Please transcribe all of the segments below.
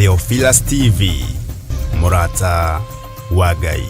Theophilus TV, mũrata wa Ngai.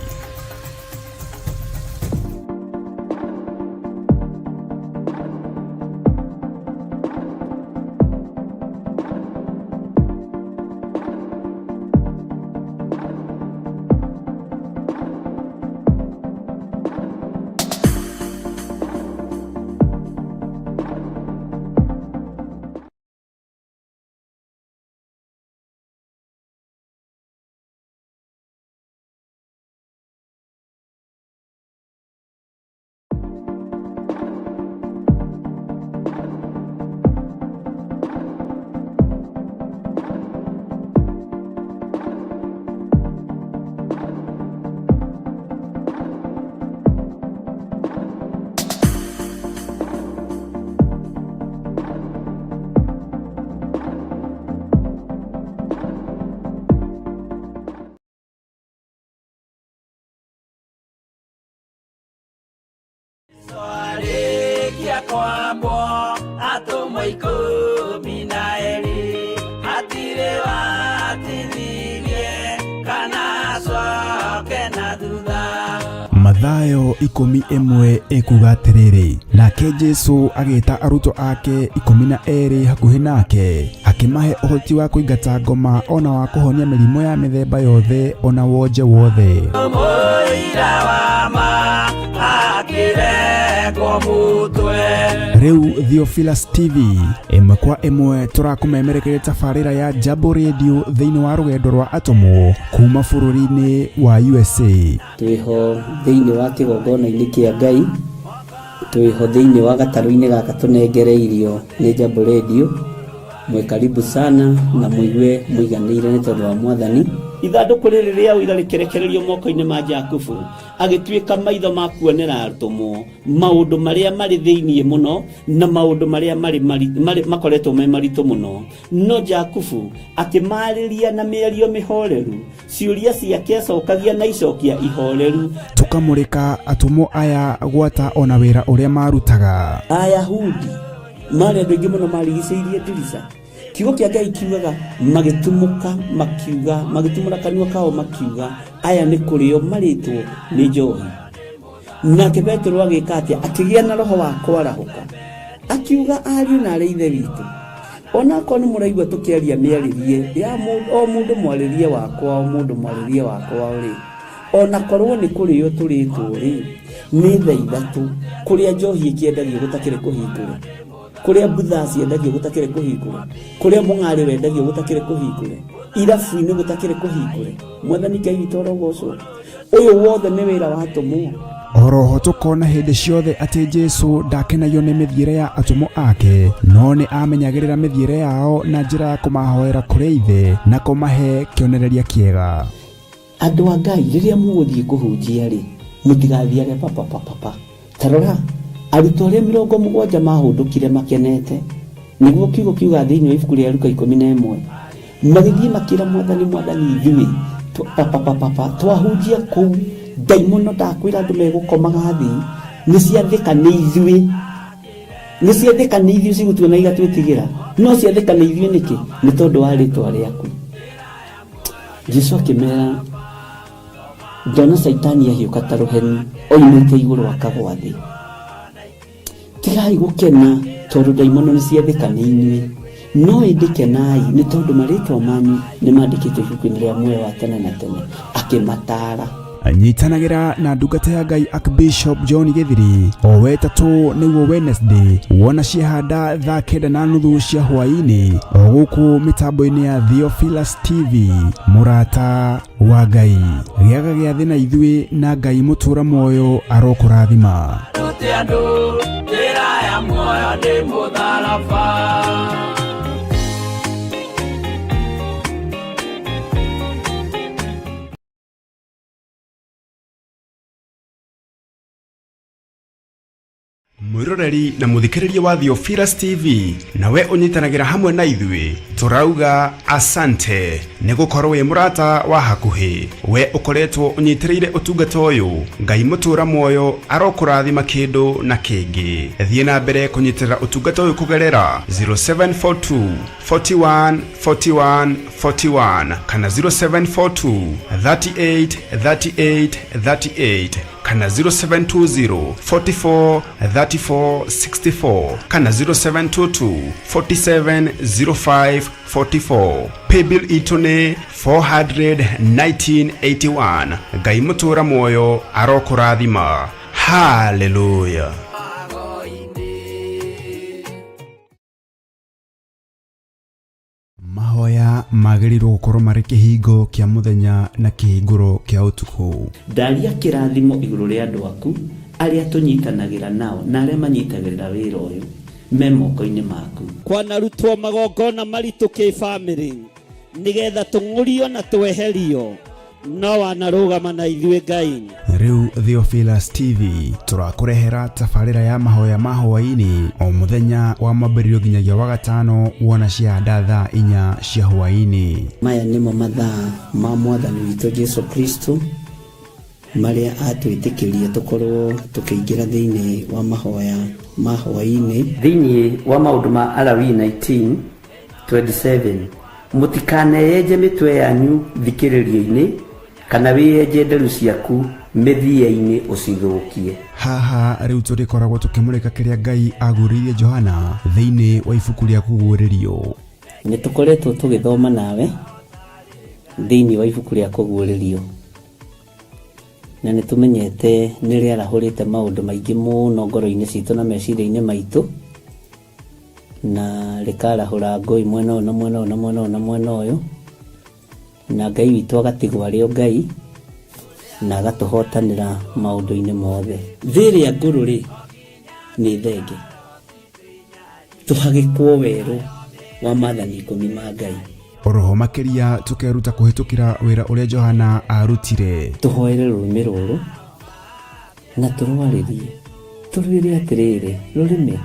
Arĩkia kwambwo atũmwo 12 hatirĩ watithirie kana acoke na thutha. Mathayo 11 ĩkuga atĩrĩrĩ, nake Jesu agĩta arutwo ake 12 hakuhĩ nake, akĩmahe ũhoti wa kũingata ngoma ona wa kũhonia mĩrimũ ya mĩthemba yothe ona wonje wothe. Mũira wa ma akĩrengwo mũtwe. Rĩu Theophilus TV ĩmwe kwa ĩmwe tũrakũmemerekeria tabarĩra ya Jambo Radio thĩinĩ wa rũgendo rwa atũmwo kuma bũrũri-inĩ wa USA. Twĩho thĩinĩ wa kĩgongona-inĩ kĩa Ngai, twĩho thĩinĩ wa gatarũ-inĩ gaka tũnengereirio nĩ Jambo Radio. Mwĩ karibu sana na mũigue mũiganĩire nĩ tondũ wa Mwathani. Ithandũkũ rĩrĩ rĩa ũira rĩkĩrekererio moko-inĩ ma Jakubu, agĩtuĩka maitho ma kuonera atũmwo maũndũ marĩa marĩ thĩinĩ mũno na maũndũ marĩa marĩ makoretwo me maritũ mũno. No Jakubu akĩmarĩria na mĩario mĩhoreru, ciũria ciake acokagia na icokia ihoreru. Tũkamũrĩka atũmwo aya gwata ona wĩra ũrĩa marutaga. Ayahudi marĩ andũ aingĩ mũno marigicĩirie ndirica. Kiugo kĩa Ngai kiugaga magĩtumũka makiuga, magĩtumũra kanua kao makiuga, aya nĩ kũrĩo marĩtwo nĩ njohi. Nake Petero agĩka atĩa? Akĩgĩa na roho wa kwarahũka, akiuga, ariũ na arĩ ithe witũ, onakorwo nĩ mũraigua tũkĩaria mĩarĩrie ya o mũndũ mwarĩrie wakwa, o mũndũ mwarĩrie wakwa rĩ, onakorwo nĩ kũrĩo tũrĩtwo rĩ, nĩ thaa ithatũ kũrĩa njohi ĩkĩendagio gũtakĩrĩ kũhingũre, kũrĩa mbutha ciendagio gũtakĩrĩ kũhingũre, kũrĩa mũng'arĩ wendagio gũtakĩrĩ kũhingũre, irabu-inĩ gũtakĩrĩ kũhingũre. Mwathani Ngai witũ arogocwo. Ũyũ wothe nĩ wĩra wa atũmwo. Oroho tũkona hĩndĩ ciothe atĩ Jesu ndakenagio nĩ mĩthiĩre ya atũmwo ake, no nĩ amenyagĩrĩra mĩthiĩre yao na njĩra ya kũmahoera kũrĩ Ithe na kũmahe kĩonereria kĩega. Andũ a Ngai, rĩrĩa mũgũthiĩ kũhunjia rĩ, mũtigathiage papapapapa. Ta rora, arutwo arĩa 70 mahũndũkire makenete, nĩguo kiugo kiuga thĩinĩ wa ibuku rĩa Luka 11, magĩthiĩ makĩra Mwathani, Mwathani, ithuĩ papapapapa twahunjia kũu, ndaimono ndakwĩra andũ megũkomaga thĩ, nĩ ciathĩka nĩ ithuĩ, nĩ ciathĩka nĩ ithuĩ cigũtuona igatwĩtigĩra, no ciathĩka nĩ ithuĩ nĩkĩ? Nĩ tondũ wa rĩtwa rĩaku. Jesu akĩmera, ndona Caitani ahiũka ta rũheni oimĩte igũrũ akagwa thĩ. Tigai gũkena tondũ ndaimono nĩ ciathĩka nĩ inyuĩ, no ĩndĩ kenai nĩ tondũ marĩtwa manyu nĩ mandĩkĩtwo ibuku-inĩ rĩa muoyo wa tene na tene. Akĩmataara. Nyitanagĩra na ndungata ya Ngai Archbishop John Gĩthiri o wetatũ nĩguo Wednesday wona ciahanda thaa 9:30 cia hwaĩ-inĩ o gũkũ mĩtambo-inĩ ya Theophilus TV. Mũrata wa Ngai, gĩaga gĩathĩ na ithuĩ na Ngai mũtũra muoyo arokũrathima. Rute andũ njĩra ya muoyo nĩ mũtharaba. Mwĩroreri na mũthikĩrĩria wa Theophilus TV, nawe ũnyitanagĩra hamwe na ithuĩ, tũrauga asante nĩ gũkorwo wĩ mũrata wa hakuhĩ. We ũkoretwo ũnyitĩrĩire ũtungata ũyũ, Ngai mũtũra muoyo arokũrathima kĩndũ na kĩngĩ. Thiĩ na mbere kũnyitĩrĩra ũtungata ũyũ kũgerera 0742 41 41 41 kana 0742 38 38 38 kana 0720 44 34 64 kana 0722 47 05 44. Paybill itũ nĩ 41981. Ngai mũtũra muoyo arokũrathima. Haleluya. Mahoya magĩrĩirwo gũkorwo marĩ kĩhingo kĩa mũthenya na kĩhingũro kĩa ũtukũ. Ndaria kĩrathimo igũrũ rĩa andũ aku arĩa tũnyitanagĩra nao na arĩa manyitagĩrĩra wĩra ũyũ me moko-inĩ maku. Kwanarutwo magongona maritũ kĩbamĩrĩ nĩgetha tũng'ũrio na tweherio, no wanarũgama na ithuĩ Ngai. Rĩu Theophilus TV tũrakũrehera tabarĩra ya mahoya ma hwaĩ-inĩ o mũthenya wa mwambĩrĩrio nginyagia wa gatano, wona ciahanda thaa 4 cia hwaĩ-inĩ. Maya nĩmo mathaa ma Mwathani witũ Jesu Kristo marĩa atwĩtĩkĩrie tũkorwo tũkĩingĩra thĩinĩ wa mahoya ma hwaĩ-inĩ. Thĩinĩ wa maũndũ ma Alawii 19:27, mũtikaneyenje mĩtwe yanyu thikĩrĩrio-inĩ kana wĩyenje nderu ciaku mĩthia-inĩ ũcithũkie. Haha rĩu tũrĩkoragwo tũkĩmũrĩka kĩrĩa Ngai agũrĩirie Johana thĩinĩ wa ibuku rĩa Kũguũrĩrio. Nĩ tũkoretwo tũgĩthoma nawe thĩinĩ wa ibuku rĩa Kũguũrĩrio, na nĩ tũmenyete nĩ rĩarahũrĩte maũndũ maingĩ mũno ngoro-inĩ citũ na meciria-inĩ maitũ, na rĩkarahũra ngũĩ mwena ũyũ na mwena ũyũ na mwena ũyũ na mwena ũyũ, na Ngai witũ agatigwo arĩ o Ngai na agatũhotanĩra maũndũ-inĩ mothe. Thĩ ĩrĩa ngũrũ rĩ nĩ thenge, tũhagĩkwo werũ wa maathani 10 ma Ngai. Oroho makĩria tũkeruta kũhĩtũkĩra wĩra ũrĩa Johana arutire. Tũhoere rũrĩmĩ rũrũ na tũrwarĩrie, tũrwĩre atĩrĩrĩ, rũrĩmĩ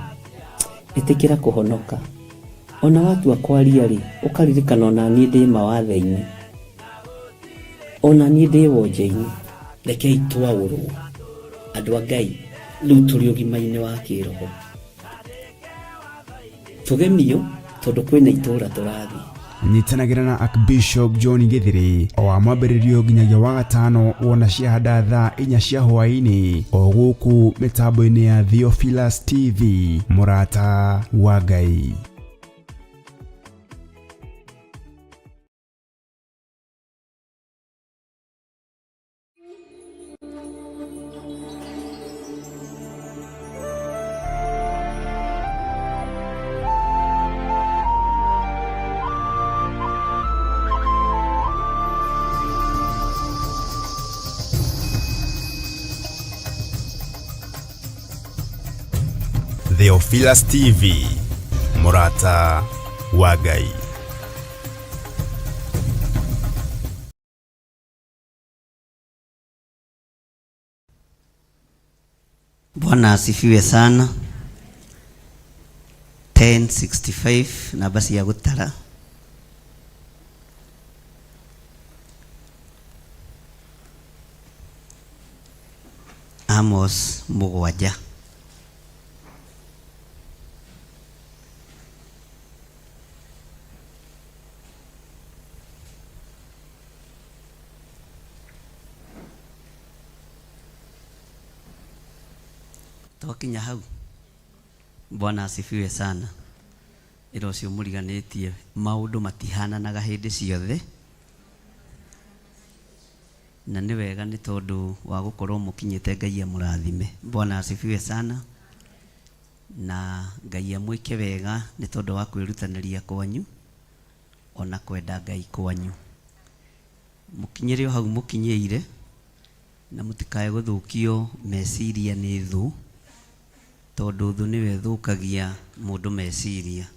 ĩtĩkĩra kũhonoka. Ona watua kwaria rĩ, ũkaririkana ona niĩ ndĩ mawathe-inĩ, ona niĩ ndĩ wonje-inĩ. Rekei twaũrwo andũ a Ngai, rĩu tũrĩ ũgima-inĩ wa kĩroho, tũgemio tondũ kwĩna itũũra tũrathiĩ. Nyitanagĩra na Archbishop John Githiri o wa mwambĩrĩrio nginyagia wa gatano, wona ciahanda thaa 4 cia hwaĩ-inĩ, o gũkũ mĩtambo-inĩ ya Theophilus TV, mũrata wa Ngai. Theophilus TV, mũrata wa Ngai. Bwana asifiwe sana. 1065 namba cia gũtara. Amos 7. Twakinya hau. Bwana asifiwe sana. Ĩra ũcio mũriganĩtie maũndũ matihananaga hĩndĩ ciothe, na nĩ wega nĩ tondũ wa gũkorwo mũkinyĩte. Ngai amũrathime. Bwana asifiwe sana, na Ngai amwĩke wega nĩ tondũ wa kwĩrutanĩria kwanyu ona kwenda Ngai kwanyu. Mũkinyĩre o hau mũkinyĩire, na mũtikae gũthũkio meciria nĩ thũ, tondũ thũ nĩwe ĩthũkagia mũndũ meciria.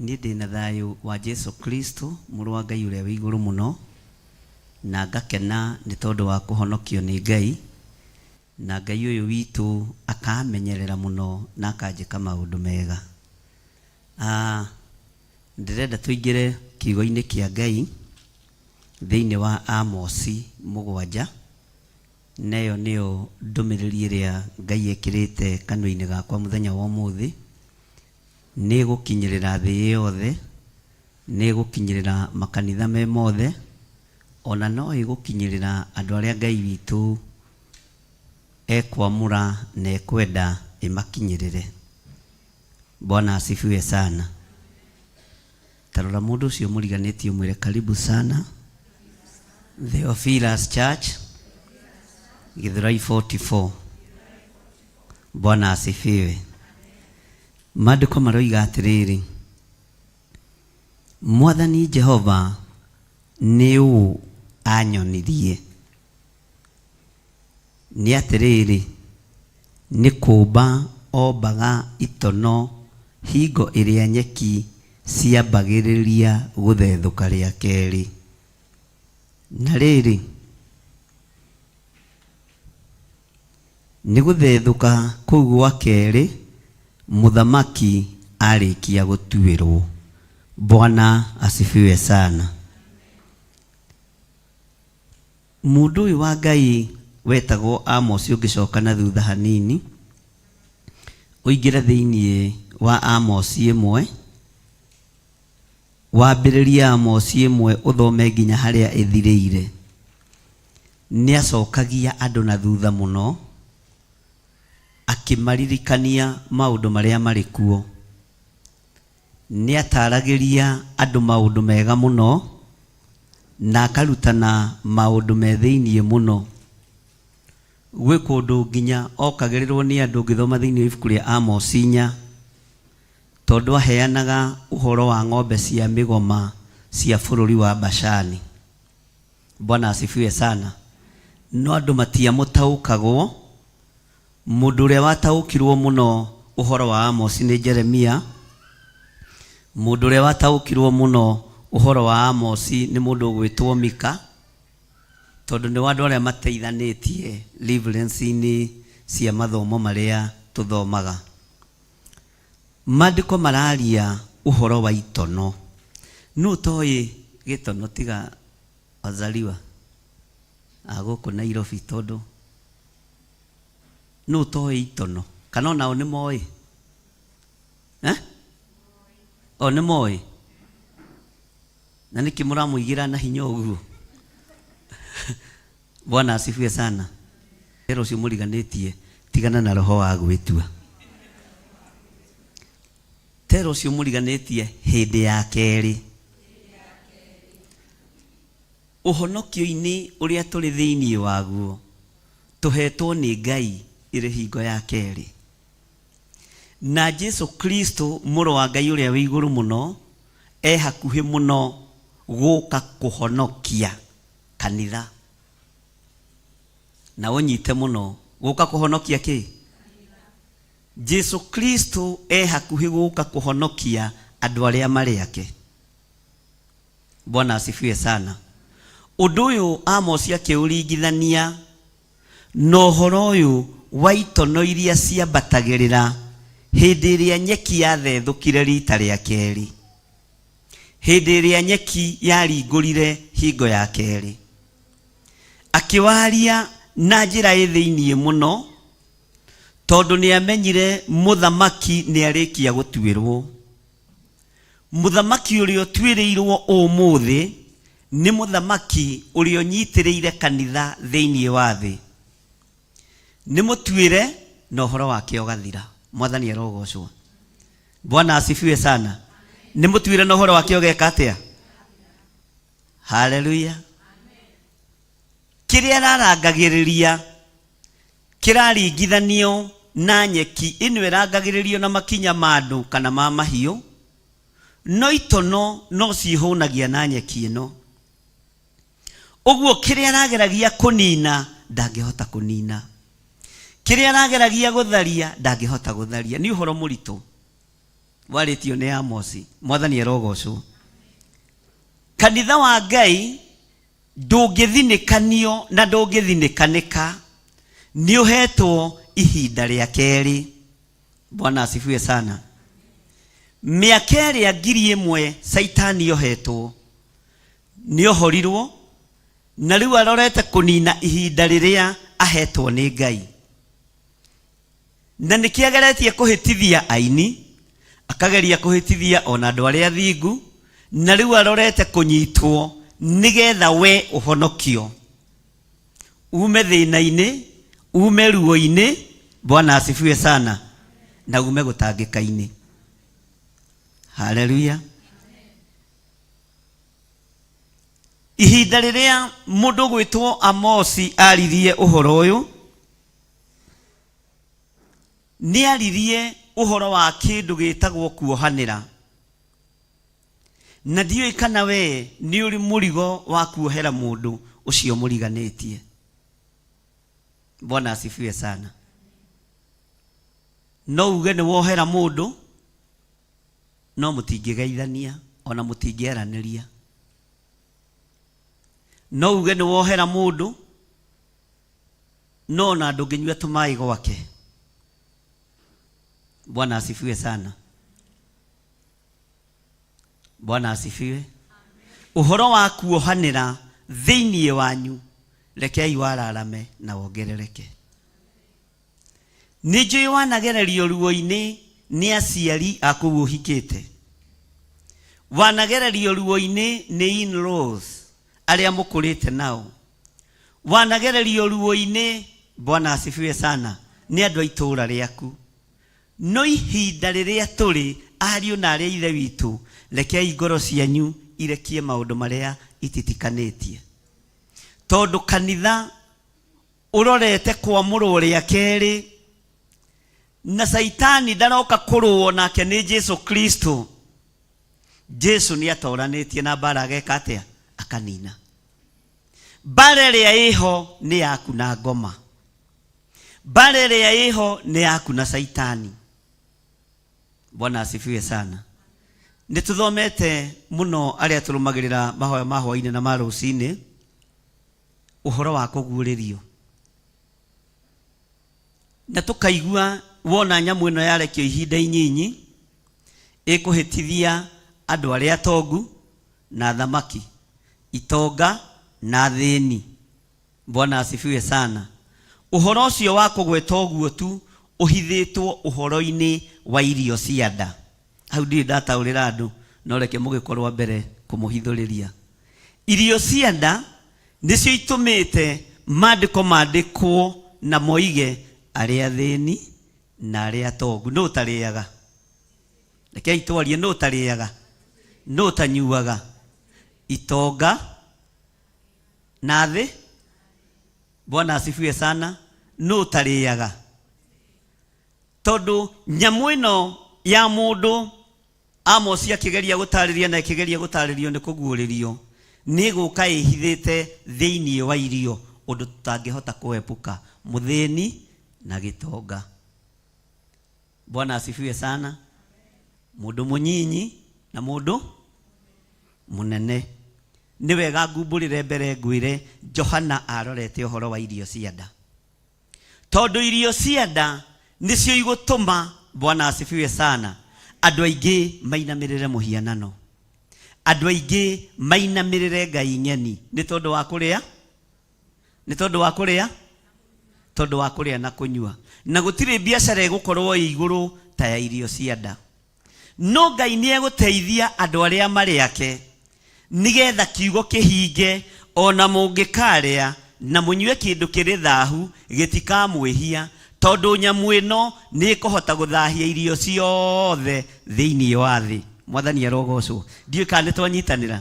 Niĩ ndĩna thayũ wa Jesu Kristo mũrũ wa Ngai ũrĩa wĩ igũrũ mũno, na ngakena nĩ tondũ wa kũhonokio nĩ Ngai. Na Ngai ũyũ witũ akamenyerera mũno na akanjĩka maũndũ mega. Ah, ndĩrenda tũingĩre kiugo-inĩ kĩa Ngai thĩinĩ wa Amosi 7, na ĩyo nĩyo ndũmĩrĩri ĩrĩa Ngai ekĩrĩte kanua-inĩ gakwa mũthenya wa ũmũthĩ. Nĩ ĩgũkinyĩrĩra thĩ yothe, nĩ ĩgũkinyĩrĩra makanitha me mothe, ona no ĩgũkinyĩrĩra andũ arĩa Ngai witũ ekwamũra na ekwenda ĩmakinyĩrĩre. Bwana asifiwe sana. Ta rora mũndũ ũcio mũriganĩtie ũmwĩre karibu sana Theophilus Church, Githurai 44. Bwana asifiwe. Maandĩko maroiga atĩrĩrĩ, Mwathani Jehova nĩ ũũ anyonirie, nĩ atĩrĩrĩ, nĩ kũũmba ombaga itono hingo ĩrĩa nyeki ciambagĩrĩria gũthethũka rĩa kerĩ. Na rĩrĩ, Nĩ gũthethũka kũu gwa kerĩ mũthamaki arĩkia gũtuĩrwo. Bwana asifiwe sana. Mũndũ ũyũ wa Ngai wetagwo Amosi ũngĩcoka na thutha hanini ũingĩre thĩinĩ wa Amosi 1, Wambĩrĩrie Amosi 1 ũthome nginya harĩa ĩthirĩire. Nĩacokagia andũ na thutha mũno, akĩmaririkania maũndũ marĩa marĩ kuo. Nĩataragĩria andũ maũndũ mega mũno, na akarutana maũndũ me thĩiniĩ mũno. Gwĩ kũndũ nginya okagĩrĩrwo nĩ andũ ũngĩthoma thĩinĩ wa ibuku rĩa Amosi 4, tondũ aheanaga ũhoro wa ng'ombe cia mĩgoma cia bũrũri wa Bashani. Bwana asifiwe sana. No andũ matiamũtaũkagwo. Mũndũ ũrĩa wataũkirwo mũno ũhoro wa Amosi nĩ Jeremia. Mũndũ ũrĩa wataũkirwo mũno ũhoro wa Amosi nĩ mũndũ ũgwĩtwo Mika, tondũ nĩ andũ arĩa mateithanĩtie reference-inĩ cia mathomo marĩa tũthomaga. Maandĩko mararia ũhoro wa itono. Nũ ũtoĩ gĩtono tiga wazaliwa a gũkũ Nairobi? Tondũ nũ ũtoĩ itono? Kana onao nĩ moĩ? Eh? O nĩ moĩ? Na nĩkĩ mũramũigĩra na hinya ũguo? Bwana asifiwe sana. Rero ũcio mũriganĩtie, tigana na roho wa gwĩtua. Tera ũcio mũriganĩtie hĩndĩ ya kerĩ. Ũhonokio-inĩ ũrĩa tũrĩ thĩinĩ waguo, tũhetwo nĩ Ngai ĩrĩ hingo ya kerĩ. Na Jesu Kristo mũrũ wa Ngai ũrĩa wĩ igũrũ mũno e hakuhĩ mũno gũka kũhonokia kanitha. Na ũnyite mũno, gũka kũhonokia kĩ? Jesu Kristo e hakuhĩ gũka kũhonokia andũ arĩa marĩ ake. Bwana asifiwe sana. Ũndũ ũyũ Amosi akĩũringithania na ũhoro ũyũ wa itono iria ciambatagĩrĩra hĩndĩ ĩrĩa nyeki yathethũkire rita rĩa kerĩ, hĩndĩ ĩrĩa nyeki yaringũrire hingo ya kerĩ. Akĩwaria na njĩra ĩ thĩiniĩ mũno, tondũ nĩamenyire mũthamaki nĩarĩkia gũtuĩrwo. Mũthamaki ũrĩa ũtuĩrĩirwo ũmũthĩ nĩ mũthamaki ũrĩa ũnyitĩrĩire kanitha thĩinĩ wa thĩ. Nĩ mũtuĩre na ũhoro wake ũgathira. Mwathani arogocwo. Bwana asifiwe sana. Nĩ mũtuĩre na ũhoro wake ũgeka atĩa? Haleluya. Kĩrĩa ararangagĩrĩria kĩraringithanio na nyeki ĩno ĩrangagĩrĩrio na makinya ma andũ kana ma mahiũ, no itono no ciĩhũnagia na nyeki ĩno. Ũguo kĩrĩa arageragia kũnina ndangĩhota kũnina, kĩrĩa arageragia gũtharia ndangĩhota gũtharia. Nĩ ũhoro mũritũ warĩtio nĩ Amosi. Mwathani arogocwo. Kanitha wa Ngai ndũngĩthinĩkanio na ndũngĩthinĩkanĩka. Nĩ ũhetwo ihinda rĩa kerĩ. Bwana asifiwe sana. Mĩaka ĩrĩa 1000 Caitani ohetwo nĩ ohorirwo, na rĩu arorete kũnina ihinda rĩrĩa ahetwo nĩ Ngai. Na nĩkĩo ageretie kũhĩtithia aini, akageria kũhĩtithia ona andũ arĩa athingu, na rĩu arorete kũnyitwo nĩgetha we ũhonokio, ume thĩna-inĩ, ume ruo-inĩ. Bwana asifiwe sana. Na ume gũtangĩka-inĩ. Haleluya. Ihinda rĩrĩa mũndũ gwĩtwo Amosi aririe ũhoro ũyũ, nĩ aririe ũhoro wa kĩndũ gĩtagwo kuohanĩra. Na ndiũĩ kana we nĩ ũrĩ mũrigo wa kuohera mũndũ ũcio mũriganĩtie. Bwana asifiwe sana. No uge nĩ wohera mũndũ, no mũtingĩgeithania ona mũtingĩaranĩria. No uge nĩ wohera mũndũ, no ona ndũngĩnyua tũmaĩ gwake. Bwana asifiwe sana. Bwana asifiwe. Ũhoro wa kuohanĩra thĩinĩ wanyu, rekei wararame na wongerereke. Nĩ njũĩ wanagererio ruo-inĩ nĩ aciari a kũu ũhikĩte, wanagererio ruo-inĩ nĩ in-laws arĩa mũkũrĩte nao, wanagererio ruo-inĩ, Bwana asifiwe sana, nĩ andũ a itũũra rĩaku. No ihinda rĩrĩa tũrĩ, ariũ na aarĩ a Ithe witũ, rekei ngoro cianyu irekie maũndũ marĩa ititikanĩtie. Tondũ kanitha ũrorete kwamũrwo rĩa kerĩ, na Caitani ndaroka kũrũo nake nĩ Jesu Kristo. Jesu nĩ atoranĩtie na mbara ageka atĩa? Akanina. Mbara ĩrĩa ĩho nĩ yaku na ngoma. Mbara ĩrĩa ĩho nĩ yaku na Caitani. Bwana asifiwe sana. Nĩ tũthomete mũno arĩa tũrũmagĩrĩra mahoya ma hwainĩ na ma rũcinĩ ũhoro wa kũguũrĩrio, na tũkaigua wona nyamũ ĩno yarekio ihinda inyinyi ĩkũhĩtithia andũ arĩa atongu na athamaki, itonga na athĩni. Bwana asifiwe sana. Ũhoro ũcio wa kũgweta ũguo tu ũhithĩtwo ũhoro-inĩ wa irio cia nda. Hau ndirĩ ndataũrĩra andũ, no reke mũgĩkorwo mbere kũmũhithũrĩria. Irio cia nda nĩcio itũmĩte maandĩko mandĩkwo na moige arĩa athĩni na arĩa atongu. Nũ ũtarĩaga? Rekei twarie, nũ ũtarĩaga? Nũ ũtanyuaga? Itonga na thĩ. Bwana asifiwe sana. Nũ ũtarĩaga? Tondũ nyamũ ĩno ya mũndũ Amosi akĩgeria gũtarĩria na ĩkĩgeria gũtarĩrio nĩ kũguũrĩrio, nĩ ĩgũka ĩhithĩte thĩinĩ wa irio ũndũ tũtangĩhota kũepuka, mũthĩni na gĩtonga. Bwana asifiwe sana. Mũndũ mũnyinyi na mũndũ mũnene. Nĩ wega ngumbũrĩre mbere ngwĩre Johana arorete ũhoro wa irio cia nda. Tondũ irio cia nda nĩcio igũtũma, Bwana asifiwe sana, andũ aingĩ mainamĩrĩre mũhianano. Andũ aingĩ mainamĩrĩre ngai ng'eni. Nĩ tondũ wa kũrĩa? Nĩ tondũ wa kũrĩa? Tondũ wa kũrĩa na kũnyua. Na gũtirĩ biacara ĩgũkorwo ĩ igũrũ ta ya irio cia nda. No Ngai nĩ egũteithia andũ arĩa marĩ ake, nĩgetha kiugo kĩhinge, o na mũngĩkarĩa na mũnyue kĩndũ kĩrĩ thahu, gĩtikamwĩhia, tondũ nyamũ ĩno nĩ ĩkũhota gũthahia irio ciothe thĩinĩ wa thĩ. Mwathani arogocwo. Ndiũĩ kana nĩ twanyitanĩra.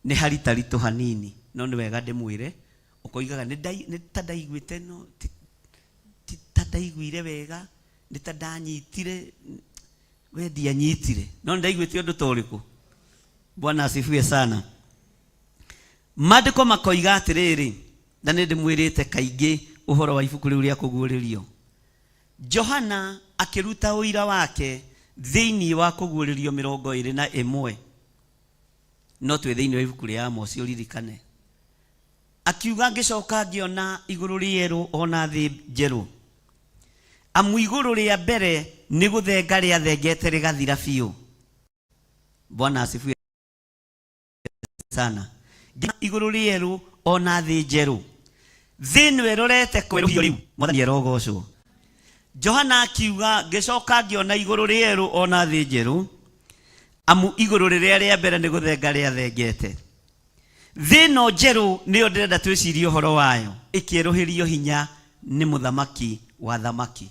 Nĩ haritaritũ hanini, no nĩ wega ndĩmwĩre, ũkoigaga nĩ ta ndaiguĩte no ti ta ndaiguire wega, nĩ ta ndanyitire, we ndianyitire, no nĩ ndaiguĩte ũndũ ta ũrĩkũ. Bwana asifiwe sana. Maandĩko makoiga atĩrĩrĩ, na nĩ ndĩmwĩrĩte kaingĩ ũhoro wa ibuku rĩu rĩa kũguũrĩrio. Johana akĩruta ũira wake thĩinĩ wa kũguũrĩrio 21, no twĩ thĩinĩ wa ibuku rĩa Amosi, ũririkane. Akiuga ngĩcoka ngĩona igũrũ rĩerũ ona thĩ njerũ, amu igũrũ rĩa mbere nĩ gũthenga rĩathengete rĩgathira biũ. Bwana asifiwe sana. Ngĩona igũrũ rĩerũ ona thĩ njerũ, thĩ ĩno ĩrorete kwerũhio rĩu. Mwathani arogocwo. Johana akiuga ngĩcoka ngĩona igũrũ rĩerũ ona thĩ njerũ, amu igũrũ rĩrĩa rĩa mbere nĩ gũthenga rĩathengete. Thĩ ĩno njerũ nĩyo ndĩrenda twĩcirie ũhoro wayo, ĩkĩerũhĩrio hinya nĩ mũthamaki wa thamaki.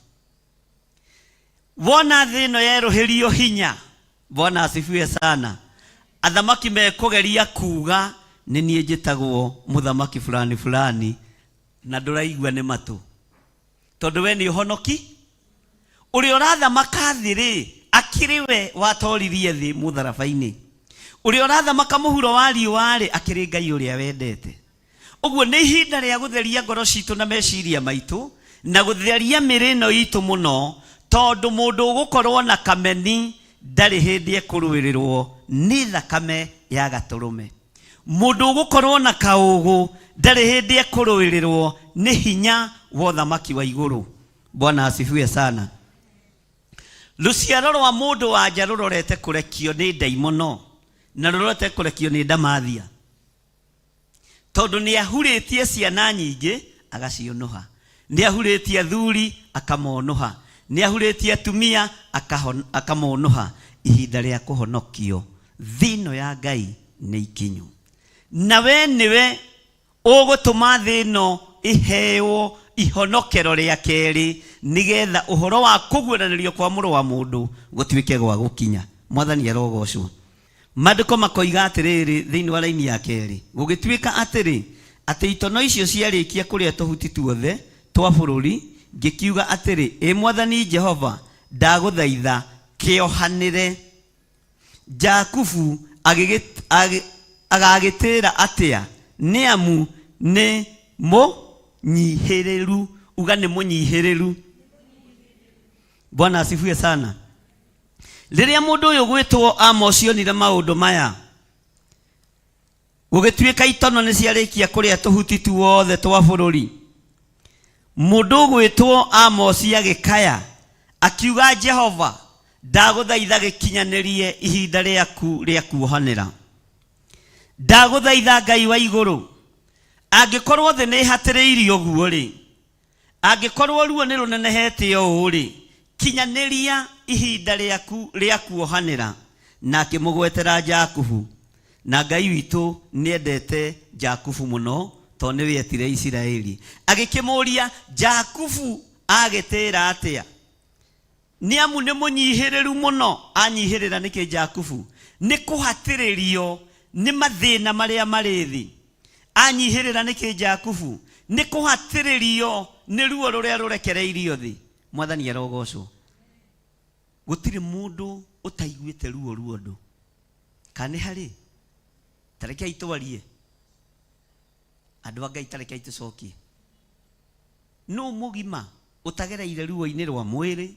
Wona thĩ ĩno yerũhĩrio hinya, Bwana asifiwe sana, athamaki mekũgeria kuga nĩ niĩ njĩtagwo mũthamaki fulani fulani, na ndũraigua nĩ matũ, tondũ we nĩ ũhonoki. Ũrĩa ũrathamaka thĩ rĩ, akĩrĩ we watoririe thĩ mũtharaba-inĩ. Ũrĩa ũrathamaka mũhuro wa riũa rĩ, akĩrĩ Ngai ũrĩa wendete. Ũguo nĩ ihinda rĩa gũtheria ngoro citũ na meciria maitũ, na gũtheria mĩrĩ ĩno itũ mũno, tondũ mũndũ ũgũkorwo na kameni ndarĩ hĩndĩ ekũrũĩrĩrwo nĩ thakame ya gatũrũme. Mũndũ ũgũkorwo na kaũgũ ndarĩ hĩndĩ ekũrũĩrĩrwo nĩ hinya wa ũthamaki wa igũrũ. Bwana asifiwe sana. Rũciaro rwa mũndũ wa nja rũrorete kũrekio nĩ ndaimono na rũrorete kũrekio nĩ ndamathia, tondũ nĩ ahurĩtie ciana nyingĩ agaciũnũha, nĩ ahurĩtie athuri akamonũha, nĩ ahurĩtie atumia akamonũha. Ihinda rĩa kũhonokio thĩ ĩno ya Ngai nĩ ikinyu, na we nĩwe ũgũtũma thĩ ĩno ĩheo ihonokero rĩa kerĩ, nĩgetha ũhoro wa kũguũranĩrio kwa mũrũ wa mũndũ gũtuĩke gwa gũkinya. Mwathani arogocwo. Maandĩko makoiga atĩrĩrĩ thĩinĩ wa raini ya kerĩ, gũgĩtuĩka atĩrĩ, atĩ itono icio ciarĩkia kũrĩa tũhuti tuothe twa bũrũri, ngĩkiuga atĩrĩ, ĩ Mwathani Jehova, ndagũthaitha kĩohanĩre. Jakubu agagĩtĩra atĩa? Nĩ amu nĩ mũnyihĩrĩru. Uga nĩ mũnyihĩrĩru. Bwana asifiwe sana. Rĩrĩa mũndũ ũyũ gwĩtwo Amos onire maũndũ maya, gũgĩtuĩka itono nĩ ciarĩkia kũrĩa tũhuti tuothe twa bũrũri, mũndũ ũgwĩtwo Amos agĩkaya akiuga, Jehova, ndagũthaitha gĩkinyanĩrie ihinda rĩaku rĩa kuohanĩra. Ndagũthaitha Ngai wa igũrũ, angĩkorwo thĩ nĩ ĩhatĩrĩirio ũguo-rĩ, angĩkorwo ruo nĩ rũnenehete ũũ-rĩ, kinyanĩria ihinda rĩaku rĩa kuohanĩra. Na akĩmũgwetera Jakubu. Na Ngai witũ nĩendete Jakubu mũno, tondũ nĩwe etire Isiraeli. Agĩkĩmũũria, Jakubu agĩtĩĩra atĩa? Nĩ amu nĩ mũnyihĩrĩru mũno. Anyihĩrĩra nĩkĩ Jakubu? Nĩ kũhatĩrĩrio nĩ mathĩna marĩa marĩ thĩ. Anyihĩrĩra nĩkĩ Jakubu? Nĩ kũhatĩrĩrio nĩ ruo rũrĩa rũrekereirio thĩ. Mwathani arogocwo. Gũtirĩ mũndũ ũtaiguĩte ruo rwa ũndũ. Kana nĩ harĩ? Ta rekei twarie. Andũ a Ngai, ta rekei tũcokie. Nũ mũgima ũtagereire ruo-inĩ rwa mwĩrĩ,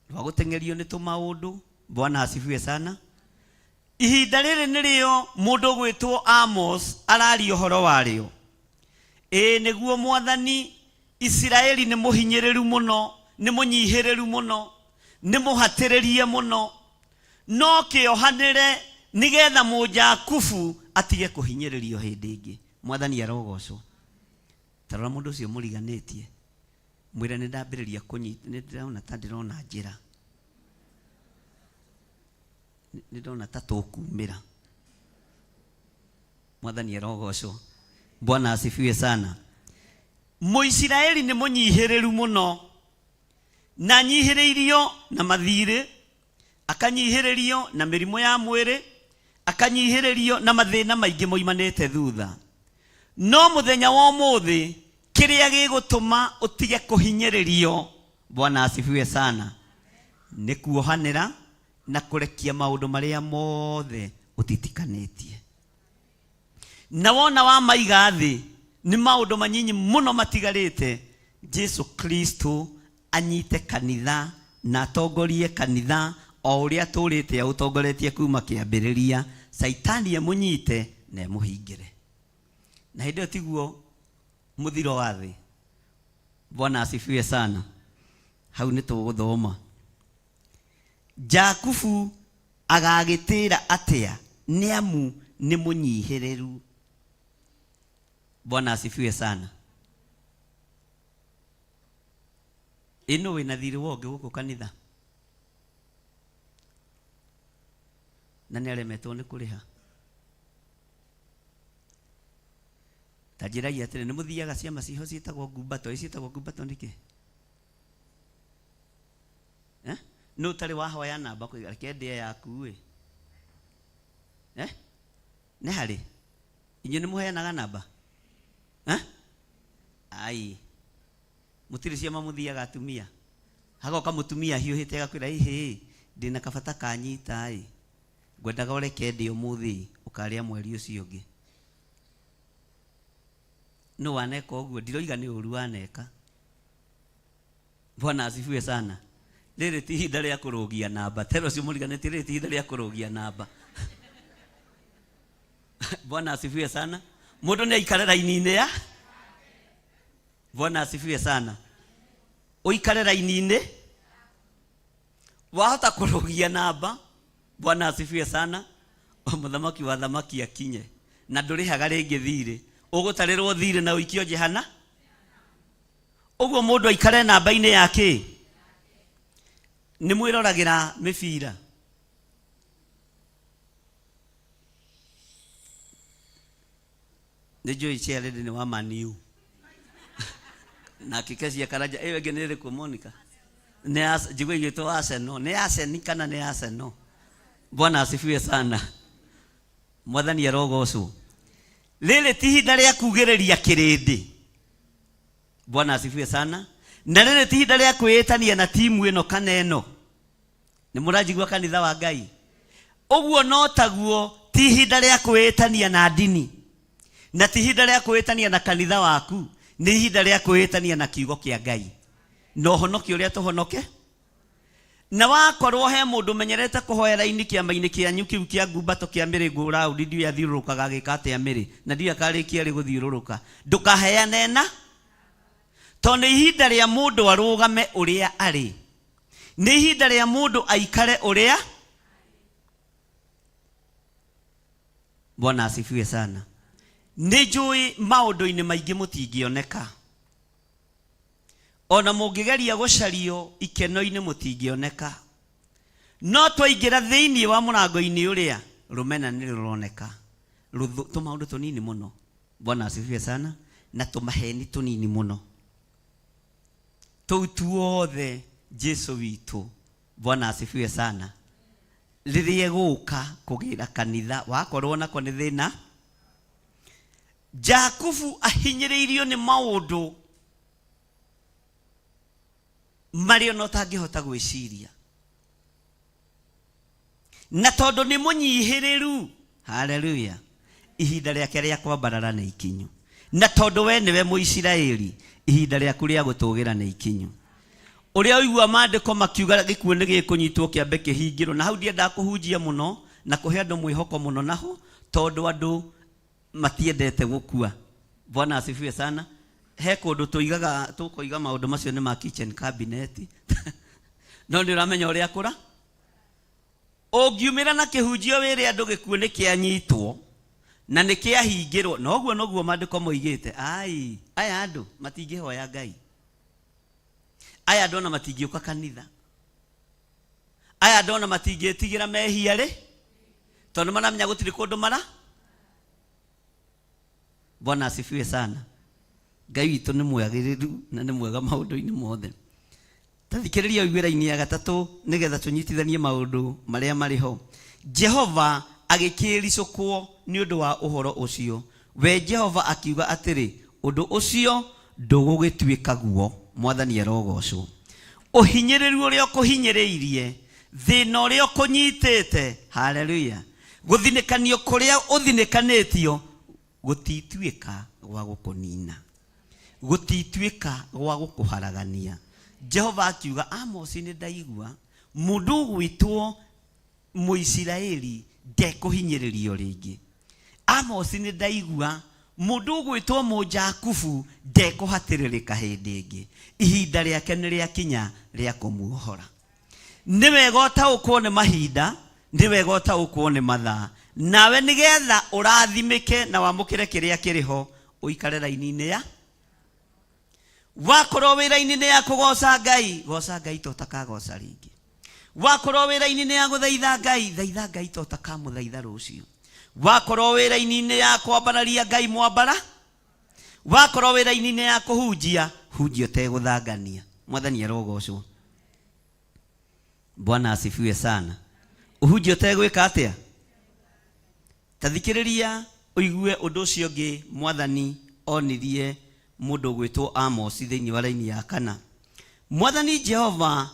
rwa gũteng'erio nĩ tũmaũndũ? Bwana asifiwe sana. Ihinda rĩrĩ nĩrĩo mũndũ ũgwĩtwo Amos araria ũhoro warĩo. Ĩĩ nĩguo Mwathani, Isiraeli nĩ mũhinyĩrĩru mũno, nĩ mũnyihĩrĩru mũno, nĩ mũhatĩrĩrie mũno. No kĩohanĩre nĩgetha Mũjakubu atige kũhinyĩrĩrio hĩndĩ ĩngĩ. Mwathani arogocwo. Ta rora mũndũ ũcio mũriganĩtie, mwĩre nĩ ndambĩrĩria kũnyita, nĩ ndĩrona ta ndĩrona njĩra. Nĩ ndona ta tũkumĩra. Mwathani arogocwo. Bwana asifiwe sana. Mũisiraeli nĩ mũnyihĩrĩru mũno, na anyihĩrĩirio na mathirĩ, akanyihĩrĩrio na mĩrimũ ya mwĩrĩ, akanyihĩrĩrio na mathĩna maingĩ moimanĩte thutha. No mũthenya wa ũmũthĩ, kĩrĩa gĩgũtũma ũtige kũhinyĩrĩrio, Bwana asifiwe sana, nĩ kuohanĩra na kũrekia maũndũ marĩa mothe ũtitikanĩtie. Na wona wamaiga thĩ, nĩ maũndũ manyinyi mũno matigarĩte Jesu Kristo anyite kanitha na atongorie kanitha o ũrĩa atũrĩte aũtongoretie kuma kĩambĩrĩria, Caitani emũnyite na emũhingĩre. Na hĩndĩ ĩyo tiguo mũthiro wa thĩ. Bwana asifiwe sana. Hau nĩ tũgũthoma. Jakubu agagĩtĩra atĩa nĩ amu nĩ mũnyihĩrĩru. Bwana asifiwe sana. Ĩ nũ wĩna thirĩ wa ũngĩ gũkũ kanitha na nĩ aremetwo nĩ kũrĩha? Ta njĩrai atĩrĩ, nĩ mũthiaga ciama ciho ciĩtagwo ngumbato? Ĩ ciĩtagwo ngumbato nĩkĩ? Eh? Nũ ũtarĩ wahoya namba kũiga reke ndĩe yaku ĩ? Eh? Nĩ harĩ? Inyuĩ nĩ mũheanaga namba? Eh? Ai. Mũtirĩ ciama mũthiaga atumia? Hagoka mũtumia ahiũhĩte agakwĩra ĩhĩ, ndĩna kabata kanyita ĩ. Ngwendaga ũreke ndĩe ũmũthĩ ũkarĩa mweri ũcio ũngĩ. Nũ waneka ũguo? Ndiroiga nĩ ũru waneka. Bwana asifiwe sana. Rĩrĩ ti ihinda rĩa kũrũgia namba. Tera ũcio mũriganĩtie, rĩrĩ ti ihinda rĩa kũrũgia namba. Bwana asifiwe sana. Mũndũ nĩ aikare raini-inĩ ya Bwana asifiwe sana. Ũikare raini-inĩ wahota kũrũgia namba. Bwana asifiwe sana. Mũthamaki wa thamaki akinye na ndũrĩhaga rĩngĩ thirĩ, ũgũtarĩrwo thirĩ na ũikio jehana. Ũguo mũndũ aikare namba-inĩ ya kĩ? Nĩ mwĩroragĩra mĩbira? Nĩ njũĩ chairlady nĩ wa Man U. Nake Kezia Karanja, ĩyo ĩngĩ nĩ ĩrĩkũ Monica? Nĩ njigua ĩgĩtwo Arsenal. Nĩ Arsene kana nĩ Arsenal? Bwana asifiwe sana. Mwathani arogocwo. Rĩrĩ ti ihinda rĩa kugĩrĩria kĩrĩndĩ. Bwana asifiwe sana. Na rĩrĩ ti ihinda rĩa kwĩĩtania na timu ĩno kana ĩno. Nĩ mũranjigua kanitha wa Ngai? Ũguo no taguo ti ihinda rĩa kwĩĩtania na ndini. Na ti ihinda rĩa kwĩĩtania na kanitha waku. Nĩ ihinda rĩa kwĩĩtania na kiugo kĩa Ngai. Na ũhonokio ũrĩa tũhonoke. Na wakorwo he mũndũ ũmenyerete kũhoya raini kĩama-inĩ kĩanyu kĩu kĩa ngumbato kĩa mĩrĩngũ raũndi ndiũĩ athiũrũrũkaga agĩka atĩa mĩrĩ na ndiũĩ akarĩkia rĩ gũthiũrũrũka. Ndũkaheane na tondũ nĩ ihinda rĩa mũndũ arũgame ũrĩa arĩ. Nĩ ihinda rĩa mũndũ aikare ũrĩa. Bwana asifiwe sana. Nĩ njũĩ maũndũ-inĩ maingĩ mũtingĩoneka. Ona mũngĩgeria gũcario ikeno-inĩ mũtingĩoneka. No twaingĩra thĩinĩ wa mũrango-inĩ ũrĩa, rũmena nĩ rũroneka. Rũthũ, tũmaũndũ tũnini mũno. Bwana asifiwe sana. Na tũmaheni tũnini mũno. Tũu tuothe Jesu witũ. Bwana asifiwe sana. Rĩrĩa egũka kũgĩra kanitha, wakorwo nako nĩ thĩna. Jakubu ahinyĩrĩirio nĩ maũndũ marĩa ona ũtangĩhota gwĩciria. Na tondũ nĩ mũnyihĩrĩru, haleluya, ihinda rĩake rĩa kwambarara nĩ ikinyu. Na tondũ we nĩwe Mũisiraeli, ihinda rĩaku rĩa gũtũgĩra nĩ ikinyu. Ũrĩa ũigua maandĩko makiuga gĩkuũ nĩ gĩkũnyitwo kĩambe kĩhingĩrwo, na hau ndiendaga kũhunjia mũno na kũhe andũ mwĩhoko mũno naho, tondũ andũ matiendete gũkua. Bwana asifiwe sana. He kũndũ tũigaga tũkoiga maũndũ macio nĩ ma kitchen cabinet. No nĩ ũramenya ũrĩa kũra. Ũngiumĩra na kĩhunjio wĩre andũ gĩkuũ nĩ kĩanyitwo na nĩ kĩahingĩrwo, na ũguo noguo maandĩko moigĩte. Ai, aya andũ matingĩhoya Ngai. Aya andũ ona matingĩũka kanitha. Aya andũ ona matingĩtigĩra mehia rĩ, tondũ maramenya gũtirĩ kũndũ mara. Bwana asifiwe sana. Ngai witũ nĩ mwagĩrĩru na nĩ mwega maũndũ-inĩ mothe. Ta thikĩrĩria ũigue raini ya gatatũ nĩgetha tũnyitithanie maũndũ marĩa marĩ ho. Jehova agĩkĩĩricũkwo nĩ ũndũ wa ũhoro ũcio. We Jehova akiuga atĩrĩ, Ũndũ ũcio ndũgũgĩtuĩka guo. Mwathani arogocwo. Ũhinyĩrĩru ũrĩa ũkũhinyĩrĩirie, thĩna ũrĩa ũkũnyitĩte, haleluya, gũthinĩkanio kũrĩa ũthinĩkanĩtio, gũtituĩka gwa gũkũnina, gũtituĩka gwa gũkũharagania. Jehova akiuga, Amosi, nĩ ndaigua mũndũ ũgwĩtwo Mũisiraeli ndekũhinyĩrĩrio rĩngĩ. Amosi, nĩ ndaigua Mũndũ ũgwĩtwo Mũjakubu ndekũhatĩrĩrĩka hĩndĩ ĩngĩ. Ihinda rĩake nĩ rĩakinya rĩa kũmuohora. Nĩ wega ũtaũkwo nĩ mahinda, nĩ wega ũtaũkwo nĩ mathaa. Nawe nĩgetha ũrathimĩke na wamũkĩre kĩrĩa kĩrĩ ho, ũikare raini-inĩ ya wakorwo wĩra-inĩ nĩ ya kũgoca Ngai, goca Ngai ta ũtakagoca rĩngĩ. Wakorwo wĩra-inĩ nĩ ya gũthaitha Ngai, thaitha Ngai ta ũtakamũthaitha rũciũ. Wakorwo wĩra-inĩ nĩ ya kwambararia Ngai, mwambara. Wakorwo wĩra-inĩ nĩ ya kũhunjia, hunjia ũtegũthangania. Mwathani arogocwo. Bwana asifiwe sana. Ũhunjia ũtegwĩka atĩa? Ta thikĩrĩria ũigue ũndũ ũcio ũngĩ Mwathani onirie mũndũ ũgwĩtwo Amosi thĩinĩ wa raini ya kana. Mwathani Jehova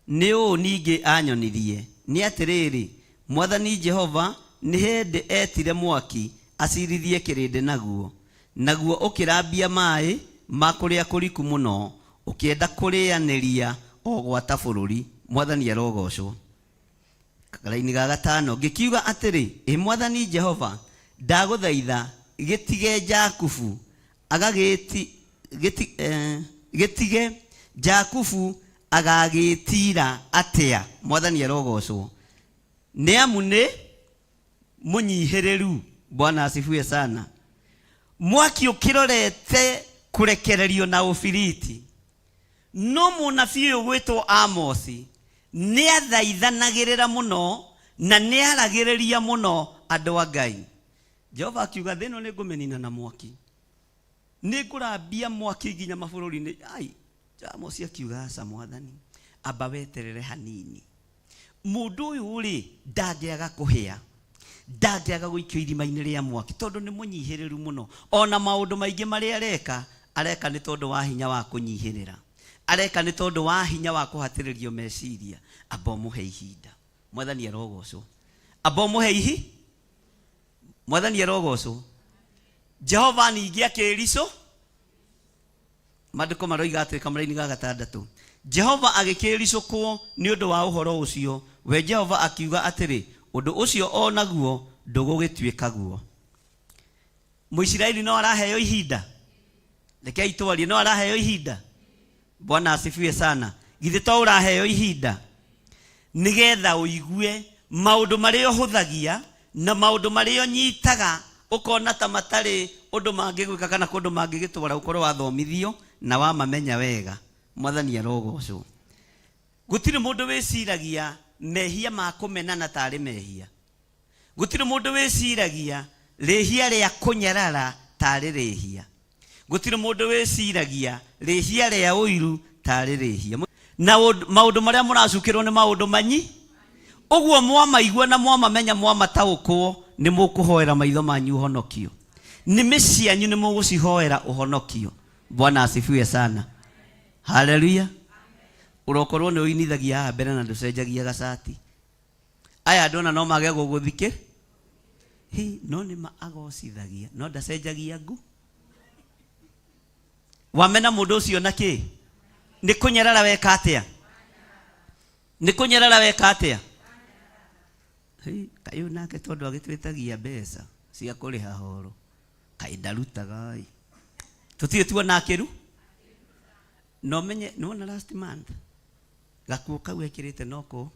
nĩ ũũ ningĩ aanyonirie, nĩ atĩrĩrĩ, Mwathani Jehova nĩ hĩndĩ etire mwaki acirithie kĩrĩndĩ naguo, naguo ũkĩrambia maĩ ma kũrĩa kũriku mũno, ũkĩenda kũrĩanĩria o gwata bũrũri. Mwathani arogoocwo. Karaini ga gatano, ngĩkiuga atĩrĩ, Ĩ Mwathani Jehova, ndagũthaitha, gĩtige Jakubu agagĩti, gĩti, eh, gĩtige Jakubu agagĩtiira atĩa? Mwathani arogocwo. Nĩ amu nĩ mũnyihĩrĩru. Bwana asifiwe sana. Mwaki ũkĩrorete kũrekererio na ũbiriti. No mũnabii ũyũ gwĩtwo Amosi nĩ athaithanagĩrĩra mũno na nĩ aragĩrĩria mũno andũ a Ngai. Jehova akiuga thĩ ĩno nĩ ngũmĩnina na mwaki. Nĩ ngũrambia mwaki nginya mabũrũri-inĩ. Ai, Amosi akiuga aca Mwathani, amba weterere hanini. Mũndũ ũyũ rĩ ndangĩaga kũhĩa, ndangĩaga gũikio irima-inĩ rĩa mwaki tondũ nĩ mũnyihĩrĩru mũno. Ona maũndũ maingĩ marĩa areka, areka nĩ tondũ wa hinya wa kũnyihĩrĩra, areka nĩ tondũ wa hinya wa kũhatĩrĩrio meciria. Amba ũmũhe ihinda. Mwathani arogocwo. Amba ũmũhe ihi Mwathani arogocwo. Jehova ningĩ akĩricũ Maandĩko maroiga atĩrĩ kamũraini ga gatandatũ, Jehova agĩkĩĩricũkwo nĩ ũndũ wa ũhoro ũcio, we Jehova akiuga atĩrĩ, Ũndũ ũcio o naguo ndũgũgĩtuĩka guo. Mũisiraeli no araheo ihinda? Rekei twarie, no araheo ihinda? Bwana asifiwe sana. Githĩ to ũraheo ihinda nĩgetha ũigue maũndũ marĩa ũhũthagia na maũndũ marĩa ũnyitaga ũkona ta matarĩ ũndũ mangĩgwĩka kana kũndũ mangĩgĩtwara ũkorwo wathomithio na wamamenya wega. Mwathani arogocwo. Gũtirĩ mũndũ wĩciragia mehia ma kũmenana tarĩ mehia. Gũtirĩ mũndũ wĩciragia rĩhia rĩa kũnyarara tarĩ rĩhia. Gũtirĩ mũndũ wĩciragia rĩhia rĩa ũiru tarĩ rĩhia. Na maũndũ marĩa mũracukĩrwo nĩ maũndũ manyi. Ũguo mwamaigua na mwamamenya mwamataũkwo nĩ mũkũhoera maitho manyu ũhonokio. Nĩmĩ cianyu nĩ mũgũcihoera ũhonokio. Bwana asifiwe sana. Haleluya. Ũrokorwo nĩ ũinithagia haha mbere na ndũcenjagia gacati. Aya andũ ona no mage gũgũthikĩ hi no nĩ ma agocithagia no ndacenjagia ngu. Wamena mũndũ ũcio na kĩ? Nĩ kũnyarara weka atĩa? Nĩ kũnyarara weka atĩa? Hi, kaĩ ũyũ nake tondũ agĩtwĩtagia mbeca cia kũrĩha horo kaĩ ndarutaga ĩ. Tũtirĩ tuona akĩru no menye nĩwona last month gakuo kau ekĩrĩte noko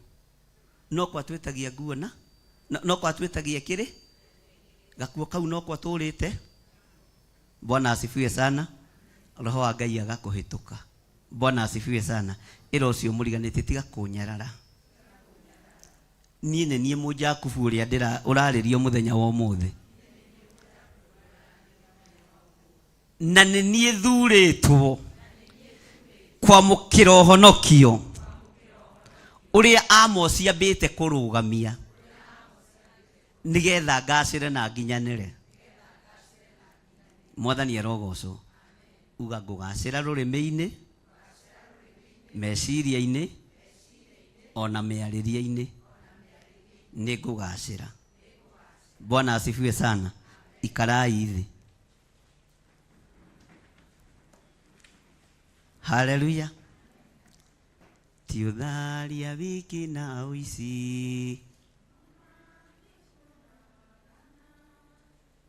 noko atwĩtagia nguo na noko atwĩtagia kĩrĩ gakuo kau noko atũrĩte. Bwana asifiwe sana. Roho wa Ngai agakũhĩtũka. Bwana asifiwe sana. Ĩra ũcio mũriganĩtie tiga kũnyarara. Niĩ nĩ niĩ Mũjakubu ũrĩa ndĩra ũrarĩrio mũthenya wa ũmũthĩ. Na nĩ niĩ thurĩtwo kwamũkĩra ũhonokio ũrĩa Amosi ambĩte kũrũgamia nĩgetha ngacĩre na nginyanĩre. Mwathani arogocwo. Uga ngũgacĩra rũrĩmĩ-inĩ, meciria-inĩ, ona mĩarĩrie-inĩ nĩ ngũgacĩra. Bwana asifiwe sana. Ikarai thĩ. Haleluya. Ti ũtharia wiki na ũici.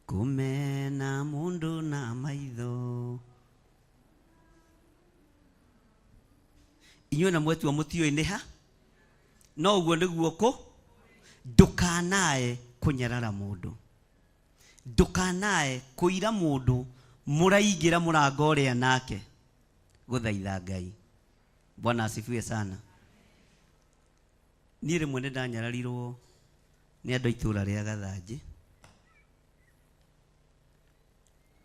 Kũmena mũndũ na maitho. Inyuĩ na mwetua mũtiũĩ nĩ ha, no ũguo nĩguo kũ ndũkanae kũnyarara mũndũ, ndũkanae kũira mũndũ mũraingĩra mũrango ũrĩa nake gũthaitha Ngai. Bwana asifiwe sana. Niĩ rĩmwe nĩ ndanyararirwo nĩ andũ a itũũra rĩa Gathanjĩ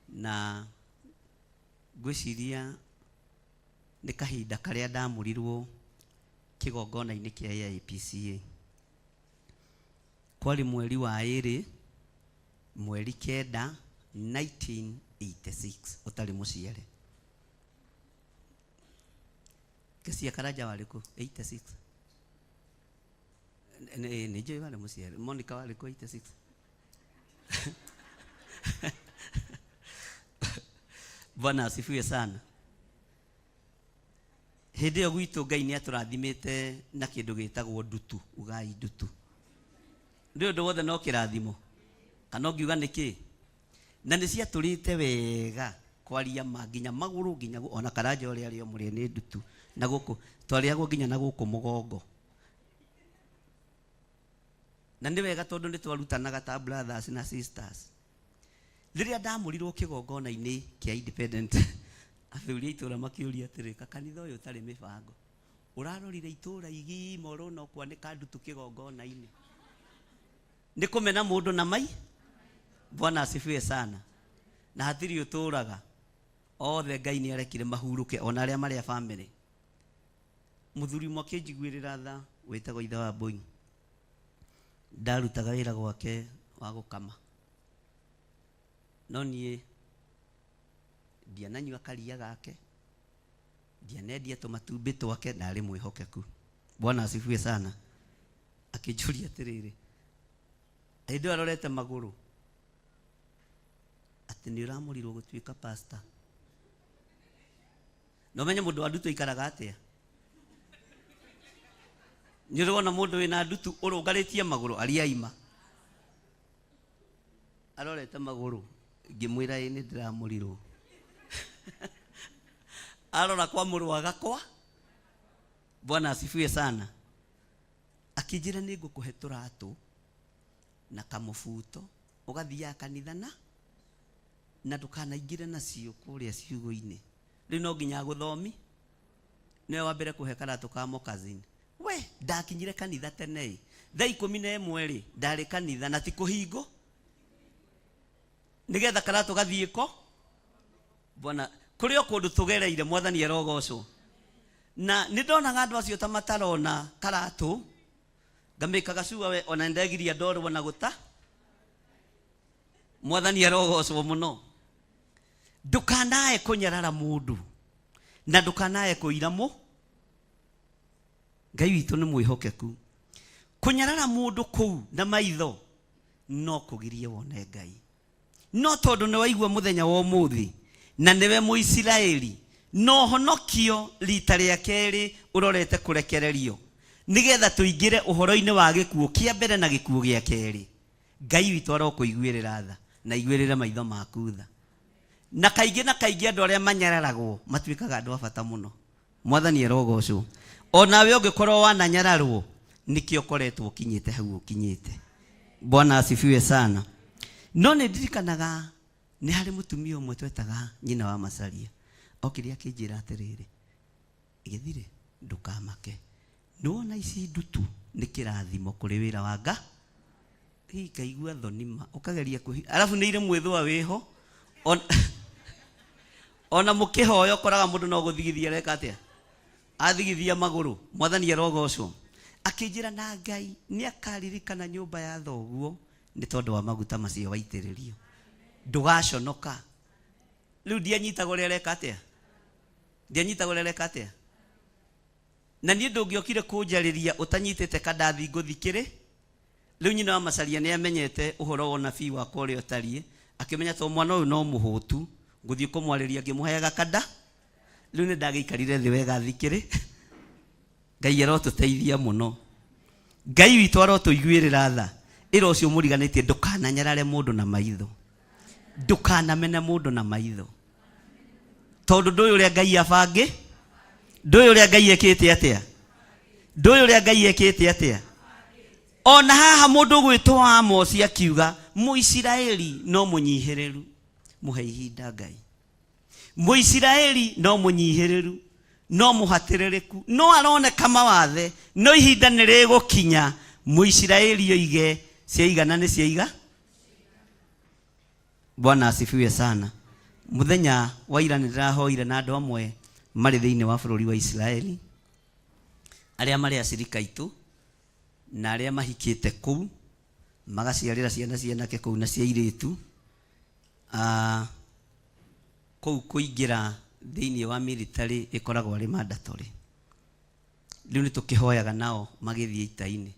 na ngwĩciria nĩ kahinda karĩa ndamũrirwo kĩgongona-inĩ kĩa AIPCA. Kwarĩ mweri wa ĩrĩ, mweri 9, 1986 ũtarĩ mũciare. Kesi ya Karanja warĩ kũ? 86. Nĩ njũĩ warĩ mũciare. Monica warĩ kũ 86? Bwana asifiwe sana. Hĩndĩ ĩyo gwitũ Ngai nĩ atũrathimĩte na kĩndũ gĩtagwo ndutu, ugai ndutu. Ndĩ ũndũ wothe no kĩrathimo. Kana ũngiuga nĩ kĩ? Na nĩ ciatũrĩte wega kwaria ma nginya magũrũ nginya ona Karanja ũrĩa arĩ o mũrĩe nĩ ndutu na gũkũ twarĩagwo nginya na gũkũ mũgongo. Na nĩ wega tondũ nĩ twarutanaga ta brothers na sisters. Rĩrĩa ndamũrirwo kĩgongona-inĩ kĩa Independent, athuri a itũra makĩũria atĩrĩ, kakanitha ũyũ ũtarĩ mĩbango, ũrarorire itũra igima ũrona ũkwanĩka ndutu kĩgongona-inĩ? Nĩ kũmena mũndũ na mai? Bwana asifiwe sana. Na hatirĩ ũtũraga. Othe Ngai nĩ arekire mahurũke, ona arĩa marĩ a family. Mũthuri ũmwe akĩnjiguĩrĩra tha wĩtagwo ithe wa Mbũi. Ndarutaga wĩra gwake wa gũkama. No niĩ ndiananyua karia gake, ndianendia tũmatumbĩ twake, ndarĩ mwĩhokeku. Bwana asifiwe sana. Akĩnjũria atĩrĩrĩ, hĩndĩ ĩyo arorete magũrũ, atĩ nĩ ũramũrirwo gũtuĩka pastor. Na ũmenye mũndũ wa ndutu aikaraga atĩa? Nĩ ũrĩ wona mũndũ wĩna ndutu ũrũngarĩtie magũrũ aria aima? Arorete magũrũ, ngĩmwĩra ĩ nĩ ndĩramũrirwo. Arora kwa mũrũ agakwa. Bwana asifiwe sana. Akĩnjĩra nĩ ngũkũhe tũratũ na kamũbuto ũgathiaga kanitha na na ndũkanaingĩre nacio kũrĩa ciugũ-inĩ. Rĩu no nginya agũthomi nĩwe wa mbere kũhe karatũ ka moccasin. We ndakinyire kanitha tene ĩ thaa 11 rĩ ndarĩ kanitha na ti kũhingo nĩgetha karatũ gathiĩ ko Bwana kũrĩ o kũndũ tũgereire mwathani arogocwo. Na nĩ ndonaga andũ acio ta matarona karatũ ngamĩkaga cua we ona ndegiria ndorwo na gũta. Mwathani arogocwo mũno. Ndũkanae kũnyarara mũndũ na ndũkanae kũira mũ. Ngai witũ nĩ mwĩhokeku. Kũnyarara mũndũ kũu na maitho no kũgirie wone Ngai. No tondũ nĩ waigua mũthenya wa ũmũthĩ na nĩwe Mũisiraeli, na ũhonokio rita rĩa kerĩ ũrorete kũrekererio, nĩgetha tũingĩre ũhoro-inĩ wa gĩkuũ kĩa mbere na gĩkuũ gĩa kerĩ. Ngai witũ arokũiguĩrĩra tha na aiguĩrĩre maitho maku tha. Na kaingĩ na kaingĩ andũ arĩa manyararagwo matuĩkaga andũ a bata mũno. Mwathani arogocwo. O nawe ũngĩkorwo wananyararwo, nĩkĩo ũkoretwo ũkinyĩte hau ũkinyĩte. Bwana asifiwe sana. No nĩ ndirikanaga nĩ harĩ mũtumia ũmwe twetaga nyina wa Macaria. Okire akĩnjĩra atĩrĩrĩ, Gĩthirĩ, ndũkamake. Nĩwona ici ndutu nĩ kĩrathimo kũrĩ wĩra wa nga. Hihi ngaigua thoni ma, ũkageria kũhi, arabu nĩ irĩ mwĩthũa wĩho. Ona mũkĩhoya ũkoraga mũndũ no gũthigithia areka atĩa? Athigithia magũrũ. Mwathani arogocwo. Akĩnjĩra na Ngai nĩ akaririkana nyũmba ya thoguo nĩ tondũ wa maguta macio waitĩrĩrio. Ndũgaconoka. Rĩu ndianyitaga ũrĩa areka atĩa? Ndianyitaga ũrĩa areka atĩa? Na niĩ ndũngĩokire kũnjarĩria ũtanyitĩte kandathi ngũthikĩrĩ. Rĩu nyina wa Macaria nĩ amenyete ũhoro wa ũnabii wakwa ũrĩa ũtariĩ, akĩmenya tondũ mwana ũyũ no mũhũtu, ngũthiĩ kũmwarĩria ngĩmũheaga kanda. Rĩu nĩ ndagĩikarire thĩ wega thikĩrĩ. Ngai arotũteithia mũno. Ngai witũ arotũiguĩrĩra tha. Ĩra ũcio mũriganĩtie ndũkananyarare mũndũ na maitho. Ndũkanamene mũndũ na maitho, tondũ ndũĩ ũrĩa Ngai abangĩ, ndũĩ ũrĩa Ngai ekĩte atĩa, ndũĩ ũrĩa Ngai ekĩte atĩa. Ona haha mũndũ ũgwĩtwo Amosi akiuga Mũisiraeli no mũnyihĩrĩru, mũhe ihinda Ngai. Mũisiraeli no mũnyihĩrĩru, no mũhatĩrĩrĩku, no aroneka mawathe, no ihinda nĩ rĩgũkinya Mũisiraeli oige ciaigana nĩ ciaiga. Bwana asifiwe sana. Mũthenya wa ira nĩ ndĩrahoire na andũ amwe marĩ thĩinĩ wa bũrũri wa Isiraeli, arĩa marĩ acirika aitũ na arĩa mahikĩte kũu, magaciarĩra ciana cia anake kũu na cia airĩtu. Ah, kũu kũingĩra thĩinĩ wa military ĩkoragwo arĩ mandatory. Rĩu nĩ tũkĩhoyaga nao magĩthiĩ ita-inĩ.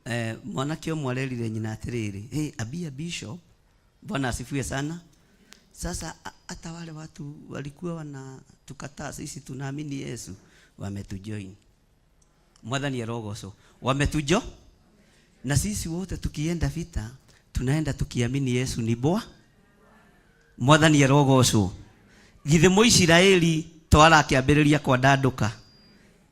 Eh, mwanake ũmwe arerire nyina atĩrĩrĩ, hey, abia bishop, Bwana asifiwe sana. Sasa hata wale watu walikuwa wanatukataa sisi tunaamini Yesu, wametujoin. Mwathani arogocwo. Wametujo na sisi wote tukienda vita tunaenda tukiamini Yesu ni Bwana. Mwathani arogocwo. Githĩ Mũisiraeli to arakĩambĩrĩria kwandandũka?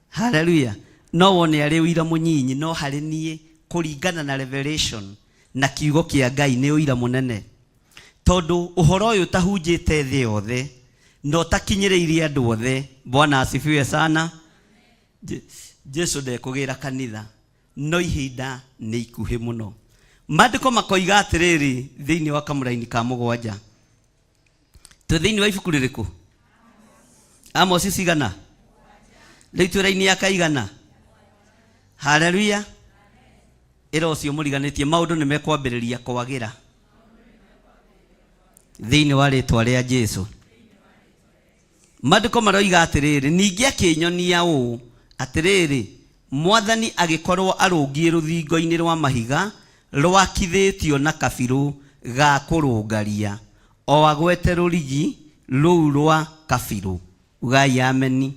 Haleluya. No wone arĩ ũira mũnyinyi, no harĩ niĩ kũringana na revelation na kiugo kĩa Ngai nĩ ũira mũnene, tondũ ũhoro ũyũ ũtahunjĩte thĩ yothe na ũtakinyĩrĩirie andũ othe. Bwana asifiwe sana. Jesu ndekũgĩra kanitha, no ihinda nĩ ikuhĩ mũno. Maandĩko makoiga atĩrĩrĩ thĩinĩ wa kamũraini ka mũgwanja, twĩ thĩinĩ wa ibuku rĩrĩkũ? Amosi cigana? Rĩu twĩ raini ya kaigana? Haleluya. Ĩra ũcio mũriganĩtie maũndũ nĩ mekwambĩrĩria kwagĩra thĩinĩ wa rĩtwa rĩa Jesu. Maandĩko maroiga atĩrĩrĩ, ningĩ akĩnyonia ũũ atĩrĩrĩ, Mwathani agĩkorwo arũngiĩ rũthingo-inĩ rwa mahiga rwakithĩtio na kabirũ ga kũrũngaria, o agwete rũrigi rũu rwa kabirũ. Ugai ameni.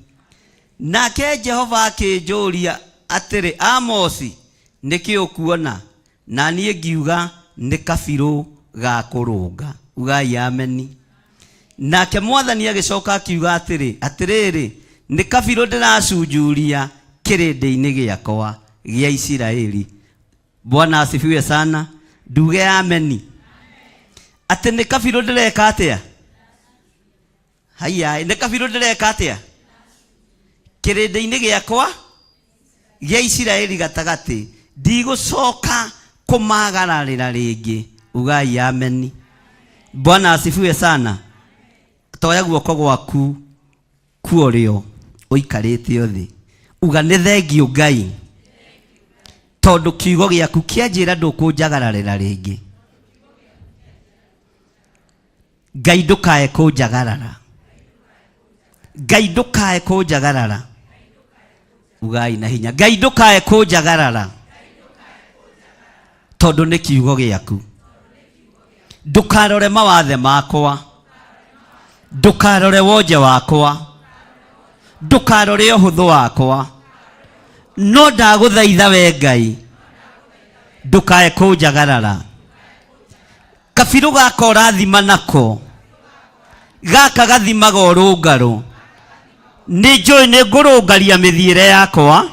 Nake Jehova akĩnjũria atĩrĩ, Amosi, nĩ kĩ ũkuona? Na niĩ ngiuga, nĩ kabirũ ga kũrũnga. Ugai ameni. Nake Mwathani agĩcoka akiuga atĩrĩ, Atĩrĩrĩ, nĩ kabirũ ndĩracunjuria kĩrĩndĩ-inĩ gĩakwa gĩa Isiraeli. Bwana asifiwe sana. Nduge ameni. Atĩ nĩ kabirũ ndĩreka atĩa? Haiya, nĩ kabirũ ndĩreka atĩa? Kĩrĩndĩ-inĩ gĩakwa gĩa Isiraeli gatagatĩ, ndigũcoka kũmagararĩra rĩngĩ. Ugai ameni. Bwana asifiwe sana. Toya guoko gwaku kuorĩo ũikarĩte o thĩ, uga nĩ thengiũ Ngai, tondũ kiugo gĩaku kĩanjĩra ndũkũnjagararĩra rĩngĩ. Ngai ndũkae kũnjagarara, Ngai ndũkae kũnjagarara. Ugai na hinya, Ngai ndũkae kũnjagarara, tondũ nĩ kiugo gĩaku. Ndũkarore mawathe makwa, ndũkarore wonje wakwa, ndũkarore ũhũthũ wakwa, no ndagũthaitha we Ngai ndũkae kũnjagarara. Kabirũ gaka ũrathima nako gaka gathimaga ũrũngarũ, nĩ njũĩ nĩ ngũrũngaria mĩthiĩre yakwa,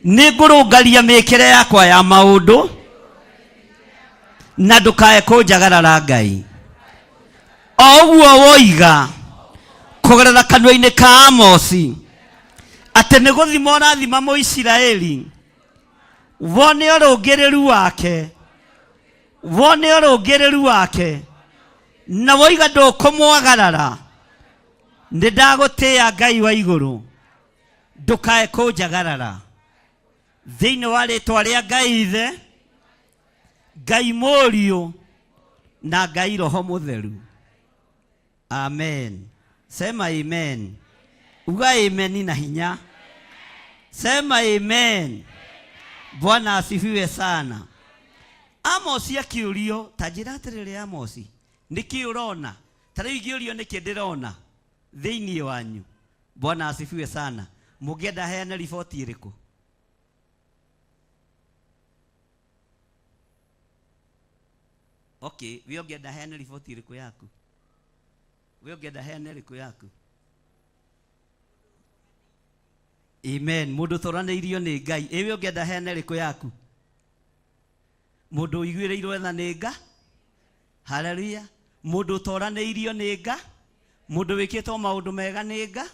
nĩ ngũrũngaria mĩkĩre yakwa ya maũndũ, na ndũkae kũnjagarara Ngai. O ũguo woiga kũgerera kanua-inĩ ka Amosi atĩ nĩ gũthima ũrathima Mũisiraeli wone ũrũngĩrĩru wake, wone ũrũngĩrĩru wake, na woiga ndũkũmwagarara, nĩ ndagũtĩĩa Ngai wa igũrũ, ndũkae kũnjagarara. Thĩinĩ wa rĩtwa rĩa Ngai Ithe, Ngai Mũriũ na Ngai Roho Mũtheru. Amen. Sema amen. Uga amen na hinya. Sema amen. Bwana asifiwe sana. Amosi akĩũrio, ta njĩra atĩrĩrĩ Amosi, nĩkĩ ũrona? Ta rĩu ingĩũrio nĩkĩ ndĩrona thĩinĩ wanyu. Bwana asifiwe sana. Mũngĩenda heane riboti ĩrĩkũ? Okay, we ũngĩenda heane riboti ĩrĩkũ yaku? We ũngĩenda heane ĩrĩkũ yaku? Amen. Mũndũ ũtoranĩirio nĩ Ngai. Ĩ we ũngĩenda heane ĩrĩkũ yaku? Mũndũ ũiguĩrĩirwo tha nĩ Nga? Haleluya. Mũndũ ũtoranĩirio nĩ Nga? Mũndũ wĩkĩtwo maũndũ mega nĩ Nga?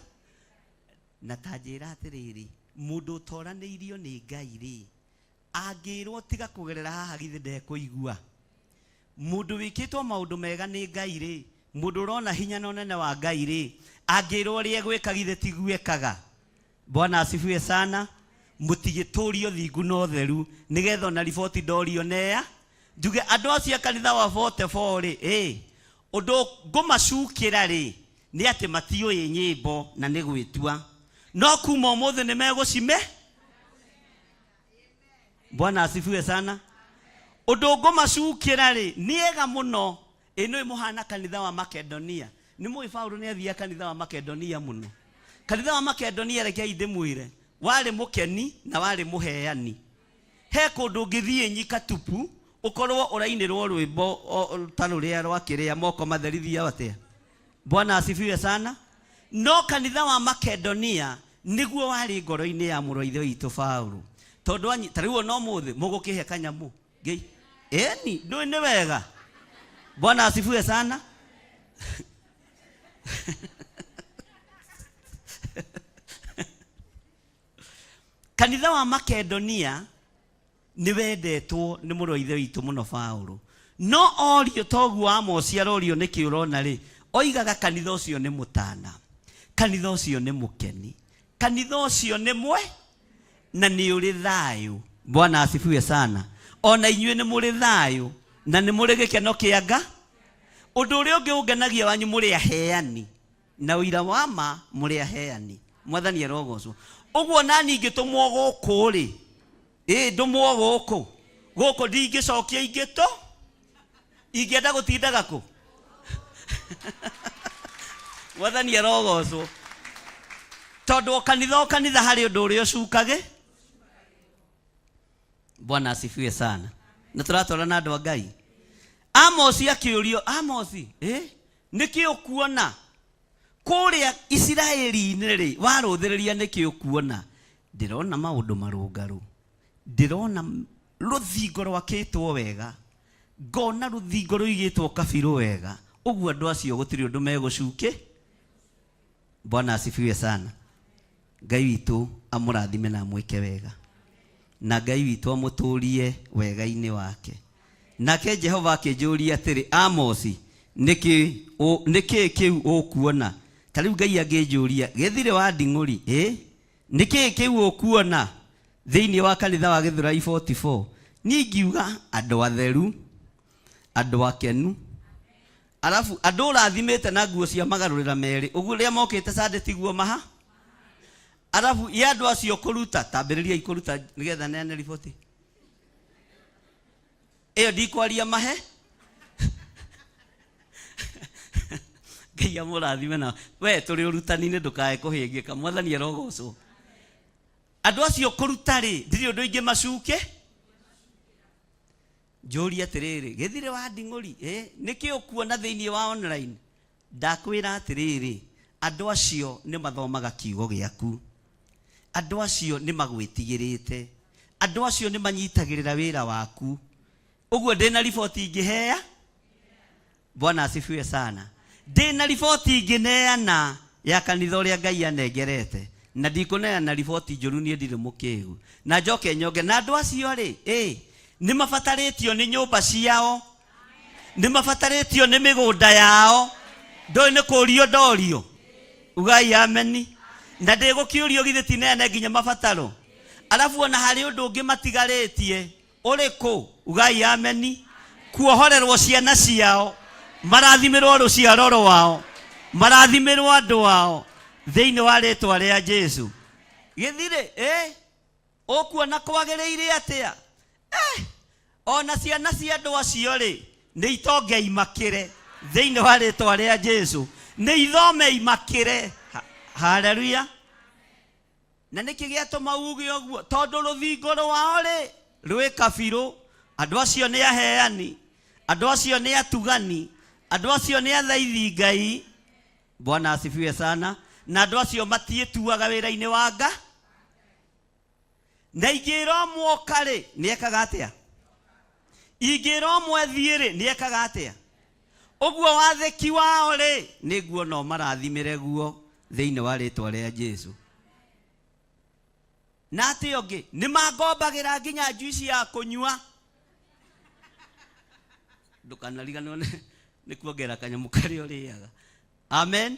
Na ta njĩra atĩrĩrĩ, mũndũ ũtoranĩirio nĩ Ngai rĩ, angĩrwo tiga kũgerera haha githĩ ndekũigua? Mũndũ wĩkĩtwo maũndũ mega nĩ Ngai rĩ, mũndũ ũrona hinya na ũnene wa Ngai rĩ, angĩrwo ũrĩa egwĩka githĩ tiguo ekaga? Bwana asifiwe sana. Mũtigĩtũrie ũthingu na ũtheru nĩgetha ona riboti ndorio neya njuge andũ acio a kanitha wa 44 rĩ, ĩ ũndũ ngũmacukĩra rĩ nĩ atĩ matiũĩ nyĩmbo na nĩ gwĩtua, no kuma ũmũthĩ nĩ megũcime. Bwana asifiwe sana. Ũndũ ngũmacukĩra rĩ nĩ ega mũno. Ĩ nĩ mũhana kanitha wa Makedonia. Nĩ mũĩ Paulo nĩ athiaga kanitha wa Makedonia mũno. Kanitha wa Makedonia rekei ndĩmwĩre, warĩ mũkeni na warĩ mũheani. He kũndũ ũngĩthiĩ nyika tupu ũkorwo ũrainĩrwo rwĩmbo ta rũrĩa rwa kĩrĩa moko matheri thiaga atĩa. Bwana asifiwe sana. No kanitha wa Makedonia nĩguo warĩ ngoro-inĩ ya mũrũ wa ithe witũ Paulo. Tondũ ta rĩu ona ũmũthĩ mũgũkĩhe kanyamũ Ngei. Eni, ndũĩ nĩ wega. Bwana asifiwe sana. Kanitha wa Makedonia nĩ wendetwo nĩ mũrũ wa ithe witũ mũno Paulo. No orio toguo Amosi arorio nĩkĩ ũrona rĩ, oigaga kanitha ũcio nĩ mũtana, kanitha ũcio nĩ mũkeni, kanitha ũcio nĩ mwe na nĩ ũrĩ thayũ. Bwana asifiwe sana. Ona inyuĩ nĩ mũrĩ thayũ na nĩ mũrĩ gĩkeno kĩa nga. Ũndũ ũrĩa ũngĩ ũngenagia wanyu mũrĩ aheani na ũira wa ma mũrĩ aheani. Mwathani arogocwo. Ũguo nani ingĩtũmwo gũkũ rĩ, ĩ ndũmwo gũkũ gũkũ ndingĩcokia ingĩtũ ingĩenda gũtindaga kũ? Mwathani arogocwo. Tondũ o kanitha o kanitha harĩ ũndũ ũrĩa ũcukage. Bwana asifiwe sana. Na tũratwarana andũ a Ngai. Amosi akĩũrio, Amosi, eh, nĩkĩ ũkuona kũrĩa Isiraeli-inĩ rĩ, warũthĩrĩria nĩkĩ ũkuona? Ndĩrona maũndũ marũngarũ, ndĩrona rũthingo rwakĩtwo wega, ngona rũthingo rũigĩtwo kabirũ wega. Ũguo andũ acio gũtirĩ ũndũ megũcukĩ. Bwana asifiwe sana. Ngai witũ amũrathime na amwĩke wega, na Ngai witũ amũtũrie wega-inĩ wake. Nake Jehova akĩnjũria atĩrĩ, Amosi, nĩkĩ nĩkĩ kĩu ũkuona? Ta rĩu Ngai angĩnjũria, gĩthirĩ wa nding'ũri, ĩ nĩkĩ kĩu ũkuona thĩinĩ wa kanitha wa Gĩthũrai 44? Niĩ ingiuga andũ atheru, andũ akenu, arabu andũ ũrathimĩte na nguo cia magarũrĩra merĩ, ũguo rĩrĩa mokĩte Sunday tiguo maha. Arabu ya andũ acio kũruta, tambĩrĩriai kũruta nĩgetha neane riboti ĩyo, ndikwaria mahe. Ngai amũrathime. Na we tũrĩ ũrutani-inĩ, ndũkae kũhĩngĩka. Mwathani arogocwo. Andũ acio kũruta rĩ, ndirĩ ũndũ ingĩ macuke. Njũrie atĩrĩrĩ, gĩthirĩ wa nding'ũri, ĩ nĩkĩ ũkuona thĩinĩ wa online? Ndakwĩra atĩrĩrĩ, andũ acio nĩ mathomaga kiugo gĩaku, andũ acio nĩ magwĩtigĩrĩte, andũ acio nĩ manyitagĩrĩra wĩra waku. Ũguo ndĩna riboti ingĩhea. Bwana asifiwe sana. Ndĩna riboti ingĩneana ya kanitha ũrĩa Ngai anengerete, na ndikũneana riboti njũru, niĩ ndirĩ mũkĩgu. Na njoke nyonge na andũ acio rĩ, ĩ nĩ mabatarĩtio nĩ nyũmba ciao, nĩ mabatarĩtio nĩ mĩgũnda yao. Ndũĩ nĩ kũrio ndorio, ugai ameni. Na ndĩgũkĩũrio githĩ tineane nginya mabataro. Arabu ona harĩ ũndũ ũngĩ matigarĩtie ũrĩkũ? Ugai ameni. Kuohorerwo ciana ciao, marathimĩrwo rũciaro rwao, marathimĩrwo andũ ao thĩinĩ wa rĩtwa rĩa Jesu. Gĩthirĩ, ĩ ũkuona kwagĩrĩire atĩa? Ona ciana cia andũ acio rĩ, nĩ itonge imakĩre thĩinĩ wa rĩtwa rĩa Jesu, nĩ ithome imakĩre. Haleluya. Na nĩkĩ gĩatũma uge ũguo? Tondũ rũthingo rwao rĩ, rwĩ kabirũ. Andũ acio nĩ aheani, Andũ acio nĩ atugani, andũ acio nĩ athaithi Ngai. Bwana asifiwe sana. Na andũ acio matiĩtuaga wĩra-inĩ wa nga. Na ingĩra ũmwe ũka rĩ, nĩ ekaga atĩa? Ingĩra ũmwe thiĩ rĩ, nĩ ekaga atĩa? Ũguo wathĩki wao rĩ, nĩ nguona ũmarathimĩre guo thĩinĩ wa rĩtwa rĩa Jesu. Na atĩ ũngĩ, nĩ mangombagĩra nginya njuici ya kũnyua. Ndũkanariganĩrwo nĩ kuongerera kanyamũ karĩa ũrĩaga. Amen.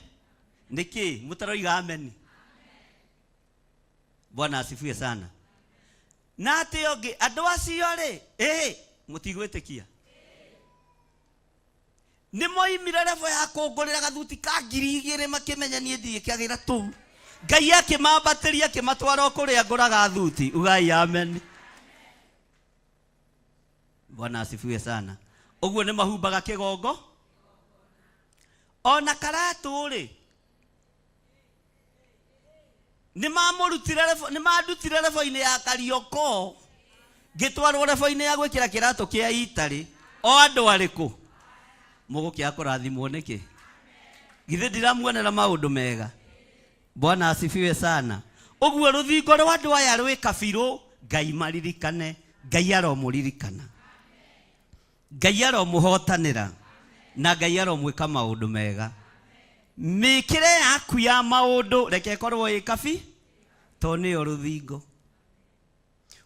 Nĩkĩ mũtaroiga amen? Bwana asifiwe sana. Na atĩ ũngĩ, andũ acio rĩ, ĩhĩ, mũtigwĩtĩkia. Nĩ moimire rebo ya kũngũrĩra gathuti ka 2000 makĩmenya niĩ ndigĩkagĩra tũu. Ngai akĩmambatĩria akĩmatwara o kũrĩa ngũraga thuti. Ugai amen. Bwana asifiwe sana. Ũguo nĩ mahumbaga kĩgongo. Ona karatũ rĩ, nĩ mamũrutire rebo nĩ mandutire rebo-inĩ ya Kariokor ngĩtwarwo rebo-inĩ ya gwĩkĩra kĩratũ kĩa itarĩ o andũ arĩkũ mũgũkĩaga kũrathimwo nĩkĩ? Githĩ ndiramuonera maũndũ mega? Bwana asifiwe sana. Ũguo rũthingo rwa andũ aya rwĩ kabirũ, Ngai maririkane, Ngai aromũririkana, Ngai aromũhotanĩra, na Ngai aromwĩka maũndũ mega. Mĩkĩre yaku ya maũndũ reke ĩkorwo ĩ kabi, tondũ nĩyo rũthingo.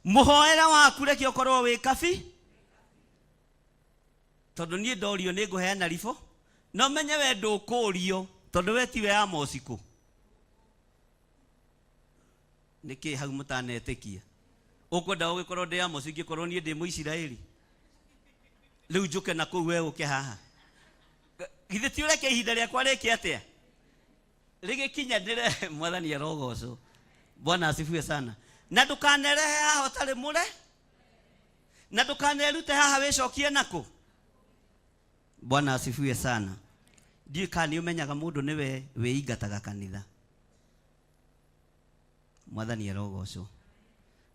Mũhoere waku reke ũkorwo wĩ kabi, tondũ niĩ ndorio nĩ ngũheana ribũ, no menye we ndũkũrio, tondũ we tiwe Amosi kũ. Nĩkĩ hau mũtanetĩkia? Ũkwenda ũgĩkorwo ndĩ Amosi ingĩkorwo niĩ ndĩ Mũisiraeli? Rĩu njũke na kũu we ũke haha. Githĩ ti ũreke ihinda rĩakwa rĩke atĩa? Rĩgĩkinyanĩre. Mwathani arogocwo. Bwana asifiwe sana. Na ndũkanerehe haha ũtarĩ mũre, na ndũkanerute haha wĩcokie nakũ. Bwana asifiwe sana. Ndiũĩ kana nĩ ũmenyaga mũndũ nĩwe wĩingataga kanitha. Mwathani arogocwo.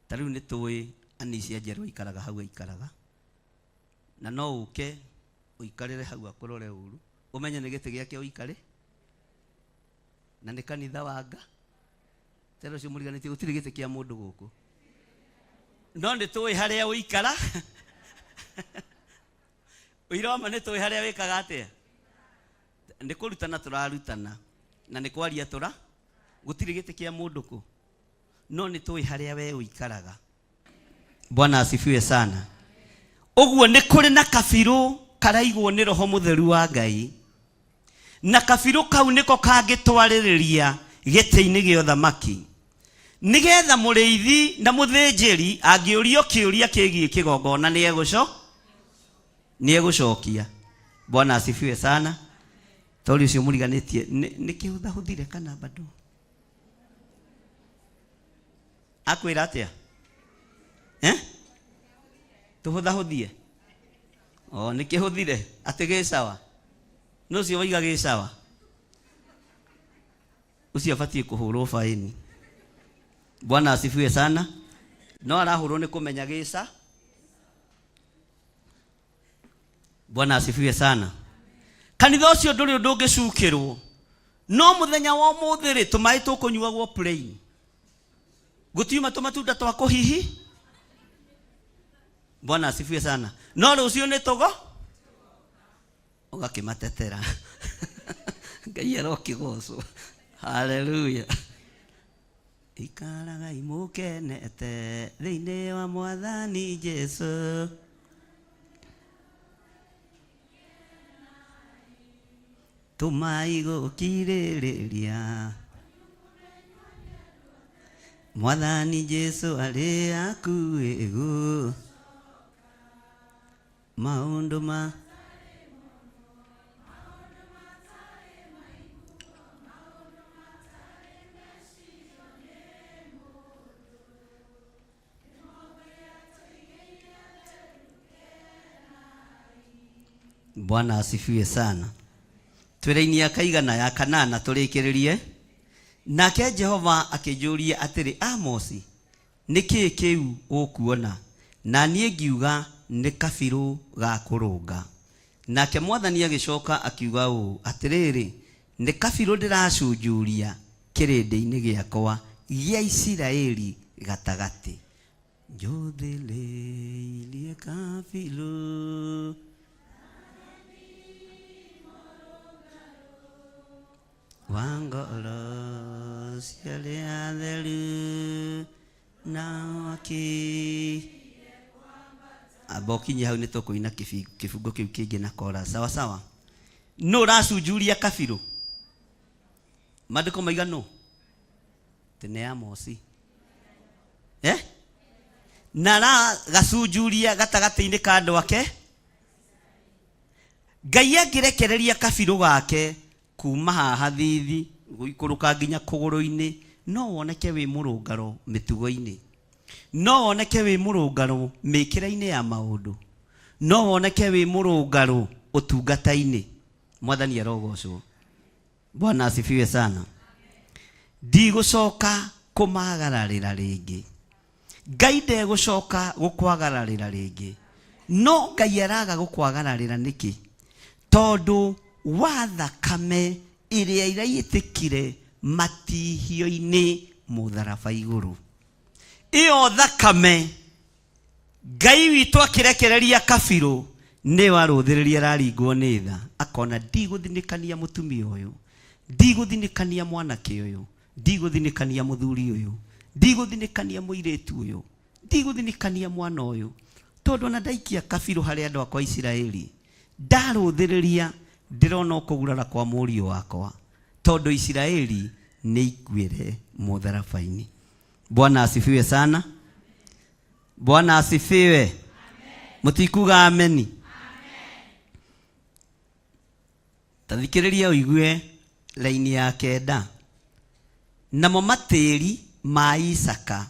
Ta rĩu nĩ tũĩ Anisia Njerũ aikaraga hau aikaraga, na no ũke ũikarĩre hau akũrore ũru, ũmenye nĩ gĩtĩ gĩake ũikarĩ, na nĩ kanitha wa nga. Tera ũcio mũriganĩtie gũtirĩ gĩtĩ kĩa mũndũ gũkũ, no nĩ tũĩ harĩa ũikara. Ũira wa ma nĩ tũĩ harĩa wĩkaga atĩa. Nĩ kũrutana tũrarutana na nĩ kwaria tũra, gũtirĩ gĩtĩ kĩa mũndũ kũ, no nĩ tũĩ harĩa we ũikaraga. Bwana asifiwe sana. Ũguo nĩ kũrĩ na kabirũ karaigwo nĩ Roho Mũtheru wa Ngai, na kabirũ kau nĩko kangĩtwarĩrĩria gĩtĩ-inĩ gĩa ũthamaki, nĩgetha mũrĩithi na mũthĩnjĩri angĩũrio kĩũria kĩgiĩ kĩgongona nĩ egũco nĩ egũcokia. Bwana asifiwe sana. Tori ũcio mũriganĩtie nĩ kĩhũthahũthire kana bado? Akwĩra atĩa? Eh? Tũhũthahũthie? O, nĩ kĩhũthire atĩ gĩ sawa. Nũ ũcio waiga gĩ sawa? Ũcio abatiĩ kũhũrwo faini. Bwana asifiwe sana. No arahũrwo nĩ kũmenya gĩ sa. Bwana asifiwe sana. Kanitha ũcio ndũrĩ ũndũ ũngĩcukĩrwo. No mũthenya wa ũmũthĩ rĩ, tũmaĩ tũkũnyuagwo plain. Gũtiuma tũmatunda twa kũhihi. Bwana asifiwe sana. No rũciũ nĩ tũgo ũgakĩmatetera. Ngai arokĩgocwo. Haleluya. Ikaragai mũkenete thĩinĩ wa Mwathani Jesu. Tũmai gũkirĩrĩria. Mwathani Jesu arĩ hakuhĩ gũ. Maũndũ ma Bwana asifiwe sana. Twĩra-inĩ ya kaigana ya kanana tũrĩkĩrĩrie. Nake Jehova akĩnjũria atĩrĩ, Amosi, nĩ kĩĩ kĩu ũkuona? Na niĩ ngiuga, nĩ kabirũ ga kũrũnga. Nake Mwathani agĩcoka akiuga ũũ, Atĩrĩrĩ, nĩ kabirũ ndĩracunjuria kĩrĩndĩ-inĩ gĩakwa gĩa Isiraeli gatagatĩ. Njũthĩrĩirie kabirũ. Wa ngoro cia arĩa atheru na akĩ amba ũkinye hau nĩ tũkũina kĩbungo kĩu kĩngĩ na kora sawa sawa. Nũ ũracunjuria kabirũ? Maandĩko maiga nũ? Tene ya Mosi. Eh? Na aragacunjuria gatagatĩ-inĩ ka andũ ake. Ngai angĩrekereria kabirũ gake kuma haha thithi gũikũrũka nginya kũgũrũ-inĩ, no woneke wĩ mũrũngaro mĩtugo-inĩ, no woneke wĩ mũrũngaro mĩkĩre-inĩ ya maũndũ, no woneke wĩ mũrũngaro ũtungata-inĩ. Mwathani arogocwo. Bwana asifiwe sana. Ndigũcoka kũmagararĩra rĩngĩ. Ngai ndegũcoka gũkwagararĩra rĩngĩ. No Ngai araga gũkwagararĩra nĩkĩ? Tondũ wa thakame ĩrĩa ĩraitĩkire matihio-inĩ mũtharaba igũrũ. Ĩyo thakame Ngai witũ akĩrekereria kabirũ nĩyo arũthĩrĩria araringwo nĩ tha, akona ndigũthinĩkania mũtumia ũyũ, ndigũthinĩkania mwanake ũyũ, ndigũthinĩkania mũthuri ũyũ, ndigũthinĩkania mũirĩtu ũyũ, ndigũthinĩkania mwana ũyũ, tondũ ona ndaikia kabirũ harĩ andũ akwa Isiraeli, ndarũthĩrĩria ndĩrona o kũgurara kwa mũriũ wakwa, tondũ Isiraeli nĩ ikuĩre mũtharaba-inĩ. Bwana asifiwe sana. Bwana asifiwe. Mũtikuga ameni? Ta thikĩrĩria ũigue raini ya kenda. Namo matĩri ma Isaka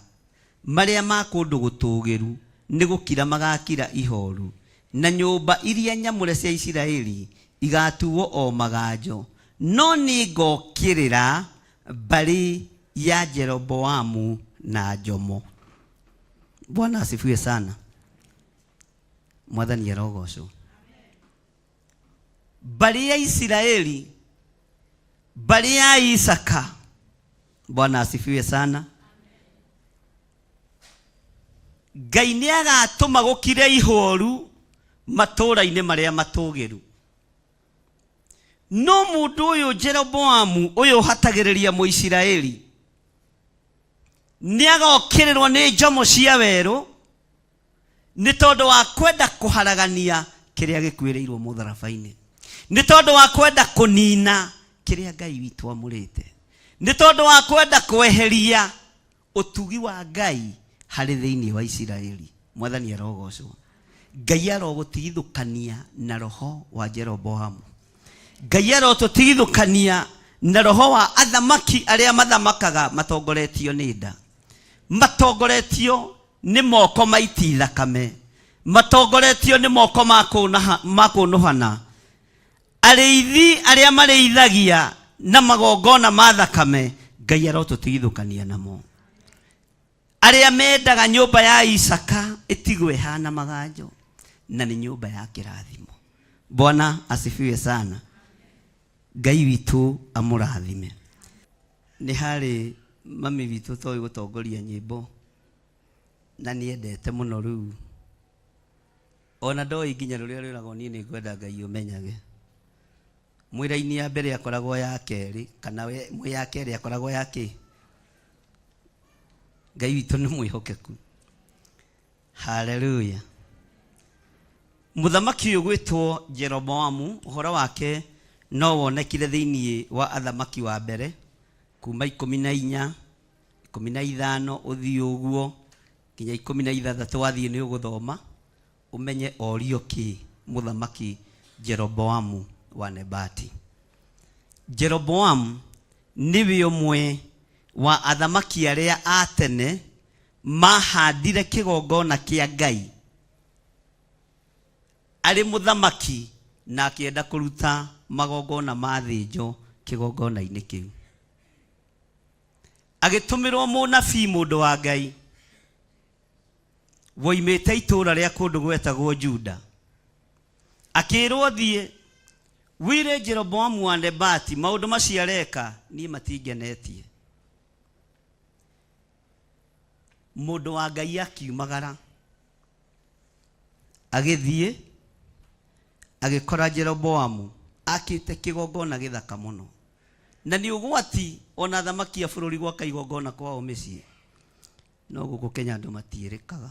marĩa ma kũndũ gũtũũgĩru nĩ gũkira magakira ihooru, na nyũmba iria nyamũre cia Isiraeli igatuo o maganjo, no nĩngokĩrĩra mbarĩ ya Jeroboamu na njomo. Bwana asifiwe sana. Mwathani arogocwo. Mbarĩ ya Isiraeli, mbarĩ ya Isaka. Bwana asifiwe sana. Ngai nĩ agatũma gũkire ihoru matũũra-inĩ marĩa matũgĩru. No mũndũ ũyũ Jeroboamu ũyũ ũhatagĩrĩria Mũisiraeli nĩ agokĩrĩrwo nĩ njomo cia werũ nĩ tondũ wa kwenda kũharagania kĩrĩa gĩkuĩrĩirwo mũtharaba-inĩ, nĩ tondũ wa kwenda kũnina kĩrĩa Ngai witũ amũrĩte, nĩ tondũ wa kwenda kweheria ũtugi wa Ngai harĩ thĩinĩ wa Isiraeli. Mwathani arogocwo. Ngai arogũtigithũkania na roho wa Jeroboamu. Ngai arotũtigithũkania na roho wa athamaki arĩa mathamakaga matongoretio nĩ nda, matongoretio nĩ moko maiti thakame, matongoretio nĩ moko ma kũnũhana, arĩithi arĩa marĩithagia na magongona ma thakame. Ngai arotũtigithũkania namo. Arĩa mendaga nyũmba ya Isaka ĩtigwo ĩhana maganjo, na nĩ nyũmba ya kĩrathimo. Bwana asifiwe sana. Ngai witũ amũrathime. Nĩ harĩ mami witũ toĩ gũtongoria nyĩmbo na nĩendete mũno rĩu, ona ndoĩ nginya rũrĩa rwĩragwo niĩ nĩ ngwenda Ngai ũmenyage. Mwĩ raini ya mbere akoragwo ya kerĩ, kana mwĩ ya kerĩ akoragwo ya kĩ. Ngai witũ nĩ mwĩhokeku. Haleluya. Mũthamaki ũyũ gwĩtwo Jeroboamu, ũhoro wake no wonekire thĩinĩ wa athamaki wa mbere kuma 14, 15 ũthiĩ ũguo nginya 16 wathiĩ nĩ ũgũthoma ũmenye orio kĩ mũthamaki Jeroboamu wa Nebati. Jeroboamu nĩwe ũmwe wa athamaki arĩa a tene mahandire kĩgongona kĩa Ngai arĩ mũthamaki na akĩenda kũruta magongona ma thĩnjo kĩgongona-inĩ kĩu. Agĩtũmĩrwo mũnabii mũndũ wa Ngai woimĩte itũũra rĩa kũndũ gwetagwo Juda. Akĩrwo thiĩ wĩre Jeroboamu wa Nebati maũndũ macio areka niĩ matingenetie. Mũndũ wa Ngai akiumagara agĩthiĩ agĩkora Jeroboamu akĩte kĩgongona gĩthaka mũno. Na nĩ ũgwati ona athamaki a bũrũri gwaka igongona kwao mĩciĩ, no gũkũ Kenya andũ matiĩrĩkaga.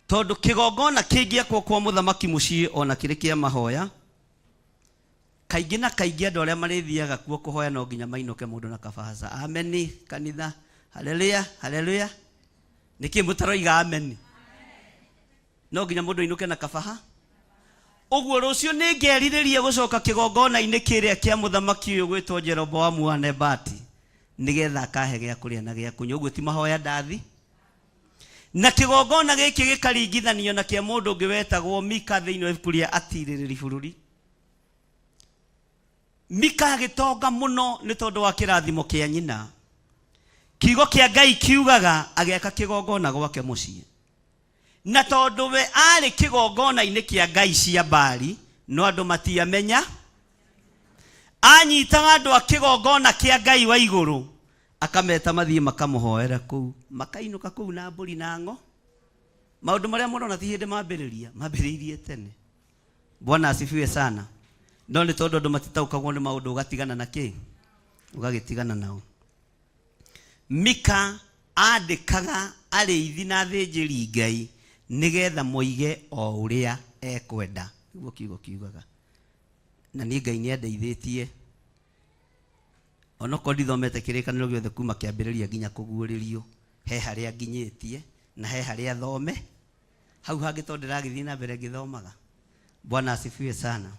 Tondũ kĩgongona kĩngĩakwo kwa mũthamaki mũciĩ ona kĩrĩ kĩa mahoya, kaingĩ na kaingĩ andũ arĩa marĩthiaga kuo kũhoya no nginya mainũke mũndũ na kabahaca. Ameni kanitha, haleluya, haleluya. Nĩkĩ mũtaroiga ameni? No nginya mũndũ ainũke na kabaha. Ũguo rũciũ nĩngerirĩria gũcoka kĩgongona-inĩ kĩrĩa kĩa mũthamaki ũyũ gwĩtwo Jeroboamu wa Nebati, nĩgetha akahe gĩa kũrĩa na gĩa kũnyua. Ũguo ti mahoya ndathi. Na kĩgongona gĩkĩ gĩkaringithanio na kĩa mũndũ ũngĩ wetagwo Mika thĩinĩ wa ibuku rĩa Atirĩrĩri Bũrũri. Mika agĩtonga mũno nĩ tondũ wa kĩrathimo kĩa nyina. Kiugo kĩa Ngai kiugaga agĩaka kĩgongona gwake mũciĩ. Na tondũ we aarĩ kĩgongona-inĩ kĩa ngai cia Baali, no andũ matiamenya, anyitaga andũ a kĩgongona kĩa Ngai wa igũrũ, akameta mathiĩ makamũhoere kũu, makainũka kũu na mbũri na ng'o. Maũndũ marĩa mũrona ti hĩndĩ mambĩrĩria, mambĩrĩirie tene. Bwana asifiwe sana. No nĩ tondũ andũ matitaũkagwo nĩ maũndũ ũgatigana na kĩ? Ũgagĩtigana nao. Mika aandĩkaga arĩithi na athĩnjĩri Ngai nĩgetha moige o ũrĩa ekwenda. Nĩguo kiugo kiugaga. Na niĩ Ngai nĩ andeithĩtie onokorwo ndithomete kĩrĩkanĩro gĩothe kuma kĩambĩrĩria nginya kũguũrĩrio, he harĩa nginyĩtie na he harĩa thome hau hangĩ tondũ ndĩragĩthiĩ na mbere ngĩthomaga. Bwana asifiwe sana.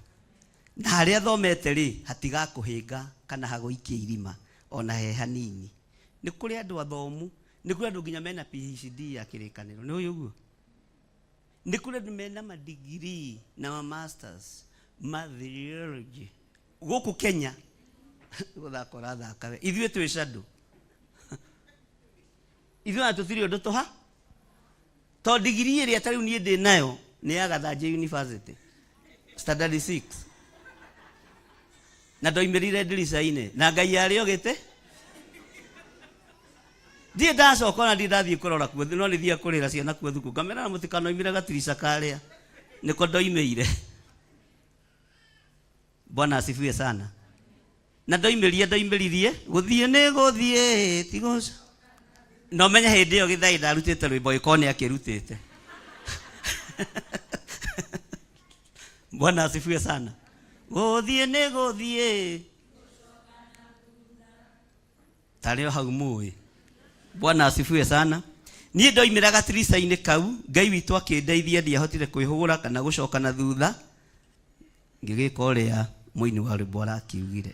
Na harĩa thomete rĩ, hatigakũhĩnga kana hagũikie irima ona he hanini. Nĩ kũrĩ andũ athomu, nĩ kũrĩ andũ nginya mena PhD ya kĩrĩkanĩro, nĩ ũĩ ũguo? Nĩ kũrĩ andũ mena madigiri na ma masters ma theology gũkũ Kenya. Gũthaka ũrathaka we, ithuĩ twĩ shadow, ithuĩ ona tũtirĩ ũndũ tũha to digiri ĩrĩa ta rĩu niĩ ndĩ nayo nĩ ya Gathanjĩ University standard 6 na ndoimĩrire ndirica-inĩ na Ngai arĩ o gĩtĩ ndirĩ ndacoka ona ndirĩ ndathiĩ kũrora kuo no nĩ thiaga kũrĩra ciana kuo thukuru ngamera na mũtikanoimĩre gatirica karĩa nĩko ndoimĩire. Bwana asifiwe sana. Na ndoimĩrie ndoimĩririe gũthiĩ nĩ gũthiĩ ti gũca na ũmenye hĩndĩ ĩyo gĩthai ndarutĩte rwĩmbo gĩkorwo nĩ akĩrutĩte. Bwana asifiwe sana. Gũthiĩ nĩ gũthiĩ tarĩ o hau mũĩ. Bwana asifiwe sana. Niĩ ndoimĩra gatirica-inĩ kau, Ngai witũ akĩndeithia ndiahotire kwĩhũgũra kana gũcoka na thutha, ngĩgĩka ũrĩa mũini wa rwĩmbo arakiugire.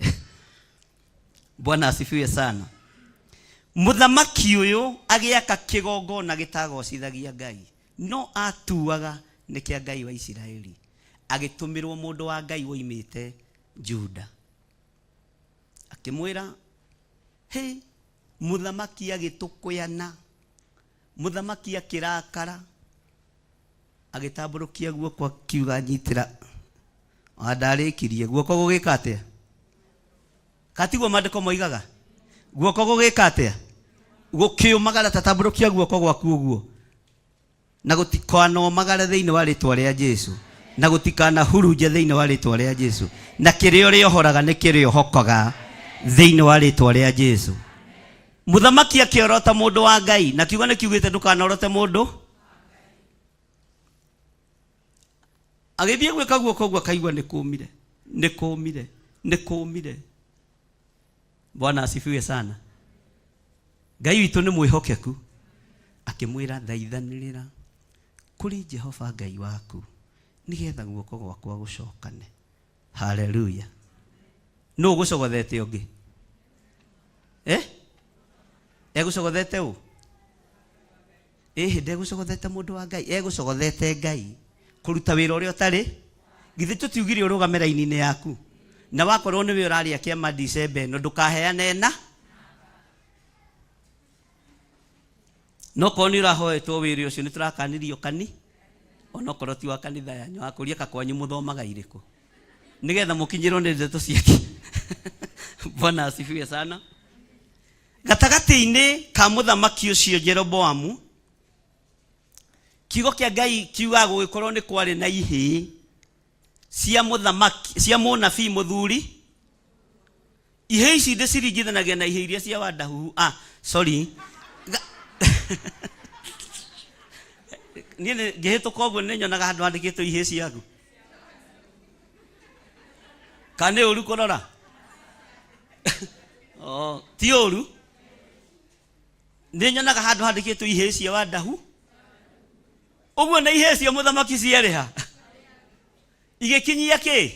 Bwana asifiwe sana. Mũthamaki ũyũ agĩaka kĩgongona gĩtagocithagia Ngai, no atuaga nĩ kĩa Ngai wa Isiraeli, agĩtũmĩrwo mũndũ wa Ngai woimĩte Juda. Akĩmwĩra, hĩ, mũthamaki agĩtũkũyana, mũthamaki akĩrakara, agĩtambũrũkia guoko akiuga nyitĩra. Ona ndarĩkirie, guoko gũgĩka atĩa? Katiguo maandĩko moigaga? Guoko gũgĩka atĩa? Gũkĩũmagara, ta tambũrũkia guoko gwaku ũguo. Na gũtikanomagare thĩinĩ wa rĩtwa rĩa Jesu, na gũtikanahurunje thĩinĩ wa rĩtwa rĩa Jesu, na kĩrĩa ũrĩohoraga nĩ kĩrĩohokaga thĩinĩ wa rĩtwa rĩa Jesu. Mũthamaki akĩorota mũndũ wa Ngai, na kiugo nĩ kiugĩte ndũkanorote mũndũ. Agĩthiĩ gwĩka guoko ũguo akaigua nĩ kũmire, nĩ kũmire, nĩ kũmire. Bwana asifiwe sana. Ngai witũ nĩ mwĩhokeku. Akĩmwĩra, thaithanĩrĩra kũrĩ Jehova Ngai waku nĩgetha guoko gwakwa gũcokane. Haleluya. Nũ ũgũcogothete ũngĩ? Eh? Egũcogothete ũ? Ĩhĩ ndegũcogothete mũndũ wa Ngai, egũcogothete Ngai kũruta wĩra ũrĩa ũtarĩ. Githĩ tũtiugire ũrũgame raini-inĩ yaku? Na wakorwo nĩwe ũrarĩa kĩama Dicemba ĩno ndũkaheane na no korwo nĩ ũrahoetwo wĩra ũcio nĩ tũrakanirio kani. Onokorwo ti wa kanitha yanyu, akũria kakwanyu mũthomaga irĩkũ nĩgetha mũkinyĩrwo nĩ ndeto ciake. Bwana asifiwe sana. Gatagatĩ-inĩ ka mũthamaki ũcio Jeroboamu, kiugo kĩa Ngai kiugaga gũgĩkorwo nĩ kwarĩ na ihĩĩ cia mũthamaki, cia mũnabii mũthuri. Ihĩĩ ici ndĩciringithanagia na ihĩĩ iria cia Wandahuhu. Ah, sorry. Niĩ ngĩhĩtũka ũguo nĩ nyonaga handũ handĩkĩtwo ihĩĩ ciaku. Kana nĩ ũru kũrora? Oh, ti ũru. Nĩ nyonaga handũ handĩkĩtwo ihĩĩ cia Wandahu. Ũguo na ihĩĩ cia mũthamaki cierĩ ha? Igĩkinyia kĩ?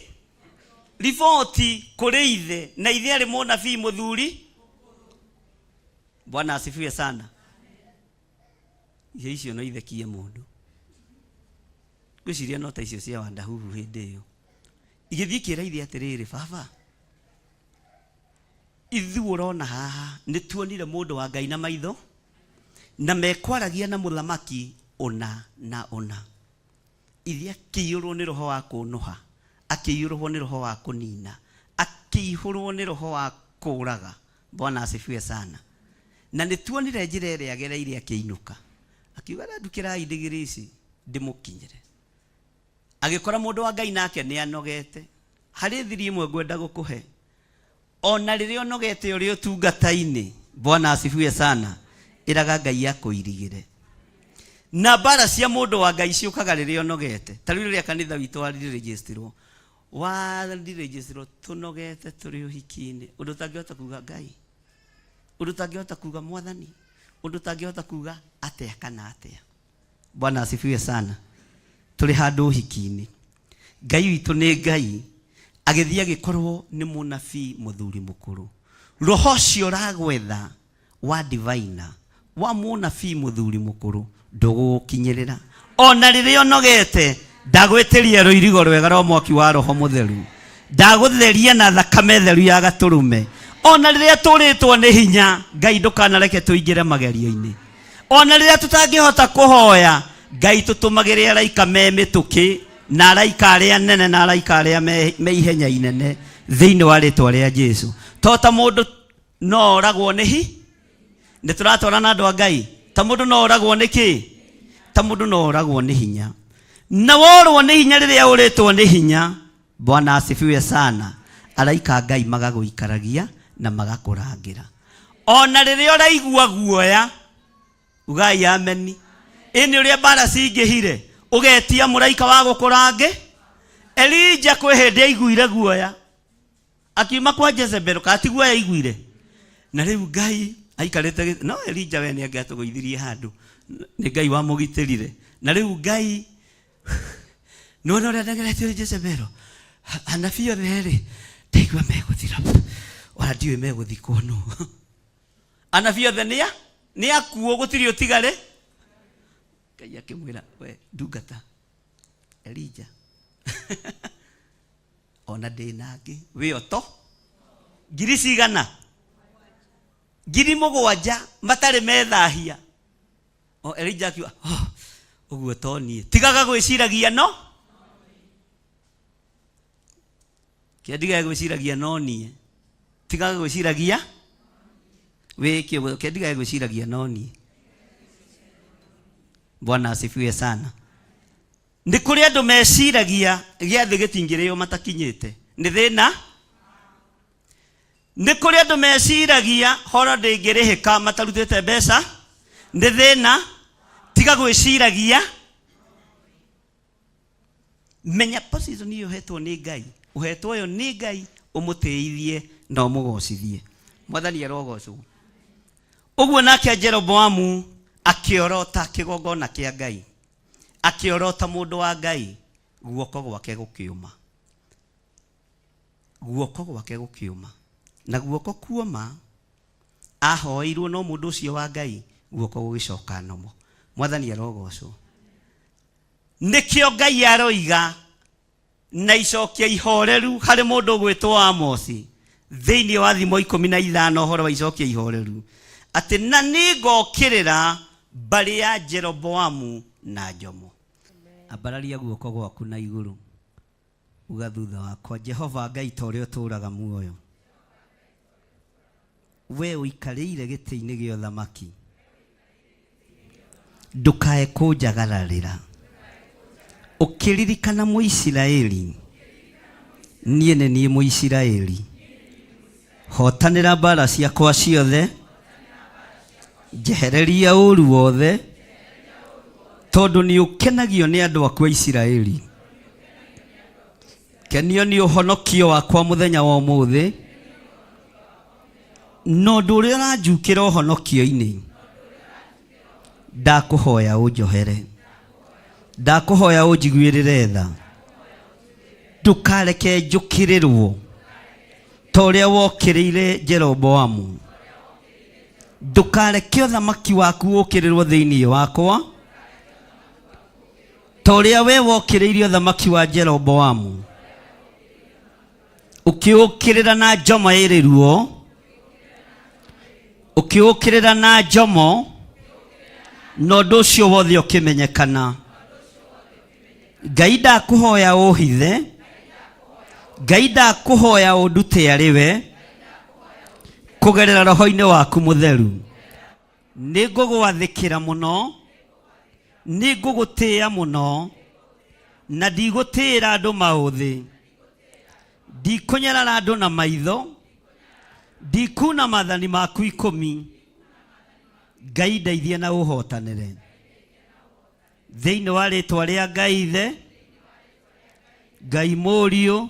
Riboti kũrĩ ithe, na ithe arĩ mũnabii mũthuri. Bwana asifiwe sana. Ihĩĩ icio no ithekie mũndũ. Ngwĩciria no ta icio cia Wandahuhu hĩndĩ ĩyo. Igĩthiĩ ikĩra ithe atĩrĩrĩ, baba, ithuĩ ũrona haha nĩ tuonire mũndũ wa Ngai na maitho, na mekwaragia na mũthamaki ũna na ũna. Ithe akĩiyũrwo nĩ roho wa kũnũha, akĩiyũrwo nĩ roho wa kũnina, akĩihũrwo nĩ roho wa kũũraga. Bwana asifiwe sana. Na nĩ tuonire njĩra ĩrĩa agereire akĩinũka. Akiuga na ndukĩrai ndigiri ici ndĩmũkinyĩre. Agĩkora mũndũ wa Ngai nake nĩ anogete. Harĩ thiri ĩmwe ngwenda gũkũhe. Ona rĩrĩa ũnogete ũrĩ ũtungata-inĩ, Bwana asifiwe sana, ĩraga Ngai akũirigĩre. Na mbara cia mũndũ wa Ngai ciũkaga rĩrĩa ũnogete. Ta rĩu rĩrĩa kanitha witũ wa registrwo, wa registrwo tũnogete tũrĩ ũhiki-inĩ, ũndũ ũtangĩhota kuga Ngai, ũndũ ũtangĩhota kuga Mwathani, ũndũ ũtangĩhota kuga atĩa kana atĩa. Bwana asifiwe sana. Tũrĩ handũ ũhiki-inĩ. Ngai witũ nĩ Ngai, agĩthiĩ agĩkorwo nĩ mũnabii mũthuri mũkũrũ. Roho ũcio ũragwetha wa divina wa mũnabii mũthuri mũkũrũ ndũgũgũkinyĩrĩra. Ona rĩrĩa ũnogete, ndagwĩtĩria rũirigo rwega rwa mwaki wa Roho Mũtheru, ndagũtheria na thakame theru ya gatũrũme. Ona rĩrĩa tũrĩtwo nĩ hinya, Ngai ndũkanareke tũingĩre magerio-inĩ. Ona rĩrĩa tũtangĩhota kũhoya, Ngai tũtũmagĩre araika me mĩtũkĩ na araika arĩa nene na araika arĩa me ihenya inene thĩinĩ wa rĩtwa rĩa Jesu. To ta mũndũ no oragwo nĩ hi nĩ tũratwarana andũ a Ngai, ta mũndũ no oragwo nĩ kĩ? Ta mũndũ no oragwo nĩ hinya. Na worwo nĩ hinya rĩrĩa ũrĩtwo nĩ hinya, Bwana asifiwe sana, araika a Ngai magagũikaragia na magakũrangĩra. Ona rĩrĩa ũraigua guoya, ugai ameni. Ĩ nĩ ũrĩa mbara cingĩhire, ũgetia mũraika wa gũkũrangĩ. Elija kwĩ hĩndĩ aiguire guoya, akiuma kwa Jezebel, kana ti guoya aiguire? Na rĩu Ngai aikarĩte no Elija we nĩ angĩatũgũithirie handũ, nĩ Ngai wamũgitĩrire. Na rĩu Ngai nĩwona ũrĩa ndengeretio nĩ Jezebel, anabii othe rĩ, ndaigua megũthira, ona ndiũĩ megũthikwo nũ. Anabii othe nĩ akuũ, gũtirĩ ũtigarĩ. Ngai akĩmwĩra, we ndungata Elija, ona ndĩ na angĩ wĩ oto ngiri cigana? 7,000 matarĩ methahia. O Elija akiuga, oh, ũguo to niĩ. Tigaga gwĩciragia no kĩa, ndigage gwĩciragia no niĩ. Tigaga gwĩciragia wĩke ũguo, kĩa ndigage gwĩciragia no niĩ. Bwana asifiwe sana. Nĩ kũrĩ andũ meciragia gĩathĩ gĩtingĩrĩo matakinyĩte. Nĩ thĩna. Nĩ kũrĩ andũ meciragia horo ndĩngĩrĩhĩka matarutĩte mbeca. Nĩ thĩna. Tiga gwĩciragia. Menya position ĩyo ũhetwo nĩ Ngai. Ũhetwo yo nĩ Ngai ũmũtĩithie na ũmũgocithie. Mwathani arogocwo. Ũguo nake Jeroboamu akĩorota kĩgongona kĩa Ngai. Akĩorota mũndũ wa Ngai, guoko gwake gũkĩũma. Guoko gwake gũkĩũma. Na guoko kuoma, ahoeirwo no mũndũ ũcio wa Ngai, guoko gũgĩcoka nomo. Mwathani arogocwo. Nĩkĩo Ngai aroiga na icokia ihoreru harĩ mũndũ ũgwĩtwo Amosi thĩinĩ wa Thimo 15 ũhoro wa icokia ihoreru, atĩ na nĩngokĩrĩra mbarĩ ya Jeroboamu na njomo. Ambararia guoko gwaku na igũrũ, uga thutha wakwa, Jehova Ngai ta ũrĩa ũtũũraga muoyo, we ũikarĩire gĩtĩ-inĩ gĩa ũthamaki, ndũkae kũnjagararĩra ũkĩririkana Mũisiraeli. Niĩ nĩ niĩ Mũisiraeli. Hotanĩra mbaara ciakwa ciothe, njehereria ũũru wothe, tondũ nĩ ũkenagio nĩ andũ aku a Isiraeli. Kenio nĩ ũhonokio wakwa mũthenya wa ũmũthĩ, na ũndũ ũrĩa ũranjukĩra ũhonokio-inĩ, ndakũhoya ũnjohere, ndakũhoya ũnjiguĩrĩre tha, ndũkareke njũkĩrĩrwo ta ũrĩa wokĩrĩire Jeroboamu, ndũkareke ũthamaki waku ũkĩrĩrwo thĩinĩ wakwa ta ũrĩa we wokĩrĩire ũthamaki wa Jeroboamu, ũkĩũkĩrĩra na njomo ĩrĩ ruo, ũkĩũkĩrĩra na njomo, na ũndũ ũcio wothe ũkĩmenyekana. Ngai ndakũhoya ũhithe, Ngai ndakũhoya ũndute arĩ we, kũgerera roho-inĩ waku mũtheru. Nĩ ngũgwathĩkĩra mũno, nĩ ngũgũtĩĩa mũno, na ndigũtĩĩra andũ maũthĩ. Ndikũnyarara andũ na maitho, ndikuna maathani maku ikũmi. Ngai ndeithie na ũhotanĩre. Thĩinĩ wa rĩtwa rĩa Ngai Ithe, Ngai Mũriũ,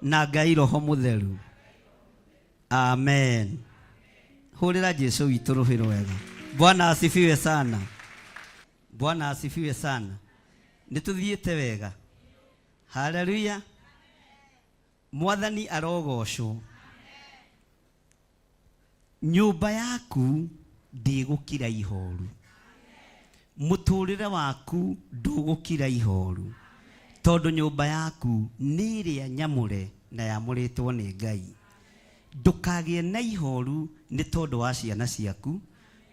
na Ngai Roho Mũtheru. Amen. Hũrĩra Jesu witũ rũhĩ rwega. Bwana asifiwe sana. Bwana asifiwe sana. Nĩ tũthiĩte wega. Haleluya. Mwathani arogocwo. Nyũmba yaku ndĩgũkira ihoru. Mũtũrĩre waku ndũgũkira ihoru. Tondũ nyũmba yaku nĩ ĩrĩa nyamũre na yamũrĩtwo nĩ Ngai. Ndũkagĩe na ihoru nĩ tondũ wa ciana ciaku,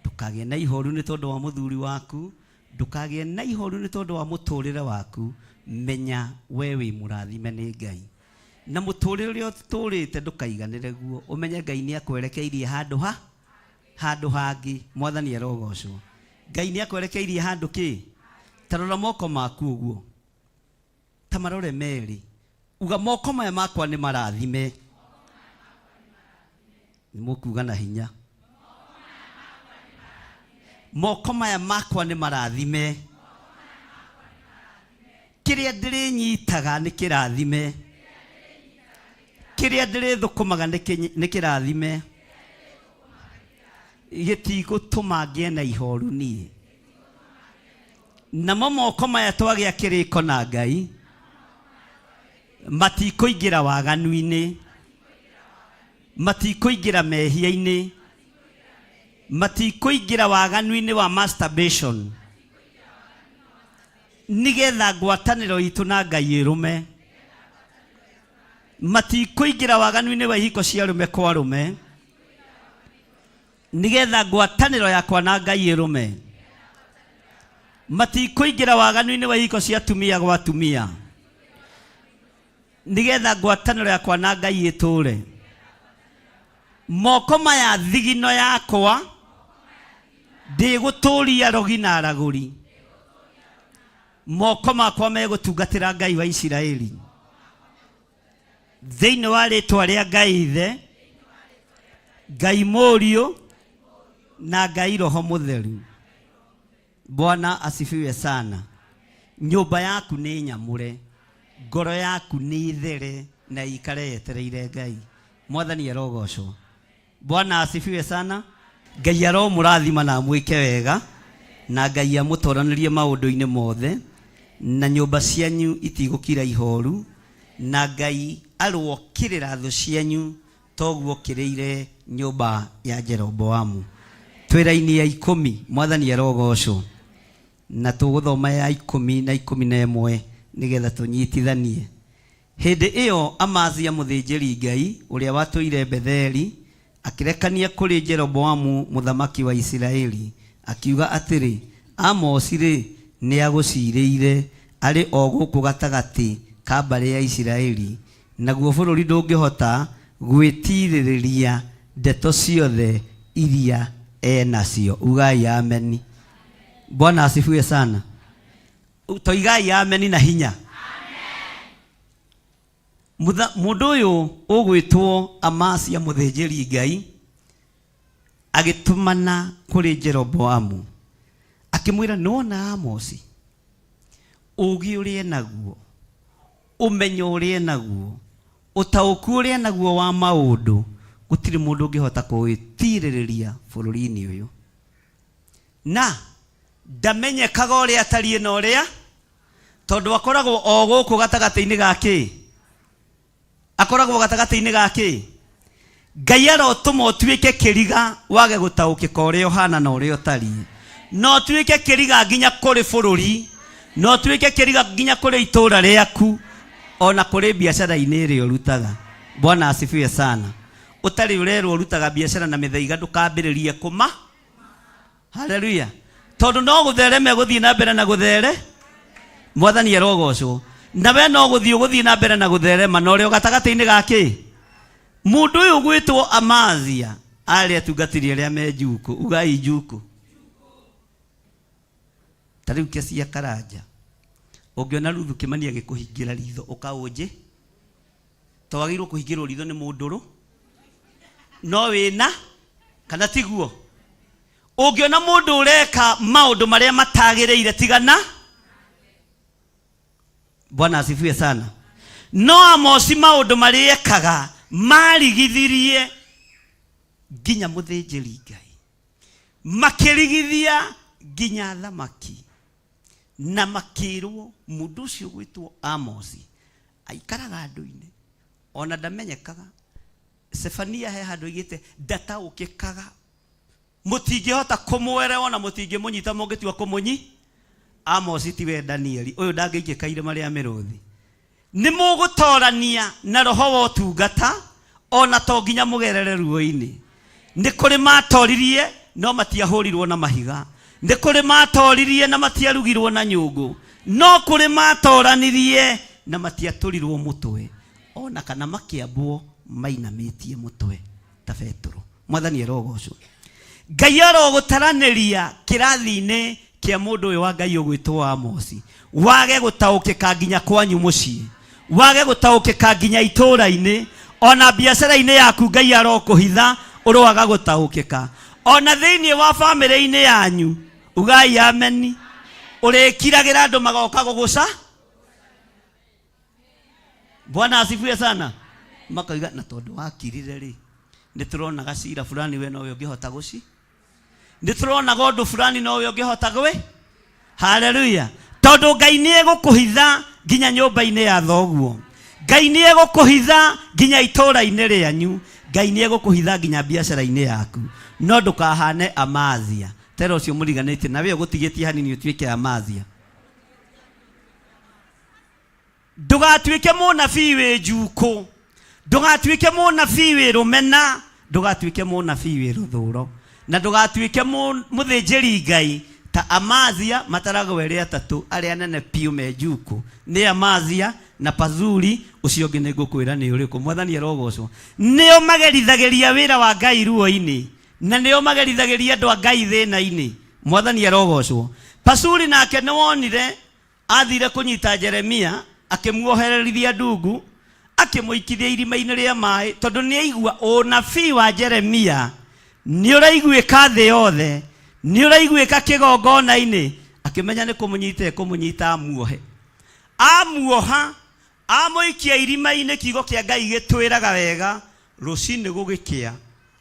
ndũkagĩe na ihoru nĩ tondũ wa mũthuri waku, ndũkagĩe na ihoru nĩ tondũ wa mũtũrĩre waku. Menya we wĩ mũrathime nĩ Ngai. Na mũtũrĩre ũrĩa ũtũrĩte ndũkaiganĩre guo, ũmenye Ngai nĩ akwerekeirie handũ ha handũ hangĩ. Mwathani arogocwo. Ngai nĩ akwerekeirie handũ kĩ? Ta rora moko maku ũguo. Ta marore merĩ. Uga moko maya makwa nĩ marathime. Nĩ mũkuga na hinya. Moko maya makwa nĩ marathime. Kĩrĩa ndĩrĩnyitaga nĩ kĩrathime. Kĩrĩa ndĩrĩthũkũmaga nĩ kĩrathime. Gĩtigũtũma ngĩe na ihoru niĩ. Namo moko maya twagĩa kĩrĩko na Ngai matikũingĩra waganu-inĩ, matikũingĩra mehia-inĩ, matikũingĩra waganu-inĩ wa masturbation, nĩgetha ngwatanĩro itũ na Ngai ĩrũme. Matikũingĩra waganu-inĩ wa ihiko cia arũme kwa arũme, Nĩgetha ngwatanĩro yakwa na Ngai ĩrũme. Matikũingĩra waganu-inĩ wa ihiko cia atumia gwa atumia. Nĩgetha ngwatanĩro yakwa na Ngai ĩtũũre. Moko maya thigino yakwa ndĩgũtũũria rogi na aragũri. Moko makwa megũtungatĩra Ngai wa Isiraeli. Thĩinĩ wa rĩtwa rĩa Ngai Ithe, Ngai Mũriũ na Ngai Roho Mũtheru. Bwana asifiwe sana. Nyũmba yaku nĩ nyamũre, ngoro yaku nĩ there na ikare yetereire Ngai. Mwathani arogocwo. Bwana asifiwe sana. Ngai aromũrathima na amwĩke wega, na Ngai amũtoranĩrie maũndũ-inĩ mothe, na nyũmba cianyu itigũkira ihoru, na Ngai arũokĩrĩra thũ cianyu toguo okĩrĩire nyũmba ya Jeroboamu. Twĩ raini ya ikũmi, Mwathani arogocwo. Na tũgũthoma ya ikũmi na 11 nĩgetha tũnyitithanie. Hĩndĩ ĩyo Amazia mũthĩnjĩri-Ngai, ũrĩa watũire Betheli, akĩrekania kũrĩ Jeroboamu mũthamaki wa Isiraeli, akiuga atĩrĩ, Amosi-rĩ, nĩagũciirĩire. Arĩ o gũkũ gatagatĩ ka mbarĩ ya Isiraeli, naguo bũrũri ndũngĩhota gwĩtiirĩrĩria ndeto ciothe iria e nacio. Ugai ameni. Bwana asifiwe sana. Toigai ameni na hinya. Mũndũ ũyũ ũgwĩtwo Amasia mũthĩnjĩri Ngai agĩtũmana kũrĩ Jeroboamu akĩmwĩra, nĩwona Amosi, ũũgĩ ũrĩa enaguo, ũmenyo ũrĩa enaguo, ũtaũku ũrĩa enaguo wa maũndũ, gũtirĩ mũndũ ũngĩhota kũwĩtirĩrĩria bũrũri-inĩ ũyũ. Na ndamenyekaga ũrĩa atariĩ na ũrĩa, tondũ akoragwo o gũkũ gatagatĩ-inĩ ga kĩ? Akoragwo gatagatĩ-inĩ ga kĩ? Ngai arotũma ũtuĩke kĩriga wage gũtaũkĩka ũrĩa ũhana na ũrĩa ũtariĩ. Na ũtuĩke kĩriga nginya kũrĩ bũrũri, na ũtuĩke kĩriga nginya kũrĩ itũũra rĩaku, ona kũrĩ biacara-inĩ ĩrĩa ũrutaga. Bwana asifiwe sana. Ũtarĩ ũrerwo ũrutaga biacara na mĩthaiga ndũkambĩrĩrie kũma. Haleluya. Tondũ no gũtherema gũthiĩ na mbere na gũthere. Mwathani arogocwo. Na we no gũthiĩ ũgũthiĩ na mbere na gũtherema na ũrĩ o gatagatĩ-inĩ ga kĩ? Mũndũ ũyũ ũgwĩtwo Amazia arĩ atungatĩri arĩa me njukũ. Ugai njukũ. Ta rĩu kesi ya Karanja. Ũngĩona Ruthu Kĩmani agĩkũhingĩra ritho ũkaũnjĩ. To wagĩrĩirwo kũhingĩrwo ritho nĩ mũndũ rũ. No wĩna kana tiguo? Ũngĩona mũndũ ũreka maũndũ marĩa matagĩrĩire tigana. Bwana asifiwe sana. No Amosi maũndũ marĩa ekaga marigithirie nginya mũthĩnjĩri Ngai, makĩrigithia nginya athamaki, na makĩrwo mũndũ ũcio gwĩtwo Amosi aikaraga andũ-inĩ ona ndamenyekaga. Sefania he handũ oigĩte ndataũkĩkaga, mũtingĩhota kũmwerewa na mũtingĩmũnyita mũngĩtua kũmũnyi. Amosi tiwe Danieli ũyũ ndangĩikĩka irima rĩa mĩrũthi. Nĩ mũgũtorania na roho wa ũtungata ona to nginya mũgerere ruo-inĩ. Nĩ kũrĩ matoririe no matiahũrirwo na mahiga, nĩ kũrĩ matoririe na matiarugirwo na nyũngũ, no kũrĩ matoranirie na matiatũrirwo mũtwe ona kana makĩambwo mainamĩtie mũtwe ta Petero. Mwathani arogocwo. Ngai arogũtaranĩria kĩrathi-inĩ kĩa mũndũ ũyũ wa Ngai ũgwĩtwo Amosi, wage gũtaũkĩka nginya kwanyu mũciĩ, wage gũtaũkĩka nginya itũũra-inĩ, ona biacara-inĩ yaku Ngai arokũhitha ũroaga gũtaũkĩka, ona thĩinĩ wa bamĩrĩ-inĩ yanyu. Ugai ameni. Ũrĩkiragĩra andũ magoka gũgũca. Bwana asifiwe sana. Makoiga na tondũ wakirire rĩ, nĩ tũronaga cira fulani we nowe ũngĩhota gũci, nĩ tũronaga ũndũ fulani nowe ũngĩhota gwĩ. Haleluya. Tondũ Ngai nĩ egũkũhitha nginya nyũmba-inĩ ya thoguo, Ngai nĩ egũkũhitha nginya itũũra-inĩ rĩanyu, Ngai nĩ egũkũhitha nginya biacara-inĩ yaku. No ndũkahane Amazia tera ũcio mũriganĩtie na we ũgũtigĩtie hanini ũtuĩke Amazia. Ndũgatuĩke mũnabii wĩ njukũ, ndũgatuĩke mũnabii wĩ rũmena, ndũgatuĩke mũnabii wĩ rũthũro, na ndũgatuĩke mũthĩnjĩri Ngai ta Amazia. Mataragwo erĩ atatũ arĩa anene piũ me njukũ nĩ Amazia na Pazuri, ũcio ũngĩ nĩ ngũkwĩra nĩ ũrĩkũ. Mwathani arogocwo. Nĩo magerithagĩria wĩra wa Ngai ruo-inĩ, na nĩo magerithagĩria andũ a Ngai thĩna-inĩ. Mwathani arogocwo. Pazuri nake nĩwonire Aathire kũnyita Jeremia, akĩmuohererithia ndungu, akĩmũikithia irima-inĩ rĩa maĩ, tondũ nĩ aigua ũnabii wa Jeremia nĩ ũraiguĩka thĩ yothe, nĩ ũraiguĩka kĩgongona-inĩ. Akĩmenya nĩ kũmũnyita ekũmũnyita amuohe. Amuoha, amũikia irima-inĩ, kiugo kĩa Ngai gĩtwĩraga wega, rũcinĩ gũgĩkĩa,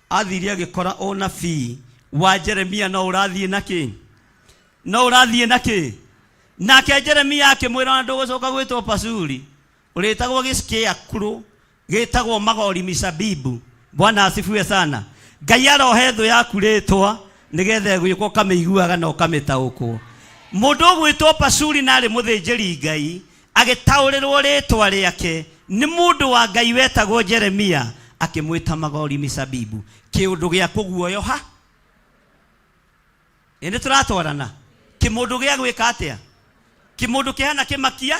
athire agĩkora ũnabii wa Jeremia no ũrathiĩ na kĩ? No ũrathiĩ na kĩ? Nake Jeremia akĩmwĩra, ona ndũgũcoka gwĩtwo Pashuri, ũrĩtagwo gĩcikĩakurũ, gĩtagwo Magori Misabibu. Bwana asifiwe sana. Ngai arohe thũ yaku rĩtwa nĩgetha ĩgwĩka ũkamĩiguaga na ũkamĩtaũkwo. Mũndũ ũgwĩtwo Pashuri na arĩ mũthĩnjĩri Ngai agĩtaũrĩrwo rĩtwa rĩake nĩ mũndũ wa Ngai wetagwo Jeremia, akĩmwĩta Magori Misabibu, kĩũndũ gĩa kũguoyoha. Ĩ nĩ tũratwarana? Kĩmũndũ gĩa gwĩka atĩa? Kĩmũndũ kĩhana kĩmakia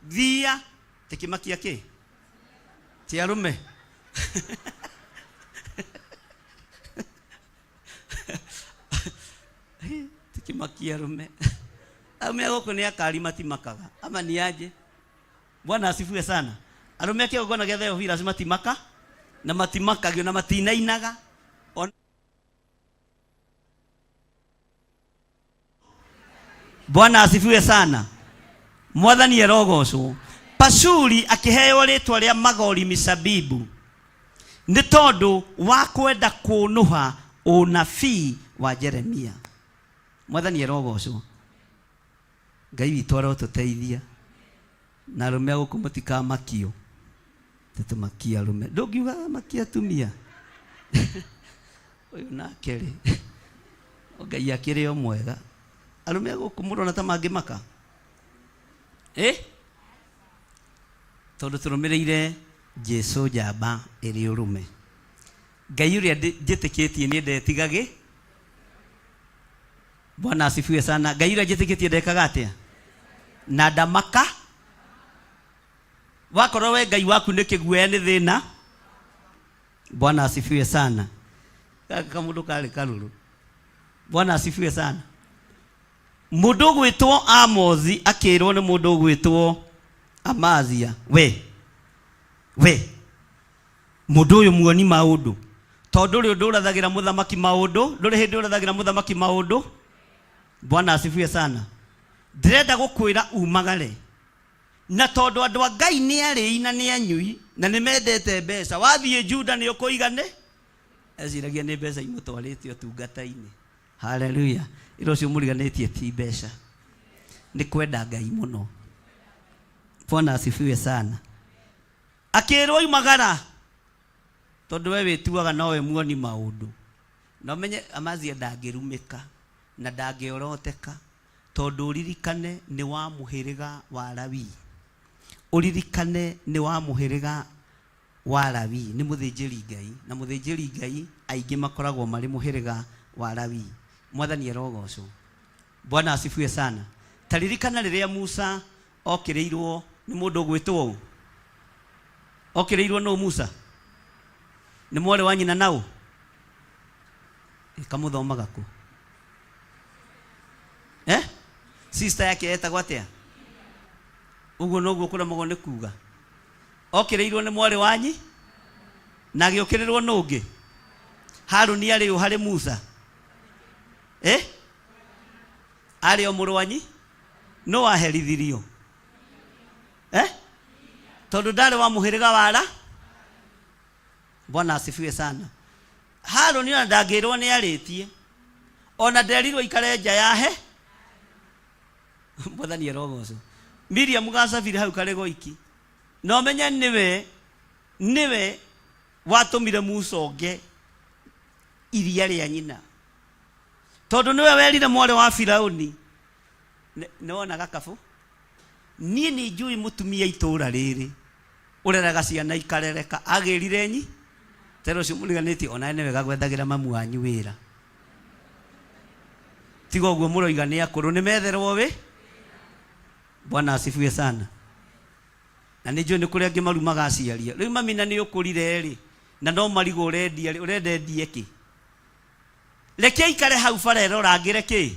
thia ti kĩmakia kĩ ti arũme. Ti kĩmakia arũme. Arũme a gũkũ nĩ akari matimakaga ama ni aje? Bwana asifiwe sana. Arũme a kĩgongona gĩa Theophilus matimaka na matimakagio na matinainaga. Bwana asifiwe sana. Mwathani arogocwo. Pashuri akĩheo rĩtwa rĩa Magori Misabibu nĩ tondũ wa kwenda kũnũha ũnabii wa Jeremia. Mwathani arogocwo. Ngai witũ arotũteithia. Na arũme a gũkũ mũtikamakio. Tũtũmakie arũme. Ndũngiuga makia atumia. Ũyũ nake rĩ. Ngai akĩrĩ o mwega. Arũme a gũkũ mũrona ta mangĩmaka? Eh? Tondũ tũrũmĩrĩire Jesu njamba ĩrĩ ũrũme. Ngai ũrĩa njĩtĩkĩtie niĩ ndetigagĩ. Bwana asifiwe sana. Ngai ũrĩa njĩtĩkĩtie ndekaga atĩa? Na ndamaka. Wakorwo we Ngai waku nĩ kĩguoya nĩ thĩna. Bwana asifiwe sana. Gaka kamũndũ karĩ karũrũ. Bwana asifiwe sana. Mũndũ ũgwĩtwo Amosi akĩrwo nĩ mũndũ ũgwĩtwo Amazia, we we mũndũ ũyũ muoni maũndũ, tondũ ndũrĩ ũndũ ũrathagĩra mũthamaki maũndũ, ndũrĩ hĩndĩ ũrathagĩra mũthamaki maũndũ. Bwana asifiwe sana. Ndĩrenda gũkwĩra umagare, na tondũ andũ a Ngai nĩ arĩi na nĩ anyui na nĩ mendete mbeca, wathiĩ Juda nĩ ũkũigane. Eciragia nĩ mbeca imũtwarĩte ũtungata-inĩ. Haleluya. Ĩra ũcio mũriganĩtie ti mbeca, nĩ kwenda Ngai mũno. Bwana asifiwe sana. Akĩrwo imagara tondũ we wĩtuaga nowe muoni maũndũ. Na ũmenye Amazia ndangĩrumĩka na ndangĩoroteka, tondũ ũririkane nĩ wa mũhĩrĩga wa Lawi. Ũririkane nĩ wa mũhĩrĩga wa Lawi, nĩ mũthĩnjĩri Ngai, na mũthĩnjĩri Ngai aingĩ makoragwo marĩ mũhĩrĩga wa Lawi. Mwathani arogocwo. Bwana asifiwe sana. Ta ririkana rĩrĩa Musa okĩrĩirwo nĩ mũndũ ũgwĩtwo ũ? Okĩrĩirwo nũ Musa? Nĩ mwarĩ wa nyina na ũ? Kamũthomaga kũ? Eh? Sister yake etagwo atĩa? Ũguo noguo kũremagwo nĩ kuga. Okĩrĩirwo nĩ mwarĩ wa nyi na agĩũkĩrĩrwo nũ ũngĩ? Harũni arĩ ũ harĩ Musa? Eh? Arĩ o mũrũ wa nyi? Nũ waherithirio? Eh? Tondũ ndarĩ wa mũhĩrĩga wa Ra? Bwana asifiwe sana. Harũni ona ndangĩrwo nĩ arĩtie. Ona nderirwo ikare nja ya he. Mwathani arogocwo. Miriam gacabire hau karĩ goiki. Na ũmenye nĩwe nĩwe watũmire Musa onge iria rĩa nyina. Tondũ nĩwe werire mwarĩ wa Firauni. Nĩ wona gakabu? Niĩ nĩ njũĩ mũtumia itũũra rĩrĩ ũreraga ciana ikarereka agĩrire nyi tera ũcio mũriganĩtie onawe nĩ wega gwethagĩra mamu wanyu wĩra. Tiga ũguo mũroiga nĩ akũrũ nĩ metherwo wĩ. Bwana asifiwe sana. Na nĩ njũĩ nĩ kũrĩ angĩ marumaga aciari. Rĩu mami na nĩ ũkũrire rĩ, na no marigũ ũrendia rĩ, ũrenda endie kĩ? Reke aikare hau bara ĩrorangĩre kĩ?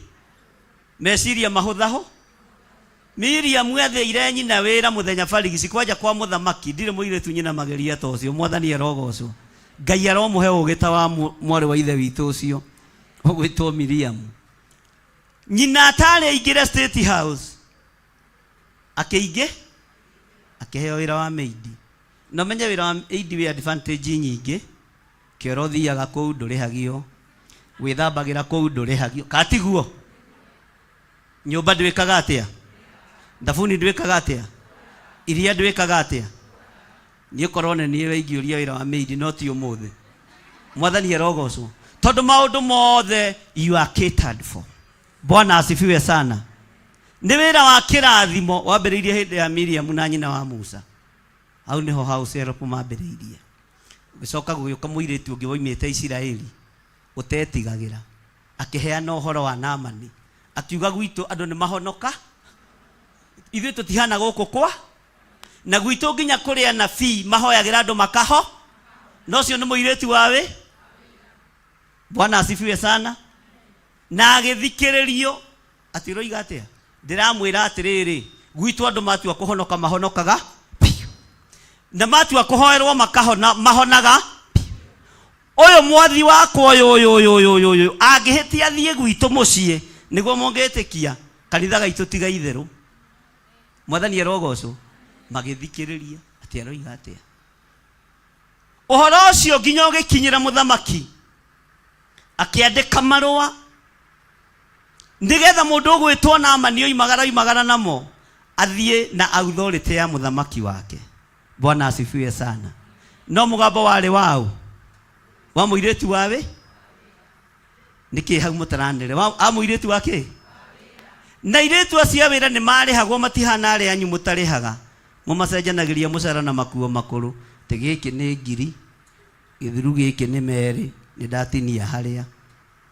Meciria mahũthahũ. Miriam athĩire nyina wĩra mũthenya barigici kwanja kwa mũthamaki. Ndirĩ mũirĩtu nyina mageria ta ũcio. Mwathani arogocwo. Ngai aromũhe ũgĩ ta wa mwarĩ wa ithe witũ ũcio ũgwĩtwo Miriam. Nyina atarĩ aingĩre State House akĩingĩ akĩheo wĩra wa maid. Na ũmenye wĩra wa maid wĩ advantage nyingĩ. Kĩoro ũthiaga kũu ndũrĩhagio, wĩthambagĩra kũu ndũrĩhagio, ka tiguo? Nyũmba ndwĩkaga atĩa? Thabuni ndwĩkaga atĩa? Iria ndwĩkaga atĩa? Niĩ korwo nĩ niĩ we ingĩũria wĩra wa maid no ti ũmũthĩ. Mwathani arogocwo. Tondũ maũndũ mothe you are catered for. Bwana asifiwe sana. Nĩ wĩra wa kĩrathimo wambĩrĩirie hĩndĩ ya Miriam na nyina wa Musa. Hau nĩho house help mambĩrĩirie. Gũgĩcoka gũgĩũka mũirĩtu ũngĩ woimĩte Isiraeli ũtetigagĩra, akĩheana ũhoro wa Naamani, akiuga gwitũ andũ nĩ mahonoka. Ithuĩ tũtihana gũkũ kwa na gwitũ nginya kũrĩ anabii mahoyagĩra andũ makaho na ũcio nĩ mũirĩtu wa wĩ. Bwana asifiwe sana. Na agĩthikĩrĩrio atĩ ũroiga atĩa? Ndĩramwĩra atĩrĩrĩ, gwitũ andũ matua kũhonoka mahonokaga biũ, na matua kũhoerwo makahona mahonaga biũ. Ũyũ mwathi wakwa ũyũ ũyũ ũyũ ũyũ ũyũ ũyũ angĩhĩtia athiĩ gwitũ mũciĩ nĩguo mũngĩtĩkia kanitha gaitũ tiga itherũ. Mwathani arogocwo. Magĩthikĩrĩria atĩ aroiga atĩa. Ũhoro ũcio nginya ũgĩkinyĩra mũthamaki, akĩandĩka marũa nĩgetha mũndũ ũgwĩtwo Naamani oimagara oimagara namo athiĩ na authority ya mũthamaki wake. Bwana asifiwe sana. No mũgambo warĩ waũ? Wa mũirĩtu wawe? Nĩkĩ hau mũtaranĩre? Wa a mũirĩtu wa kĩ? Na airĩtu acio a wĩra nĩ marĩhagwo matihana arĩa anyu mũtarĩhaga. Mũmacenjanagĩria mũcara na makuo makũrũ. Atĩ gĩkĩ nĩ ngiri, gĩthuru gĩkĩ nĩ merĩ, nĩ ndatinia harĩa.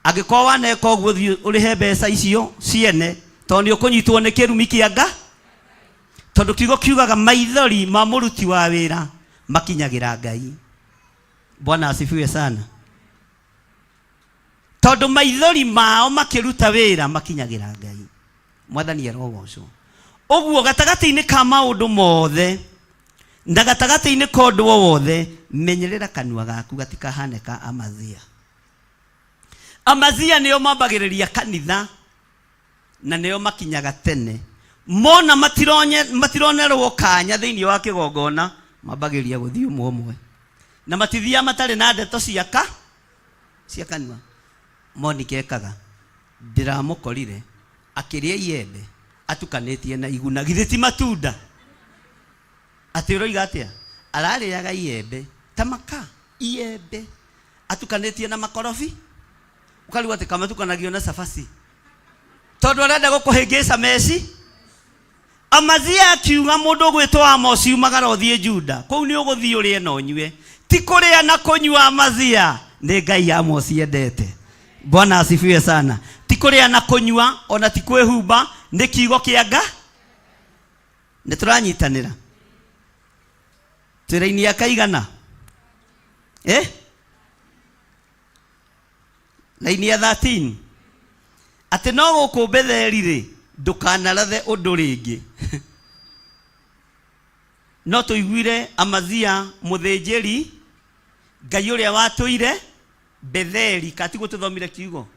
Angĩkorwo waneka ũguo thiĩ ũrĩhe mbeca icio ciene tondũ nĩ ũkũnyitwo nĩ kĩrumi kĩa nga tondũ kiugo kiugaga maithori ma mũruti wa wĩra makinyagĩra Ngai. Bwana asifiwe sana. Tondũ maithori mao makĩruta wĩra makinyagĩra Ngai. Mwathani arogocwo. Ũguo gatagatĩ-inĩ ka maũndũ mothe na gatagatĩ-inĩ ka ũndũ o wothe, menyerera kanua gaku gatikahane ka Amazia. Amazia nĩo mambagĩrĩria kanitha na nĩo makinyaga tene. Mona matironerwo kanya thĩinĩ wa kĩgongona, mambagĩrĩria gũthiĩ ũmwe ũmwe. Na matithiaga matarĩ na ndeto cia ka cia kanua. Monica ekaga, ndĩramũkorire akĩrĩa iembe atukanĩtie na iguna. Githĩ ti matunda? Atĩ ũroiga atĩa? Ararĩaga iembe ta maka, iembe atukanĩtie na makorobi. Ũkarigwo atĩ kamatukanagio na cabaci. Tondũ arenda gũkũhĩngĩca meci. Amazia akiuga mũndũ ũgwĩtwo Amosi umagara ũthiĩ Juda. Kũu nĩ ũgũthiĩ ũrĩe na ũnyue. Ti kũrĩa na kũnyua Amazia, nĩ Ngai Amosi endete. Bwana asifiwe sana. Ti kũrĩa na kũnyua, ona ti kwĩhumba, nĩ kiugo kĩa Nga. Nĩ tũranyitanĩra. Twĩ raini ya kaigana? Eh? Raini ya 13. Atĩ no gũkũ Betheli rĩ, ndũkanarathe ũndũ rĩngĩ. No tũiguire Amazia mũthĩnjĩri Ngai ũrĩa watũire Betheli, ka tiguo tũthomire kiugo?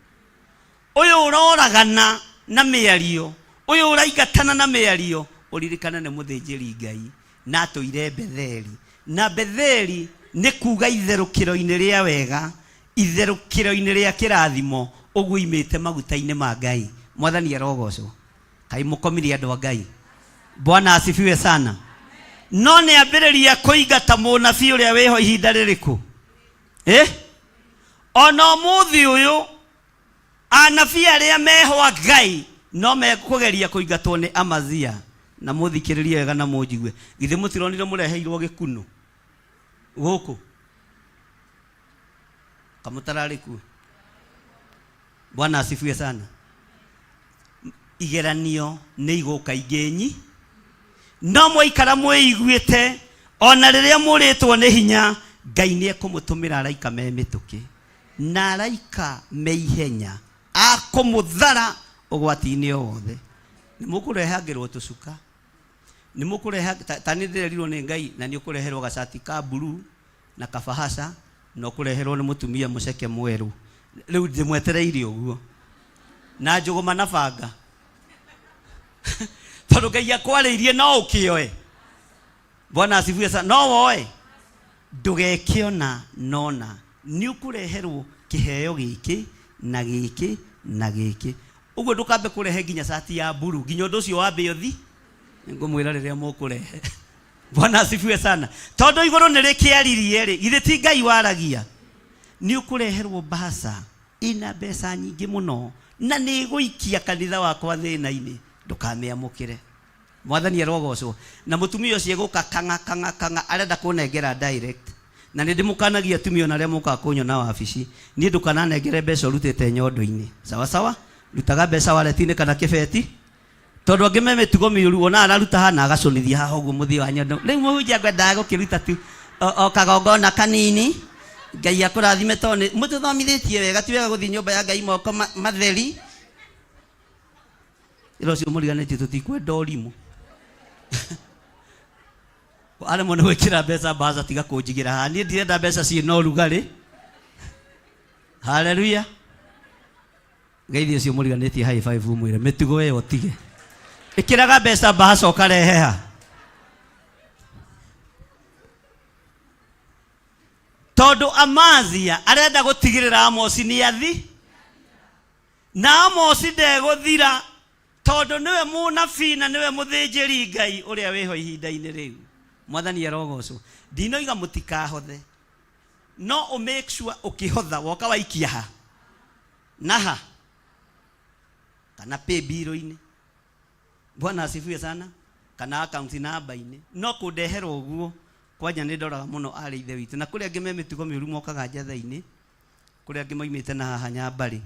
Ũyũ ũroragana na mĩario, ũyũ ũraingatana na mĩario, ũririkane nĩ mũthĩnjĩri Ngai na atũire Betheli. Na Betheli nĩ kuga itherũkĩro-inĩ rĩa wega, itherũkĩro-inĩ rĩa kĩrathimo, ũguo imĩte maguta-inĩ ma Ngai. Mwathani arogocwo. Kaĩ mũkomire andũ a Ngai? Bwana asifiwe sana. No nĩ ambĩrĩria kũingata mũnabii ũrĩa wĩho ihinda rĩrĩkũ? Eh? Ona ũmũthĩ ũyũ anabii arĩa meho a Ngai no mekũgeria kũingatwo nĩ Amazia. Na mũthikĩrĩrie wega na mũnjigue. Githĩ mũtironire mũreheirwo gĩkunũ gũkũ? Kamũtararĩ kuo. Bwana asifiwe sana. Igeranio nĩ igũka ingĩ nyi, no mwaikara mwĩiguĩte, ona rĩrĩa mũrĩtwo nĩ hinya, Ngai nĩ ekũmũtũmĩra araika me mĩtũkĩ na araika me ihenya a kũmũthara ũgwati-inĩ o wothe. Nĩ mũkũrehangĩrwo tũcuka, nĩ mũkũreha ta nĩ ndĩrerirwo nĩ Ngai, na nĩ ũkũreherwo gacati ka blue na kabahasha, na ũkũreherwo nĩ mũtumia mũceke mwerũ. Rĩu ndĩmwetereire ũguo na njũgũma na banga, tondũ Ngai akwarĩirie no ũkĩoe. Bwana asifiwe sana. No woe ndũgekĩona nona nĩ ũkũreherwo kĩheo gĩkĩ na gĩkĩ na gĩkĩ. Ũguo ndũkambe kũrehe nginya cati ya mburu, nginya ũndũ ũcio wambe ũthi. Nĩngũmwĩra rĩrĩa mũkũrehe. Bwana asifiwe sana. Tondũ igũrũ nĩ rĩkĩaririe rĩ, githĩ ti Ngai waragia? Nĩ ũkũreherwo mbaca ina mbeca nyingĩ mũno na nĩ ĩgũikia kanitha wakwa thĩna-inĩ, ndũkamĩamũkĩre. Mwathani arogocwo. Na mũtumia ũcio egũka kang'a kang'a kang'a, arenda kũnengera direct. Na nĩ ndĩmũkanagia atumia ona arĩa mokaga kũnyona wabici, niĩ ndũkananengere mbeca ũrutĩte nyondo-inĩ. Sawa sawa? Rutaga mbeca wallet-inĩ kana kĩbeti. Tondũ angĩ me mĩtugo mĩũru, ona araruta haha na agacũnithia haha ũguo mũthia wa nyondo. Rĩu mũhunjia ngwendaga gũkĩruta tu o kagongona kanini. Ngai akũrathime tondũ nĩ mũtũthomithĩtie wega, ti wega gũthiĩ nyũmba ya Ngai moko matheri. Ĩra ũcio mũriganĩtie tũtikwenda ũrimũ. Aremwo nĩ gwĩkĩra mbeca mbaca tiga kũnjigĩra haha. Niĩ ndirenda mbeca ciĩna ũrugarĩ. Haleluya. Geithia ũcio mũriganĩtie high five ũmwĩre mĩtugo ĩyo ũtige. Ĩkĩraga mbeca mbaca ũkarehe ha. Tondũ Amazia arenda gũtigĩrĩra Amosi nĩ athi na Amosi ndegũthira tondũ nĩwe mũnabii na nĩwe mũthĩnjĩri Ngai ũrĩa wĩho ihinda-inĩ rĩu. Mwathani arogocwo. Ndinoiga mũtikahothe. No ũ make sure ũkĩhotha woka waikia ha na ha kana pay bill-inĩ. Bwana asifiwe sana. Kana account number-inĩ. No kũndehera ũguo kwanja nĩ ndoraga mũno arĩ ithe witũ. Na kũrĩ angĩ me mĩtugo mĩũru mokaga njatha-inĩ. Kũrĩ angĩ moimĩte na haha Nyambarĩ.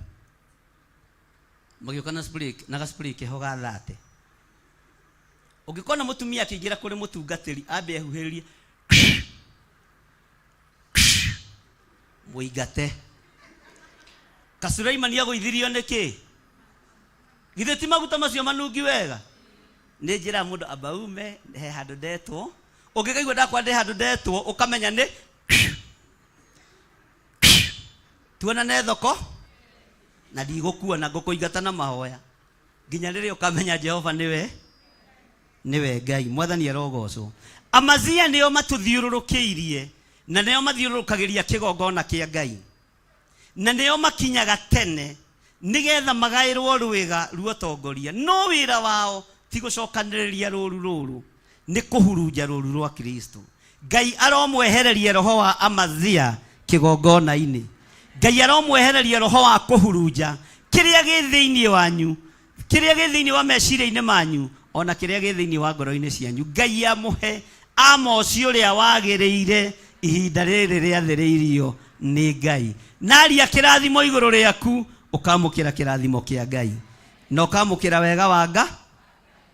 Magĩũka na spray, na ga spray keho ga thate. Ũngĩkona mũtumia akĩingĩra kũrĩ mũtungatĩri ambe ehuhĩrĩrie mũingate. Kasulaimani agũithirio nĩ kĩ? Githĩ ti maguta macio manungi wega? Nĩ njĩra mũndũ amba ume he handũ ndetwo. Ũngĩkaigua ndakwa ndĩ handũ ndetwo ũkamenya nĩ tuonane thoko na ndigũkuona ngũkũingata na mahoya nginya rĩrĩa ũkamenya Jehova nĩwe nĩwe Ngai. Mwathani arogocwo. Amazia nĩo matũthiũrũrũkĩirie na nĩo mathiũrũrũkagĩria kĩgongona kĩa Ngai na nĩo makinyaga tene nĩgetha magaĩrwo rwĩga ruotongoria. No wĩra wao ti gũcokanĩrĩria rũru rũrũ, nĩ kũhurunja rũru rwa Kristo. Ngai aromwehereria roho wa Amazia kĩgongona-inĩ. Ngai aromwehereria roho wa kũhurunja kĩrĩa gĩ thĩinĩ wanyu, kĩrĩa gĩ thĩinĩ wa meciria-inĩ manyu, ona kĩrĩa gĩ thĩinĩ wa ngoro-inĩ cianyu. Ngai amũhe Amosi ũrĩa wagĩrĩire ihinda rĩrĩ rĩathĩrĩirio nĩ Ngai. Na aria kĩrathimo igũrũ rĩaku, ũkamũkĩra kĩrathimo kĩa Ngai. Na ũkamũkĩra wega wa Nga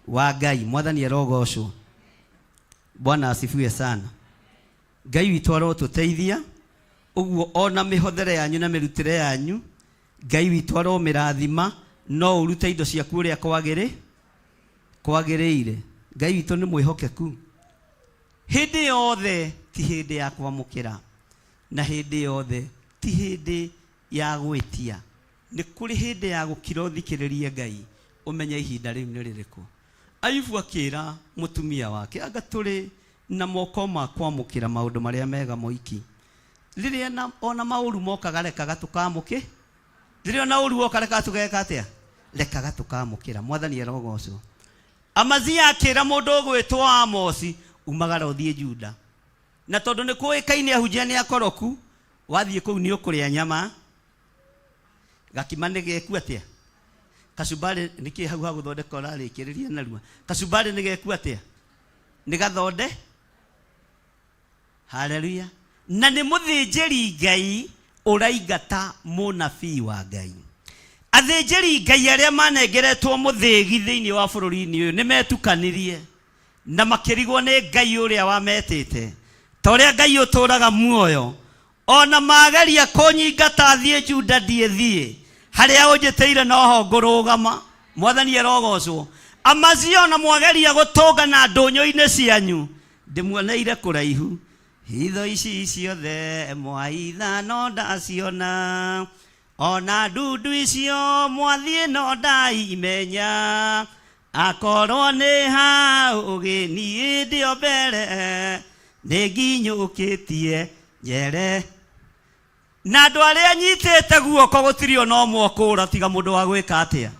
wa Ngai. Mwathani arogocwo. Bwana asifiwe sana. Ngai witũ arotũteithia ũguo ona mĩhothere yanyu na mĩrutĩre yanyu Ngai witũ aromĩrathima no ũrute indo ciaku ũrĩa kwagĩrĩ kwagĩrĩire. Ngai witũ nĩ mwĩhokeku. Hĩndĩ yothe ti hĩndĩ ya kwamũkĩra na hĩndĩ yothe ti hĩndĩ ya gwĩtia. Nĩ kũrĩ hĩndĩ ya gũkira ũthikĩrĩrie Ngai ũmenye ihinda rĩu nĩ rĩrĩkũ. Ayubu akĩra mũtumia wake, anga tũrĩ na moko ma kwamũkĩra maũndũ marĩa mega moiki. Rĩrĩa na, ona maũru mokaga rekaga tũkamũkĩ. Rĩrĩa ona ũru woka rekaga tũgeka atĩa? Rekaga tũkamũkĩra. Mwathani arogocwo. Amazia akĩra mũndũ ũgwĩtwo Amosi, umagara ũthiĩ Juda. Na tondũ nĩ kũĩkaine ahunjia nĩ akoroku, wathiĩ kũu nĩ ũkũrĩa nyama. Gakima nĩ geku atĩa? Kacumbari nĩ kĩ hau ha gũthondeka ũrarĩkĩrĩria narua? Kacumbari nĩ geku atĩa? Nĩ gathonde? Haleluya. Na nĩ mũthĩnjĩri Ngai ũraingata mũnabii wa Ngai. Athĩnjĩri Ngai arĩa manengeretwo mũthĩgi thĩinĩ wa bũrũri-inĩ ũyũ nĩ metukanirie na makĩrigwo nĩ Ngai ũrĩa wametĩte. Ta ũrĩa Ngai ũtũũraga muoyo, O na maageria kũnyingata thiĩ Juda ndiĩthiĩ, harĩa ũnjĩtĩire noho ngũrũgama. Mwathani arogocwo. Amazia o na mwageria gũtũngana ndũnyũ-inĩ cianyu, ndĩmuoneire kũraihu. Hitho ici ciothe mwaitha no ndaciona, o na ndundu icio mwathiĩ no ndaimenya. Akorwo nĩ ha ũgĩ niĩ ndĩ o mbere, nĩ nginyũkĩtie njere. Na andũ arĩa nyitĩte guoko gũtirĩ ona ũmwe ũkũũra tiga mũndũ wa gwĩka atĩa?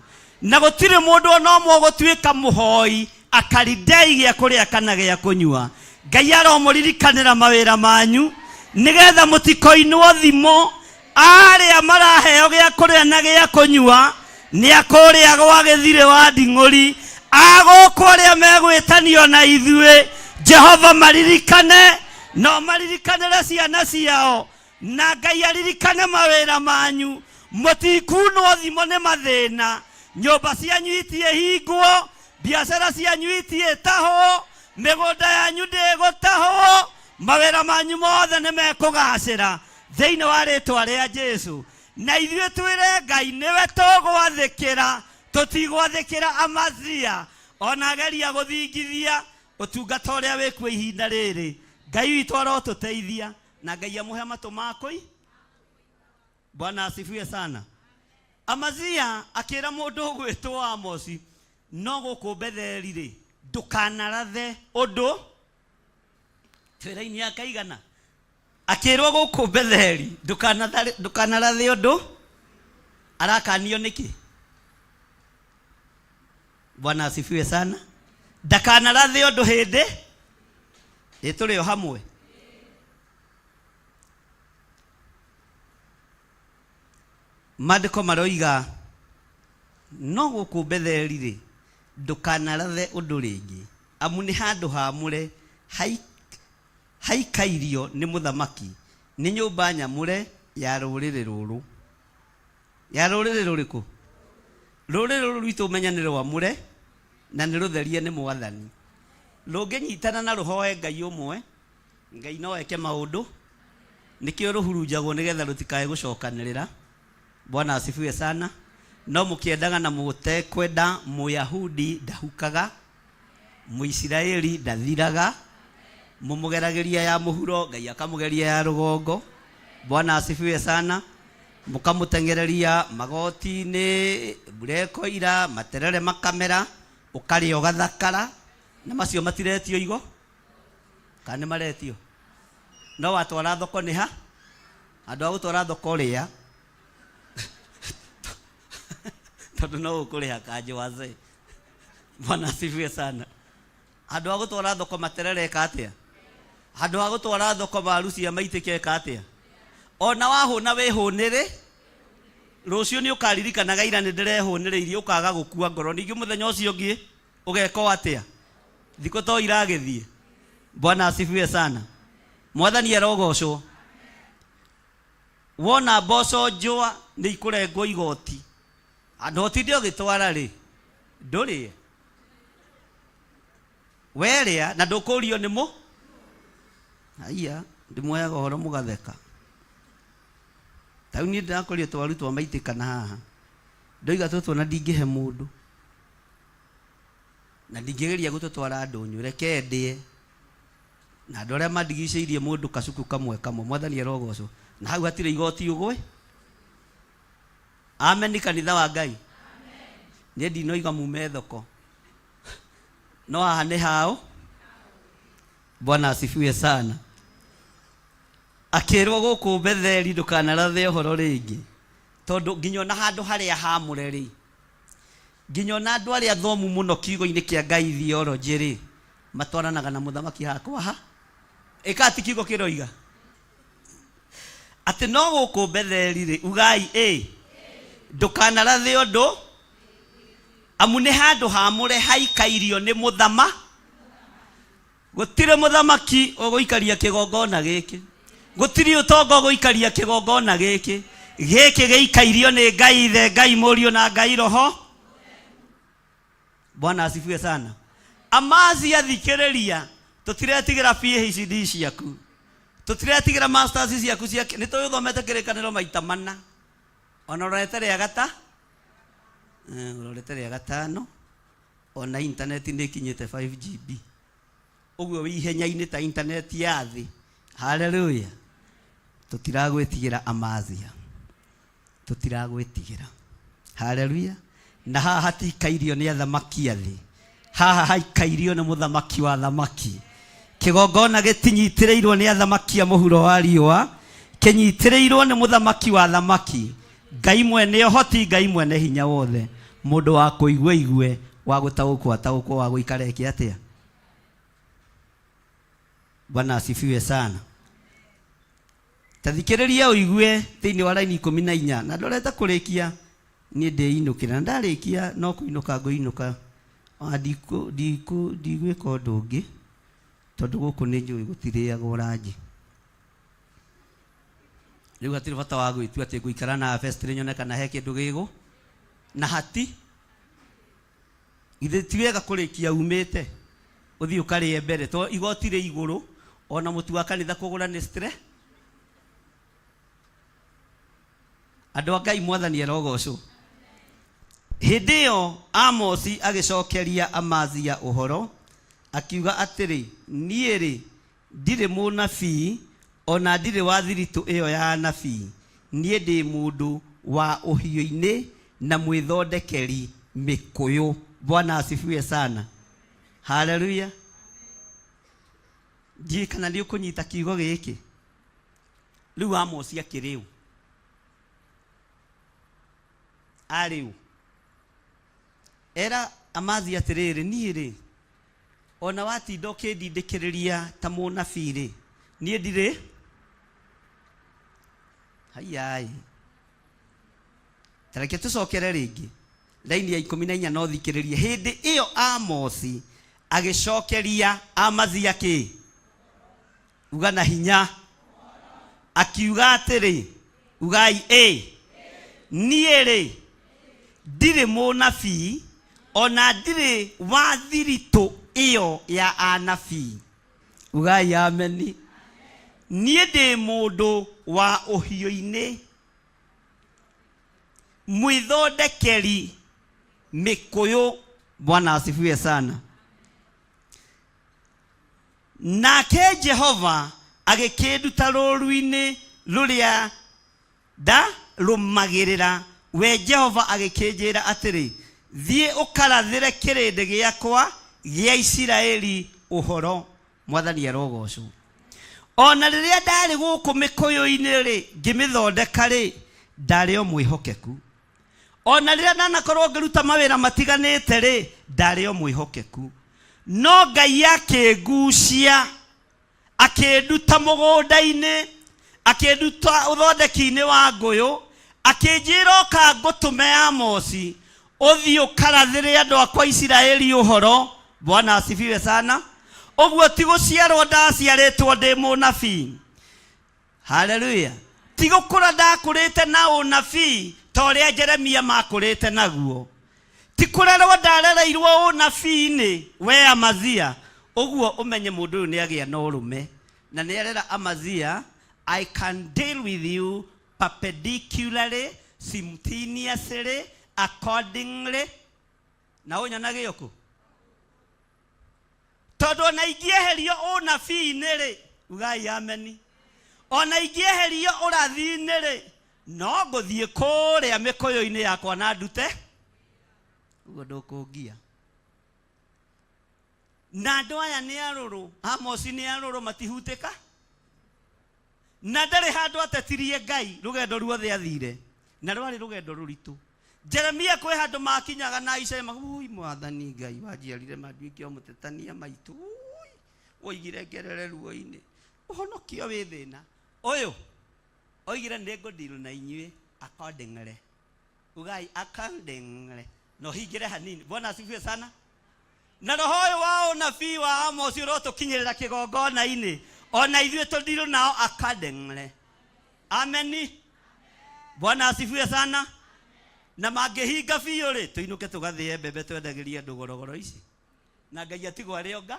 Na gũtirĩ mũndũ ona ũmwe ũgũtuĩka mũhoi akaridei gĩa kũrĩa kana gĩa kũnyua. Ngai aromũririkanĩra mawĩra manyu nĩgetha mũtikoinwo thimo Arĩa maraheo gĩa kũrĩa na gĩa kũnyua nĩ akũrĩa gwa gĩthirĩ wa nding'ũri. A gũkũ arĩa megwĩtanio na ithuĩ, Jehova maririkane, no maririkanĩre ciana ciao, na Ngai aririkane mawĩra manyu. Mũtikunwo thimo nĩ mathĩna, nyũmba cianyu itiĩhingwo. Biacara cianyu itiĩtahwo, mĩgũnda yanyu ndĩgũtahwo, mawĩra manyu mothe nĩ mekũgacĩra thĩinĩ wa rĩtwa rĩa Jesu. Na ithuĩ twĩre Ngai nĩwe tũgwathĩkĩra, tũtigwathĩkĩra Amazia ona ageria gũthingithia ũtungata ũrĩa wĩkuo ihinda rĩrĩ. Ngai witũ arotũteithia na Ngai amũhe matũ ma kũi. Bwana asifiwe sana. Amazia akĩra mũndũ ũgwĩtwo Amosi, no gũkũ Betheli rĩ, ndũkanarathe ũndũ. Twĩra-inĩ akaigana. Akĩrwo gũkũ Betheli, ndũkanarathe ũndũ. Arakanio nĩkĩ? Bwana asifiwe sana. Ndakanarathe ũndũ hĩndĩ ĩ tũrĩ o hamwe. Maandĩko maroiga, no gũkũ Betheli rĩ, ndũkanarathe ũndũ rĩngĩ, amu nĩ handũ haamũre haikairio nĩ mũthamaki, nĩ nyũmba nyamũre ya rũrĩrĩ rũrũ. Ya rũrĩrĩ rũrĩkũ? Rũrĩrĩ rũrũ rwitũ ũmenya nĩ rwamũre na nĩ rũtherie nĩ Mwathani. Rũngĩnyitana na rũhoe Ngai ũmwe, Ngai no eke maũndũ. Nĩkĩo rũhurunjagwo nĩgetha rũtikae gũcokanĩrĩra. Bwana asifiwe sana. No mũkĩendaga na mũtekwenda, Mũyahudi ndahukaga, Mũisiraeli ndathiraga. Mũmũgeragĩria ya mũhuro, Ngai akamũgeria ya rũgongo. Bwana asifiwe sana. Mũkamũteng'ereria magoti-inĩ, mbura ĩkoira, materere makamera, ũkarĩa ũgathakara, na macio matiretio igo. Kana nĩ maretio? No watwara thoko nĩ ha? Handũ ha gũtwara thoko rĩa. Tondũ no ũkũrĩha kanjũ wazee. Bwana asifiwe sana. Handũ ha gũtwara thoko materere eka atĩa? Handũ ha gũtwara thoko waru cia maitĩka eka atĩa? Ona wahũna wĩhũnĩre, rũciũ nĩ ũkaririkanaga ira nĩ ndĩrehũnĩrĩirie, ũkaga gũkua ngoro. Ningĩ mũthenya ũcio ũngĩ ũgeka o atĩa? Thikũ to iragĩthiĩ. Bwana asifiwe sana. Mwathani arogocwo. Wona mboco njũa nĩ ikũrengwo igoti, handũ ũtinde ũgĩtwara rĩ, ndũrĩe. Werĩa na ndũkũrio nĩ mũ Haiya, ndĩmuoyaga ũhoro mũgatheka. Ta rĩu niĩ ndĩrakũria twaru twa maitĩkana haha. Ndoiga tũtũ ona ndingĩhe mũndũ. Na ndingĩgeria gũtũtwara ndũnyũ, reke ndĩe. Na andũ arĩa mandigicĩirie mũndũ kacuku kamwe kamwe, Mwathani arogocwo. Na hau hatirĩ igoti ũgwe. Ameni kanitha wa Ngai. Niĩ ndinoiga mume thoko. No haha nĩ hao. Bwana asifiwe sana. Akĩrwo gũkũ Betheli ndũkanarathe ũhoro rĩngĩ. Tondũ nginya ona handũ harĩa haamũre rĩ, Nginya ona andũ arĩa athomu mũno kiugo-inĩ kĩa Ngai theology rĩ, matwaranaga na mũthamaki hakwa ha ĩka ti kiugo kĩroiga atĩ no gũkũ Betheli rĩ, ugai ĩ ndũkanarathe ũndũ, amu nĩ handũ haamũre haikairio nĩ mũthama Gũtirĩ mũthamaki ũgũikaria kĩgongona gĩkĩ. Gũtirĩ ũtonga ũgũikaria kĩgongona gĩkĩ. Gĩkĩ gĩikairio nĩ Ngai Ithe, Ngai Mũriũ na Ngai Roho. Bwana asifiwe sana. Amazia thikĩrĩria, tũtiretigĩra PhD ciaku. Tũtiretigĩra masters ciaku cia nĩ tũĩ ũthomete kĩrĩkanĩro maita mana. Ona ũrorete rĩa gata, ũrorete rĩa gatano. Ona internet nĩ ĩkinyĩte 5 GB. Ũguo wĩ ihenya-inĩ ta internet ya thĩ. Haleluya. Tũtiragwĩtigĩra Amazia. Tũtiragwĩtigĩra. Haleluya. Na haha hatikairio nĩ athamaki a thĩ. Haha haikairio nĩ mũthamaki wa athamaki. Kĩgongona gĩtinyitĩrĩirwo nĩ athamaki a mũhuro wa riũa, kĩnyitĩrĩirwo nĩ mũthamaki wa athamaki. Ngai mwene ũhoti, Ngai mwene hinya wothe, mũndũ wa kũigua aigue, wa gũtaũkwo ataũkwo, wa gũikara eke atĩa? Bwana asifiwe sana. Ta thikĩrĩria ũigue thĩinĩ wa raini 14 na ndorete kũrĩkia niĩ ndĩinũkĩra na ndarĩkia no kũinũka ngũinũka ona ndigwĩka ũndũ ũngĩ tondũ gũkũ nĩ njũĩ gũtirĩagwo ranji. Rĩu hatirĩ bata wa gwĩtua atĩ ngũikara na vestry nyone kana he kĩndũ gĩgũ na hati. Githĩ ti wega kũrĩkia umĩte ũthiĩ ũkarĩe mbere to igoti rĩ igũrũ ona mũtu wa kanitha kũgũra nĩ stress. Andũ a Ngai mwathani arogocwo. Hĩndĩ ĩyo Amosi agĩcokeria Amazia ũhoro akiuga atĩrĩ, niĩ-rĩ, ndirĩ mũnabii, o na ndirĩ wa thiritũ ĩyo ya anabii, niĩ ndĩ mũndũ wa ũhiũ-inĩ na mwĩthondekeri mĩkũyũ. Bwana asifiwe sana. Haleluya. Ndiũĩ kana nĩ ũkũnyita kiugo gĩkĩ. Rĩu Amosi akĩrĩ ũ? Arĩ ũ? Era Amazia atĩrĩrĩ, niĩ-rĩ, ona watinda ũkĩndindĩkĩrĩria ta mũnabii-rĩ, niĩ ndirĩ haiyaĩ. Ta reke tũcokere rĩngĩ raini ya 14 na ũthikĩrĩrie. Hĩndĩ ĩyo Amosi agĩcokeria Amazia kĩ? Uga na hinya. Akiuga atĩrĩ, ugai ĩ, niĩ-rĩ, ndirĩ mũnabii, ona ndirĩ wa thiritũ ĩyo ya anabii. Ugai ameni. Niĩ ndĩ mũndũ wa ũhiũ-inĩ, mwĩthondekeri mĩkũyũ. Bwana asifiwe sana. Nake Jehova agĩkĩnduta rũũru-inĩ rũrĩa ndarũmagĩrĩra, we Jehova agĩkĩnjĩra atĩrĩ, Thiĩ ũkarathĩre kĩrĩndĩ gĩakwa gĩa Isiraeli ũhoro. Mwathani arogocwo. O na rĩrĩa ndarĩ gũkũ mĩkũyũ-inĩ-rĩ, ngĩmĩthondeka-rĩ, ndarĩ o mwĩhokeku. O na rĩrĩa ndanakorwo ngĩruta mawĩra matiganĩte-rĩ, ndarĩ o mwĩhokeku. No Ngai akĩngucia, akĩnduta mũgũnda-inĩ, akĩnduta ũthondeki-inĩ wa ngũyũ, akĩnjĩra ũka ngũtũme Amosi, ũthiĩ ũkarathĩre andũ akwa Isiraeli ũhoro. Bwana asifiwe sana. Ũguo ti gũciarwo ndaciarĩtwo ndĩ mũnabii. Haleluya. Ti gũkũra ndakũrĩte na ũnabii ta ũrĩa Jeremia makũrĩte naguo. Ti kũrerwo ndarereirwo ũnabii-inĩ we Amazia. Ũguo ũmenye mũndũ ũyũ nĩ agĩa na ũrũme. Na nĩ arera Amazia, I can deal with you perpendicularly, simultaneously, accordingly. Na ũnyonage ũkũ? Tondũ ona ingĩeherio ũnabii-inĩ rĩ, ugai ameni, ona ingĩeherio ũrathi-inĩ rĩ, no ngũthiĩ kũrĩa mĩkũyũ-inĩ yakwa na ndute ũguo ndũkũngia. Na andũ aya nĩ arũrũ, Amosi nĩ arũrũ, matihutĩka. Na ndarĩ handũ atetirie Ngai rũgendo ruothe athire, na rwarĩ rũgendo rũritũ. Jeremia kwĩ handũ makinyaga na Isaia ma ui mwathani Ngai wanjiarire manduĩke o mũtetania maitũ, ui woigire ngerere ruo-inĩ, ũhonokio wĩ thĩna. Ũyũ oigire nĩ ngũdeal na inyuĩ accordingly. Ugai accordingly. Na ũhingĩre hanini. Bwana asifiwe sana. Na roho ũyũ wa ũnabii wa Amosi ũrotũkinyĩrĩra kĩgongona-inĩ, ona ithuĩ tũndirũ nao accordingly. Ameni. Bwana asifiwe sana. Na mangĩhinga biũ rĩ, tũinũke tũgathĩe mbembe twendagĩrie andũ gorogoro ici, na Ngai atigwo arĩ o nga.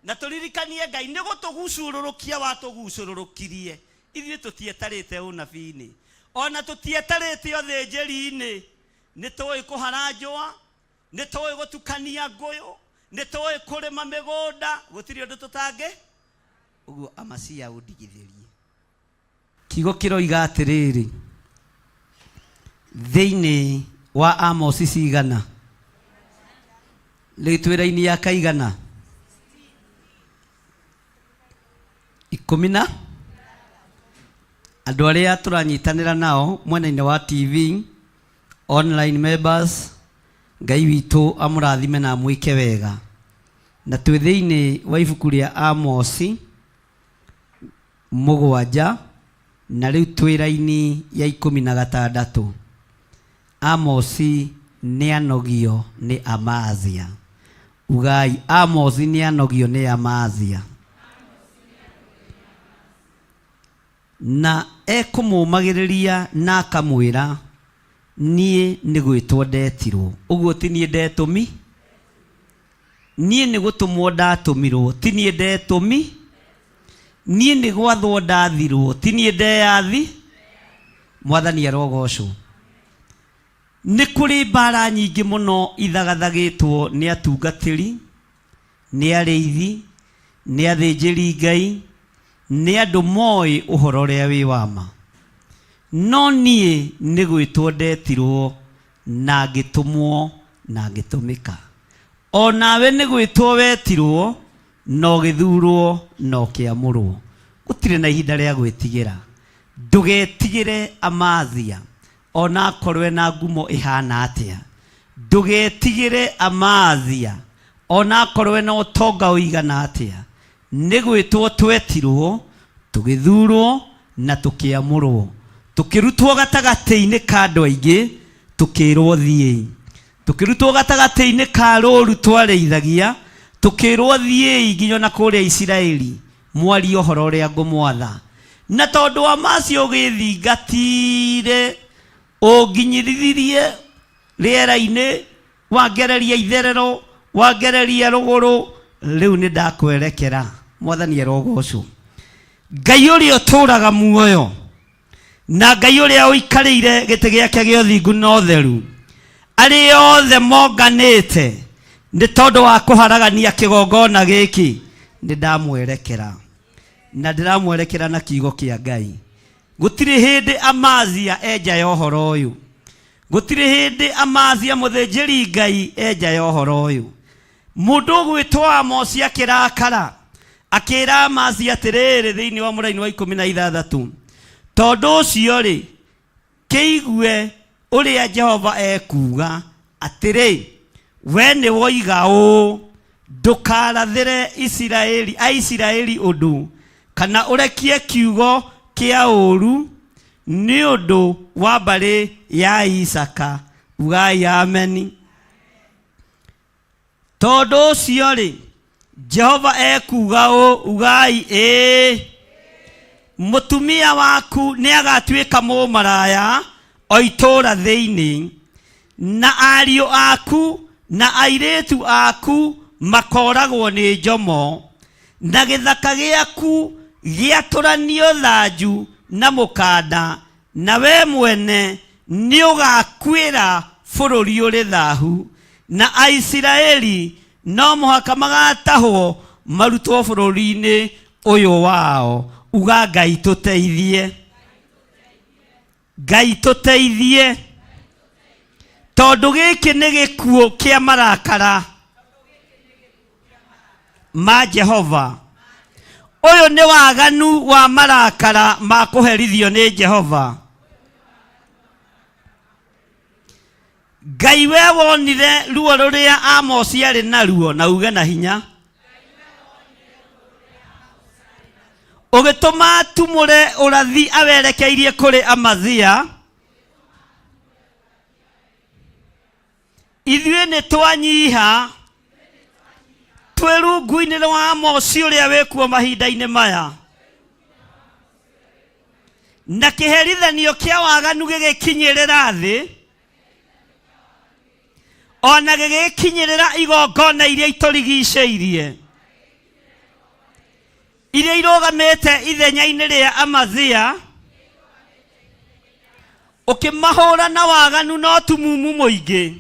Na tũririkanie Ngai nĩ gũtũgucũrũrũkia watũgucũrũrũkirie. Ithuĩ tũtietarĩte ũnabii-inĩ, ona tũtietarĩte ũthĩnjĩri-inĩ. Nĩ tũĩ kũhara njũa, nĩ tũĩ gũtukania ngũyũ, nĩ tũĩ kũrĩma mĩgũnda, gũtirĩ ũndũ tũtangĩ. Ũguo Amasia ũndigithĩrie. Kiugo kĩroiga atĩrĩrĩ, thĩinĩ wa Amosi cigana? Rĩu twĩ raini ya kaigana? Ikũmi na andũ arĩa tũranyitanĩra nao mwena-inĩ wa TV, online members, Ngai witũ amũrathime na amwĩke wega. Na twĩ thĩinĩ wa ibuku rĩa Amosi 7, na rĩu twĩ raini ya 16. Amosi nĩanogio nĩ Amazia. Ugai, Amosi nĩanogio nĩ Amazia. Na ekũmũũmagĩrĩria na akamwĩra, niĩ nĩ gwĩtwo ndetirwo. Ũguo ti niĩ ndetũmi. Niĩ nĩ gũtũmwo ndatũmirwo, ti niĩ ndetũmi. Niĩ nĩ gwathwo ndathirwo, ti niĩ ndeyathi. Mwathani arogocwo. Nĩ kũrĩ mbara nyingĩ mũno ithagathagĩtwo nĩ atungatĩri, nĩ arĩithi, nĩ athĩnjĩri Ngai, nĩ andũ moĩ ũhoro ũrĩa wĩ wa ma. No niĩ nĩ gwĩtwo ndetirwo na ngĩtũmwo na ngĩtũmĩka. O nawe nĩ gwĩtwo wetirwo na ũgĩthurwo na ũkĩamũrwo. Gũtirĩ na ihinda rĩa gwĩtigĩra. Ndũgetigĩre Amazia ona akorwo ena ngumo ĩhana atĩa. Ndũgetigĩre Amazia ona akorwo ena ũtonga ũigana atĩa. Nĩ gwĩtwo twetirwo, tũgĩthurwo na tũkĩamũrwo. Tũkĩrutwo gatagatĩ-inĩ ka andũ aingĩ, tũkĩrwo thiĩi. Tũkĩrutwo gatagatĩ-inĩ ka rũru twarĩithagia, tũkĩrwo thiĩi nginya ona kũrĩa Isiraeli, mwarie ũhoro ũrĩa ngũmwatha. Na tondũ wa macio ũgĩthingatire, ũnginyirithirie rĩera-inĩ, wangereria itherero, wangereria rũgũrũ, rĩu nĩ ndakwerekera. Mwathani arogocwo. Ngai ũrĩa ũtũũraga muoyo na Ngai ũrĩa ũikarĩire gĩtĩ gĩake gĩa ũthingu na ũtheru, arĩa othe monganĩte nĩ tondũ wa kũharagania kĩgongona gĩkĩ, nĩ ndamwerekera na ndĩramwerekera na kiugo kĩa Ngai. Gũtirĩ hĩndĩ Amazia enja ya ũhoro ũyũ. Gũtirĩ hĩndĩ Amazia mũthĩnjĩri Ngai enja ya ũhoro ũyũ. Mũndũ ũgwĩtwo Amosi akĩrakara, akĩra Amazia atĩrĩrĩ thĩinĩ wa mũraini wa 16, tondũ ũcio-rĩ, kĩigue ũrĩa Jehova ekuuga, atĩrĩ, we nĩwoiga ũũ, ndũkarathĩre Isiraeli, Aisiraeli ũndũ, kana ũrekie kiugo kĩa ũũru nĩ ũndũ wa mbarĩ ya Isaaka. Ugai ameni. Tondũ ũcio-rĩ, Jehova ekuuga ũũ, ugai ĩĩ, mũtumia waku nĩagatuĩka mũmaraya o itũũra thĩinĩ, na ariũ aku na airĩtu aku makooragwo nĩ njomo, na gĩthaka gĩaku gĩatũranio thanju na mũkanda, na we mwene nĩũgakuĩra bũrũri ũrĩ thahu, na Aisiraeli no mũhaka magatahwo marutwo bũrũri-inĩ ũyũ wao. Uga Ngai tũteithie, Ngai tũteithie, tondũ gĩkĩ nĩ gĩkuũ kĩa marakara ma Jehova. Ũyũ nĩ waganu wa marakara ma kũherithio nĩ Jehova. Ngai we wonire ruo rũrĩa Amosi arĩ naruo na uge na hinya. Ũgĩtũma atumũre ũrathi awerekeirie kũrĩ Amazia. Ithuĩ nĩ twanyiha twĩ rungu-inĩ rwa Amosi ũrĩa wĩkuo mahinda-inĩ maya, na kĩherithanio kĩa waganu gĩgĩkinyĩrĩra thĩ, ona gĩgĩkinyĩrĩra igongona iria itũrigicĩirie, iria irũgamĩte ithenya-inĩ rĩa Amazia, ũkĩmahũra na waganu na ũtumumu mũingĩ.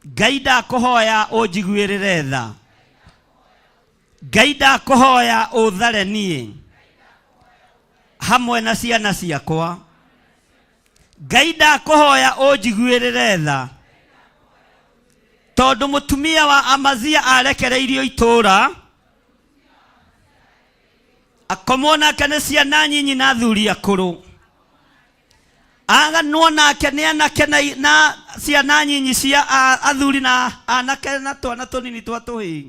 Ngai ndakũhoya ũnjiguĩrĩre tha. Ngai ndakũhoya ũthare niĩ hamwe na ciana ciakwa. Ngai ndakũhoya ũnjiguĩrĩre tha, tondũ mũtumia wa Amazia arekereirio itũũra akomwo nake nĩ ciana nyinyi na athuri akũrũ, aganwo nake nĩ anake na, na ciana nyinyi cia athuri na anake na twana tũnini twa tũhĩĩ.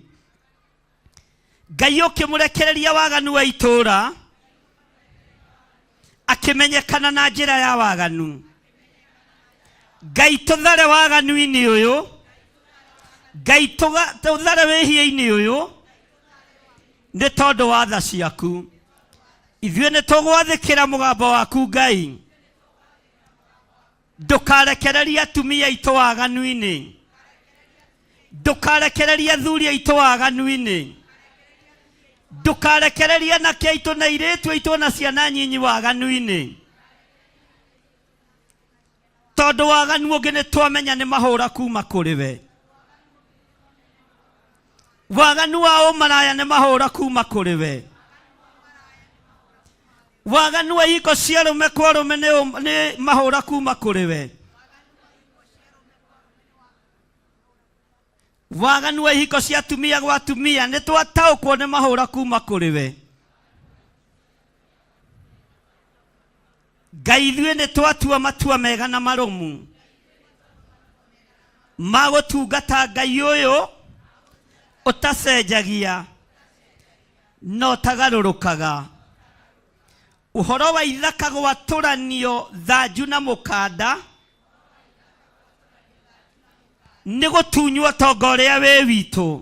Ngai ũkĩmũrekereria waganu wa itũũra, akĩmenyekana na njĩra ya waganu. Ngai tũthare waganu-inĩ ũyũ, Ngai tũthare wĩhia-inĩ ũyũ, nĩ tondũ wa tha ciaku. Ithuĩ nĩ tũgwathĩkĩra mũgambo waku Ngai. Ndũkarekererie atumia aitũ waganu-inĩ. Ndũkarekererie athuri aitũ waganu-inĩ. Ndũkarekererie anake aitũ na airĩtu aitũ na ciana nyinyi waganu-inĩ. Tondũ waganu ũngĩ nĩ twamenya nĩ mahũra kuma kũrĩ we. Waganu wa ũmaraya nĩ mahũra kuma kũrĩ we. Waganu wa ihiko cia arũme kwa arũme nĩ mahũra kuma kũrĩ we. Waganu wa ihiko cia atumia gwa atumia nĩ twataũkwo nĩ mahũra kuma kũrĩ we. Ngai ithuĩ nĩ twatua matua mega na marũmu ma gũtungata Ngai ũyũ ũtacenjagia na ũtagarũrũkaga. Ũhoro wa ithaka gwatũranio thanju na mũkanda nĩ gũtunywo ũtonga ũrĩa wĩ witũ.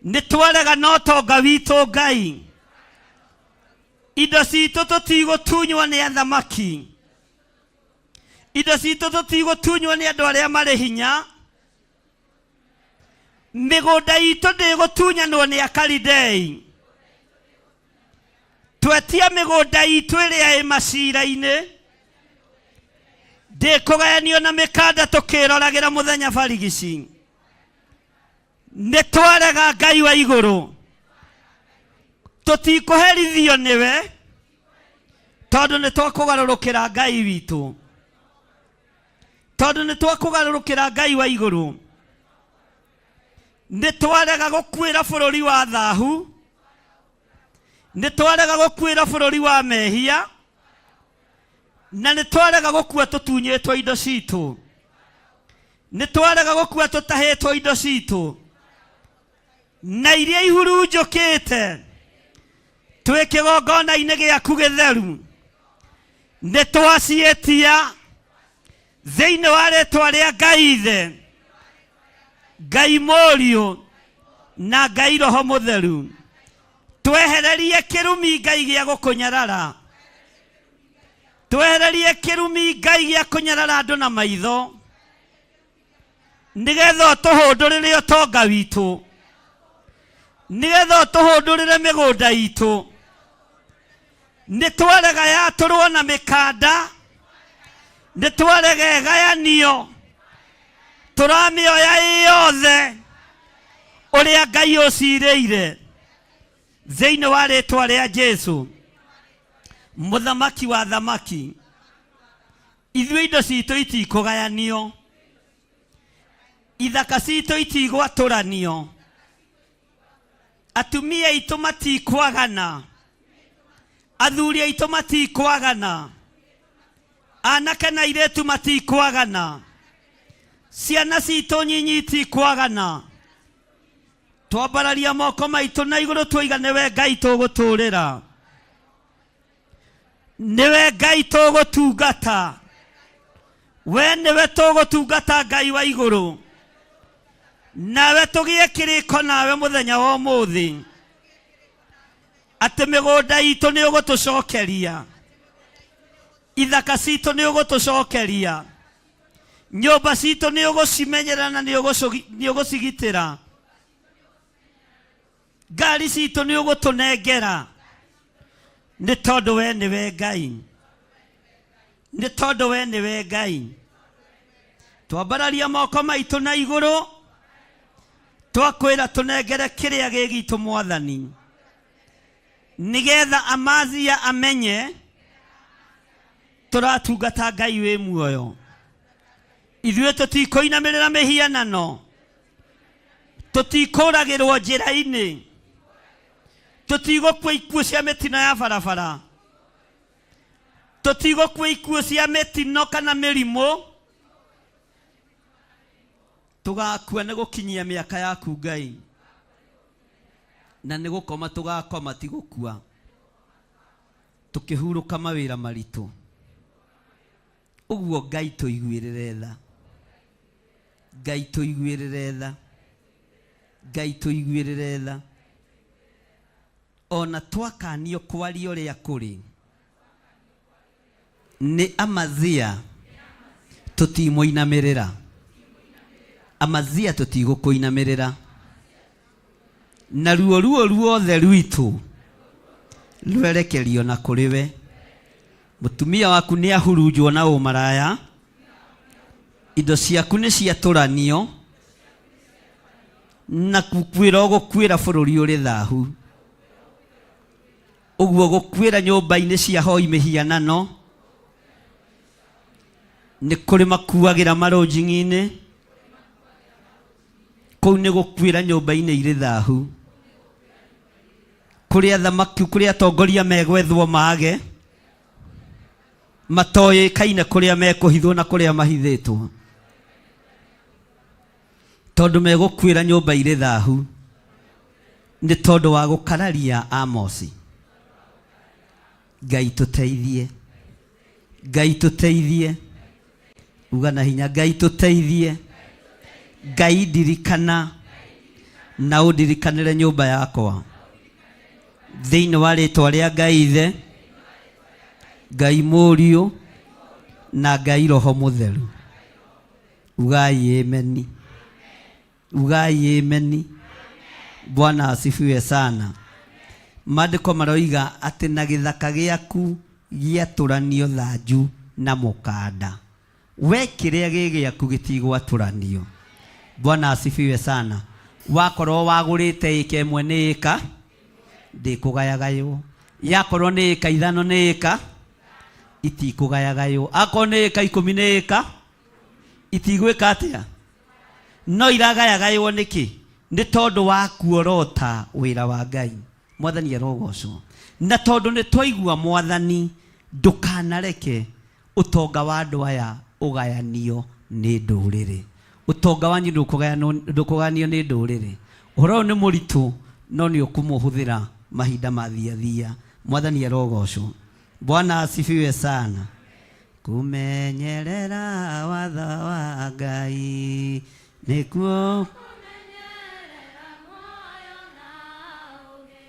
Nĩ twarega na ũtonga witũ Ngai. Indo citũ tũtigũtunywo nĩ athamaki. Indo citũ tũtigũtunywo nĩ andũ arĩa marĩ hinya. Mĩgũnda itũ ndĩgũtunyanwo nĩ Akalidei. Twetia mĩgũnda itũ ĩrĩa ĩ macira-inĩ ndĩkũgayanio na mĩkanda tũkĩroragĩra mũthenya barigici. Nĩ twarega Ngai wa igũrũ, tũtikũherithio nĩwe tondũ nĩ twakũgarũrũkĩra Ngai witũ, tondũ nĩ twakũgarũrũkĩra Ngai wa igũrũ. Nĩ twarega gũkuĩra bũrũri wa thahu, nĩ twarega gũkuĩra bũrũri wa mehia, na nĩ twarega gũkua tũtunyĩtwo indo citũ, nĩ twarega gũkua tũtahĩtwo indo citũ na iria ihurunjũkĩte twĩ kĩgongona-inĩ gĩaku gĩtheru. Nĩ twaciĩtia thĩinĩ wa rĩtwa rĩa Ngai Ithe, Ngai Mũriũ na Ngai Roho Mũtheru. Twehererie kĩrumi Ngai gĩa gũkũnyarara, twehererie kĩrumi Ngai gĩa kũnyarara andũ na maitho, nĩgetha ũtũhũndũrĩre ũtonga witũ, nĩgetha ũtũhũndũrĩre mĩgũnda itũ. Nĩ twarega yatũrwo na mĩkanda, nĩ twarega ĩgayanio, tũramĩoya ĩ yothe ũrĩa Ngai ũcirĩire thĩinĩ wa rĩtwa rĩa Jesu mũthamaki wa thamaki. Ithuĩ indo citũ itikũgayanio, ithaka citũ itigwatũranio, atumia aitũ matikwagana, athuri aitũ matikwagana, anake na airĩtu matikwagana, ciana citũ nyinyi itikwagana. Twambararia moko maitũ na igũrũ twoiga nĩwe Ngai tũgũtũrĩra, nĩwe Ngai tũgũtungata, we nĩwe tũgũtungata Ngai wa igũrũ, nawe tũgĩe kĩrĩko nawe mũthenya wa ũmũthĩ atĩ mĩgũnda itũ nĩ ũgũtũcokeria, ithaka citũ nĩ ũgũtũcokeria, nyũmba citũ nĩ ũgũcimenyerera na nĩ ũgũcigitĩra, ngari citũ nĩ ũgũtũnengera, nĩ tondũ we nĩwe Ngai, nĩ tondũ we nĩwe Ngai. Twambararia moko maitũ na igũrũ, twakwĩra tũnengere kĩrĩa gĩ gitũ Mwathani, nĩgetha Amazia amenye tũratungata Ngai wĩ muoyo. Ithuĩ tũtikũinamĩrĩra mĩhianano, tũtikũragĩrwo njĩra-inĩ, tũtigũkua ikuũ cia mĩtino ya barabara, tũtigũkua ikuũ cia mĩtino kana mĩrimũ, tũgakua nĩ gũkinyia mĩaka yaku Ngai, na nĩ gũkoma tũgakoma ti gũkua, tũkĩhurũka mawĩra maritũ. Ũguo Ngai tũiguĩrĩre tha, Ngai tũiguĩrĩre tha, Ngai tũiguĩrĩre tha. Ona twakanio kwaria ũrĩa kũrĩ nĩ Amazia, tũtimũinamĩrĩra. Amazia tũtigũkũinamĩrĩra na ruo ruo ruothe rwitũ rwerekerio na kũrĩ we. Mũtumia waku nĩ ahurunjwo na ũmaraya, indo ciaku nĩ ciatũranio, na gũkuĩra ũgũkuĩra bũrũri ũrĩ thahu. Ũguo gũkuĩra nyũmba-inĩ cia hoi mĩhianano, nĩ kũrĩ makuagĩra marũnjing'i-inĩ, kũu nĩ gũkuĩra nyũmba-inĩ irĩ thahu, kũrĩa athamaki, kũrĩa atongoria megwethwo mage, matoĩkaine kũrĩa mekũhithwo na kũrĩa mahithĩtwo, tondũ megũkuĩra nyũmba irĩ thahu nĩ tondũ wa gũkararia Amosi. Ngai tũteithie, Ngai tũteithie, uga na hinya, Ngai tũteithie, Ngai ndirikana na ũndirikanĩre nyũmba yakwa thĩinĩ wa rĩtwa rĩa Ngai Ithe, Ngai Mũriũ na Ngai Roho Mũtheru. Ugai ameni. Ugai ameni. Bwana asifiwe sana. Maandĩko maroiga atĩ na gĩthaka gĩaku gĩatũranio thanju na mũkanda, we kĩrĩa gĩ gĩaku gĩtigwatũranio. Bwana asifiwe sana. Wakorwo wagũrĩte ĩka ĩmwe nĩ ĩka ndĩkũgayagaywo, yakorwo nĩ ĩka ithano nĩ ĩka itikũgayagaywo, akorwo nĩ ĩka ikũmi nĩ ĩka itigwĩka atĩa? No iragayagaywo nĩkĩ? Nĩ tondũ wa kuorota wĩra wa Ngai. Mwathani arogocwo. Na tondũ nĩ twaigua Mwathani, ndũkanareke ũtonga wa andũ aya ũgayanio nĩ ndũrĩrĩ. Ũtonga wanyu ndũkũgayanio nĩ ndũrĩrĩ. Ũhoro ũyũ nĩ mũritũ, no nĩ ũkũmũhũthĩra mahinda mathiathia. Mwathani arogocwo. Bwana asifiwe sana. Kũmenyerera watho wa Ngai nĩkuo Kũmenyerera muoyo na ũũgĩ,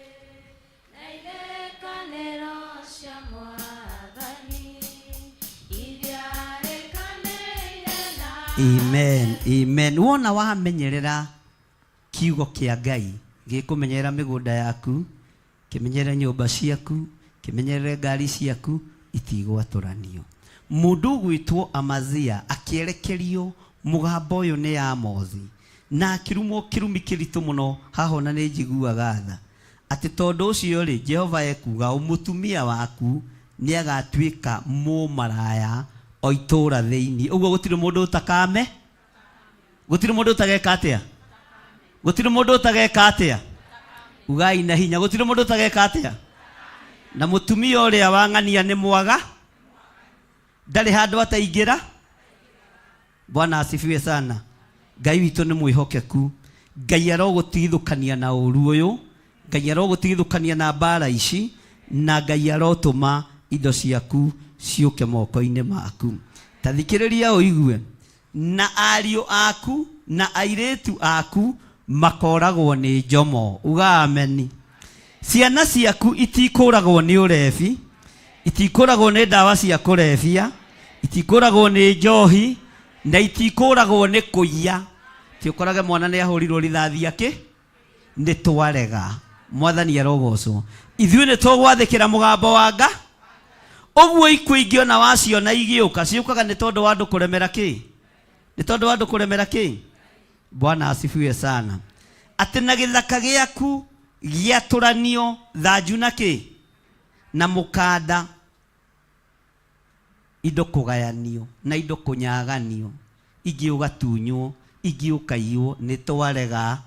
na irĩkanĩro cia Mwathani iria arĩkanĩire na Amen, amen. Wona wamenyerera kiugo kĩa Ngai gĩkũmenyerera mĩgũnda yaku, Kĩmenyerere nyũmba ciaku, kĩmenyerere ngaari ciaku, itigwatũranio. Mũndũ ũgwĩtwo Amazia akĩerekerio mũgambo ũyũ nĩ Amozi, na akĩrumwo kĩrumi kĩritũ mũno, haha ona nĩ njiguaga tha, atĩ tondũ ũcio-rĩ, Jehova ekuuga ũũ, mũtumia waku nĩagatuĩka mũmaraya o itũũra thĩinĩ. Ũguo gũtirĩ mũndũ ũtakame Gũtirĩ mũndũ ũtageka atĩa? Gũtirĩ mũndũ ũtageka atĩa? Ugai na hinya, gũtirĩ mũndũ ũtageka atĩa? Na mũtumia ũrĩa wa ng'ania nĩ mwaga, ndarĩ handũ ataingĩra. Bwana asifiwe sana. Ngai witũ nĩ mwĩhokeku. Ngai arogũtigithũkania na ũru ũyũ, Ngai arogũtigithũkania na mbara ici, na Ngai arotũma indo ciaku ciũke moko-inĩ maku. Ta thikĩrĩria ũigue. Na ariũ aku na airĩtu aku makooragwo nĩ njomo. Uga ameni. Ciana ciaku itikũũragwo nĩ ũrebi, itikũũragwo nĩ ndawa cia kũrebia, itikũũragwo nĩ njohi, na itikũũragwo nĩ kũiya. Ti ũkorage mwana nĩ ahũrirwo rithathi akĩ nĩ twarega. Mwathani arogocwo. Ithuĩ nĩ tũgwathĩkĩra mũgambo wa Nga. Ũguo ikuũ ingĩ ona waciona igĩũka, ciũkaga nĩ tondũ wa andũ kũremera kĩ? Nĩ tondũ wa andũ kũremera kĩ? Bwana asifiwe sana. Atĩ na gĩthaka gĩaku gĩatũranio thanju na kĩ? Na mũkanda. Indo kũgayanio na indo kũnyaganio, ingĩ ũgatunywo, ingĩ ũkaiywo, nĩ twarega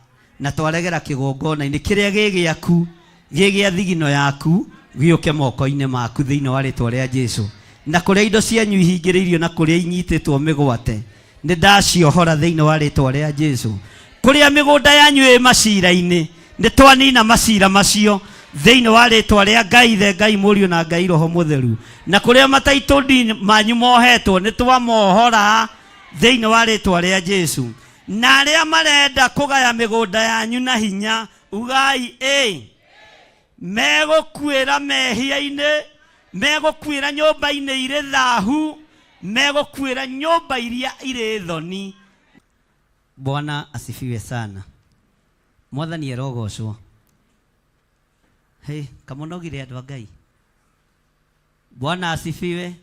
na twaregera kĩgongona-inĩ kĩrĩa gĩ gĩaku, gĩ gĩa thigino yaku, gĩũke moko-inĩ maku thĩinĩ wa rĩtwa rĩa Jesu. Na kũrĩa indo cianyu ihingĩrĩirio na kũrĩa inyitĩtwo mĩgwate, nĩ ndaciohora thĩinĩ wa rĩtwa rĩa Jesu. Kũrĩa mĩgũnda yanyu ĩ macira-inĩ, nĩ twanina macira macio thĩinĩ wa rĩtwa rĩa Ngai Ithe, Ngai Mũriũ na Ngai Roho Mũtheru. Na kũrĩa mataitũ manyu mohetwo, nĩ twamohora thĩinĩ wa rĩtwa rĩa Jesu. Na arĩa marenda kũgaya mĩgũnda yanyu na hinya, ugai ĩ megũkuĩra mehia-inĩ, megũkuĩra nyũmba-inĩ irĩ thahu, megũkuĩra nyũmba iria irĩ thoni. Bwana asifiwe sana. Mwathani arogocwo. Hey, kamunogire andu a Ngai. Bwana asifiwe.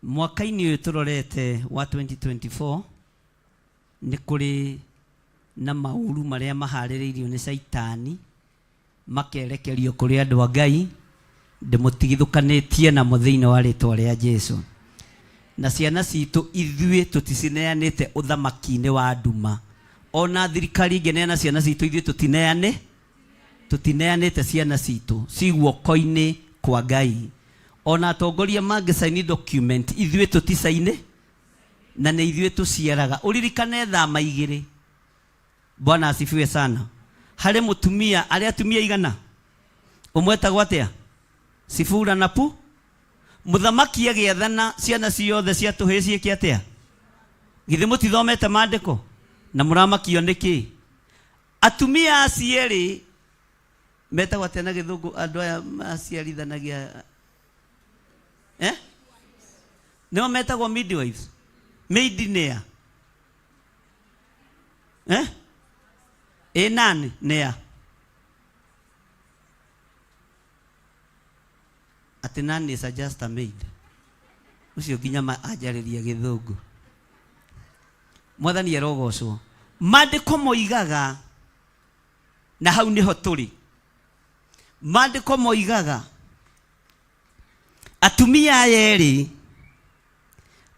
Mwaka-inĩ ũyũ tũrorete wa 2024 nĩ kũrĩ na maũru marĩa maharĩrĩirio nĩ Caitani makerekerio kũrĩ andũ a Ngai, ndĩmũtigithũkanĩtie namo thĩinĩ wa rĩtwa rĩa Jesu. Na ciana citũ ithuĩ tũticineanĩte ũthamaki-inĩ wa nduma. Ona thirikari ĩngĩneana ciana citũ ithuĩ tũtineanĩte ciana citũ ci guoko-inĩ kwa Ngai. Ona atongoria mangĩcaini document ithuĩ tũticaine, na nĩ ithuĩ tũciaraga. Ũririkane thama igĩrĩ. Bwana asifiwe sana. Harĩ mũtumia, arĩ atumia igana? Ũmwe etagwo atĩa? Sifura na Pu. Mũthamaki agĩathana ciana ciothe cia tũhĩĩ ciĩke atĩa? Githĩ mũtithomete maandĩko? Na mũramakio nĩkĩ? Atumia acio erĩ metagwo atĩa na gĩthũngũ andũ aya maciarithanagia? Eh? Nĩo metagwo midwives. Maid nĩa? Eh? Ĩ nani nĩa? Atĩ nani is a just a maid. Ũcio nginya anjarĩria gĩthũngũ. Mwathani arogocwo. Maandĩko moigaga, na hau nĩho tũrĩ. Maandĩko moigaga atumia aya erĩ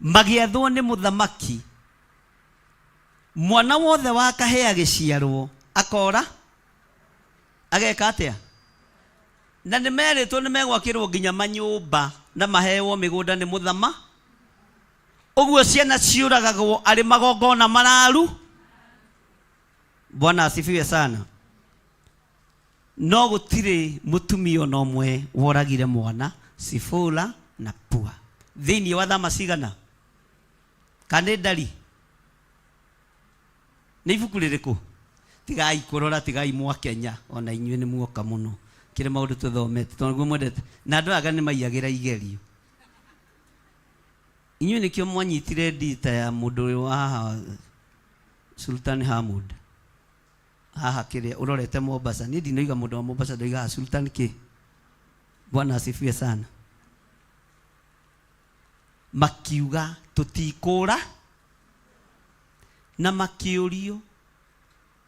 magĩathwo nĩ mũthamaki, mwana wothe wa kahĩĩ agĩciarwo akora ageka atĩa? Na nĩ merĩtwo nĩ megwakĩrwo nginya manyũmba na mahewo mĩgũnda nĩ mũthama. Ũguo ciana ciũragagwo arĩ magongona mararu. Bwana asifiwe sana. No gũtirĩ mũtumia ona ũmwe woragire mwana Sifura na Pua thĩinĩ wa thama cigana? Kana nĩ ndari? Nĩ ibuku rĩrĩkũ? Tigai kũrora, tigai mwakenya, ona inyuĩ nĩ muoka mũno. Kĩrĩ maũndũ tũthomete, tondũ nĩguo mwendete. Na andũ aya nĩ maiyagĩra igerio. Inyuĩ nĩkĩo mwanyitire ndita ya mũndũ ũyũ wa haha Sultan Hamud. Haha kĩrĩa ũrorete Mombasa. Niĩ ndinoiga mũndũ wa Mombasa, ndoigaga Sultan kĩ. Bwana asifiwe sana. Makiuga tũtikũra, na makĩũrio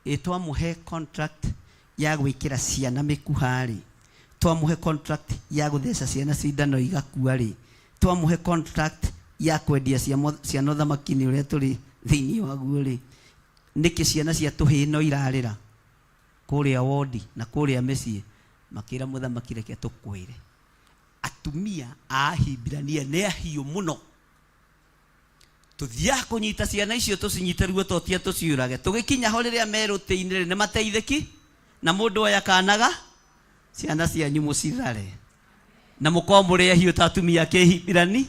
ĩ twamũhe contract ya gwĩkĩra ciana mĩkuha-rĩ, twamũhe contract ya gũtheca ciana cindano igakua-rĩ, twamũhe contract ya kwendia ciana ũthamaki-inĩ ũrĩa tũrĩ thĩinĩ waguo-rĩ, nĩkĩ ciana cia tũhĩĩ no irarĩra kũrĩa wodi na kũrĩa mĩciĩ? Makĩra mũthamaki reke tũkwĩre, atumia a Ahibirania nĩ ahiũ mũno, tũthiaga kũnyita ciana icio tũcinyite ruo totia tũciũrage. Tũgĩkinya ho rĩrĩa merũtĩ-inĩ rĩ, nĩ mateithĩki na mũndũ oya kanaga ciana cianyu mũcithare na mũkorwo mũrĩ ahiũ ta atumia a Kĩhibirani.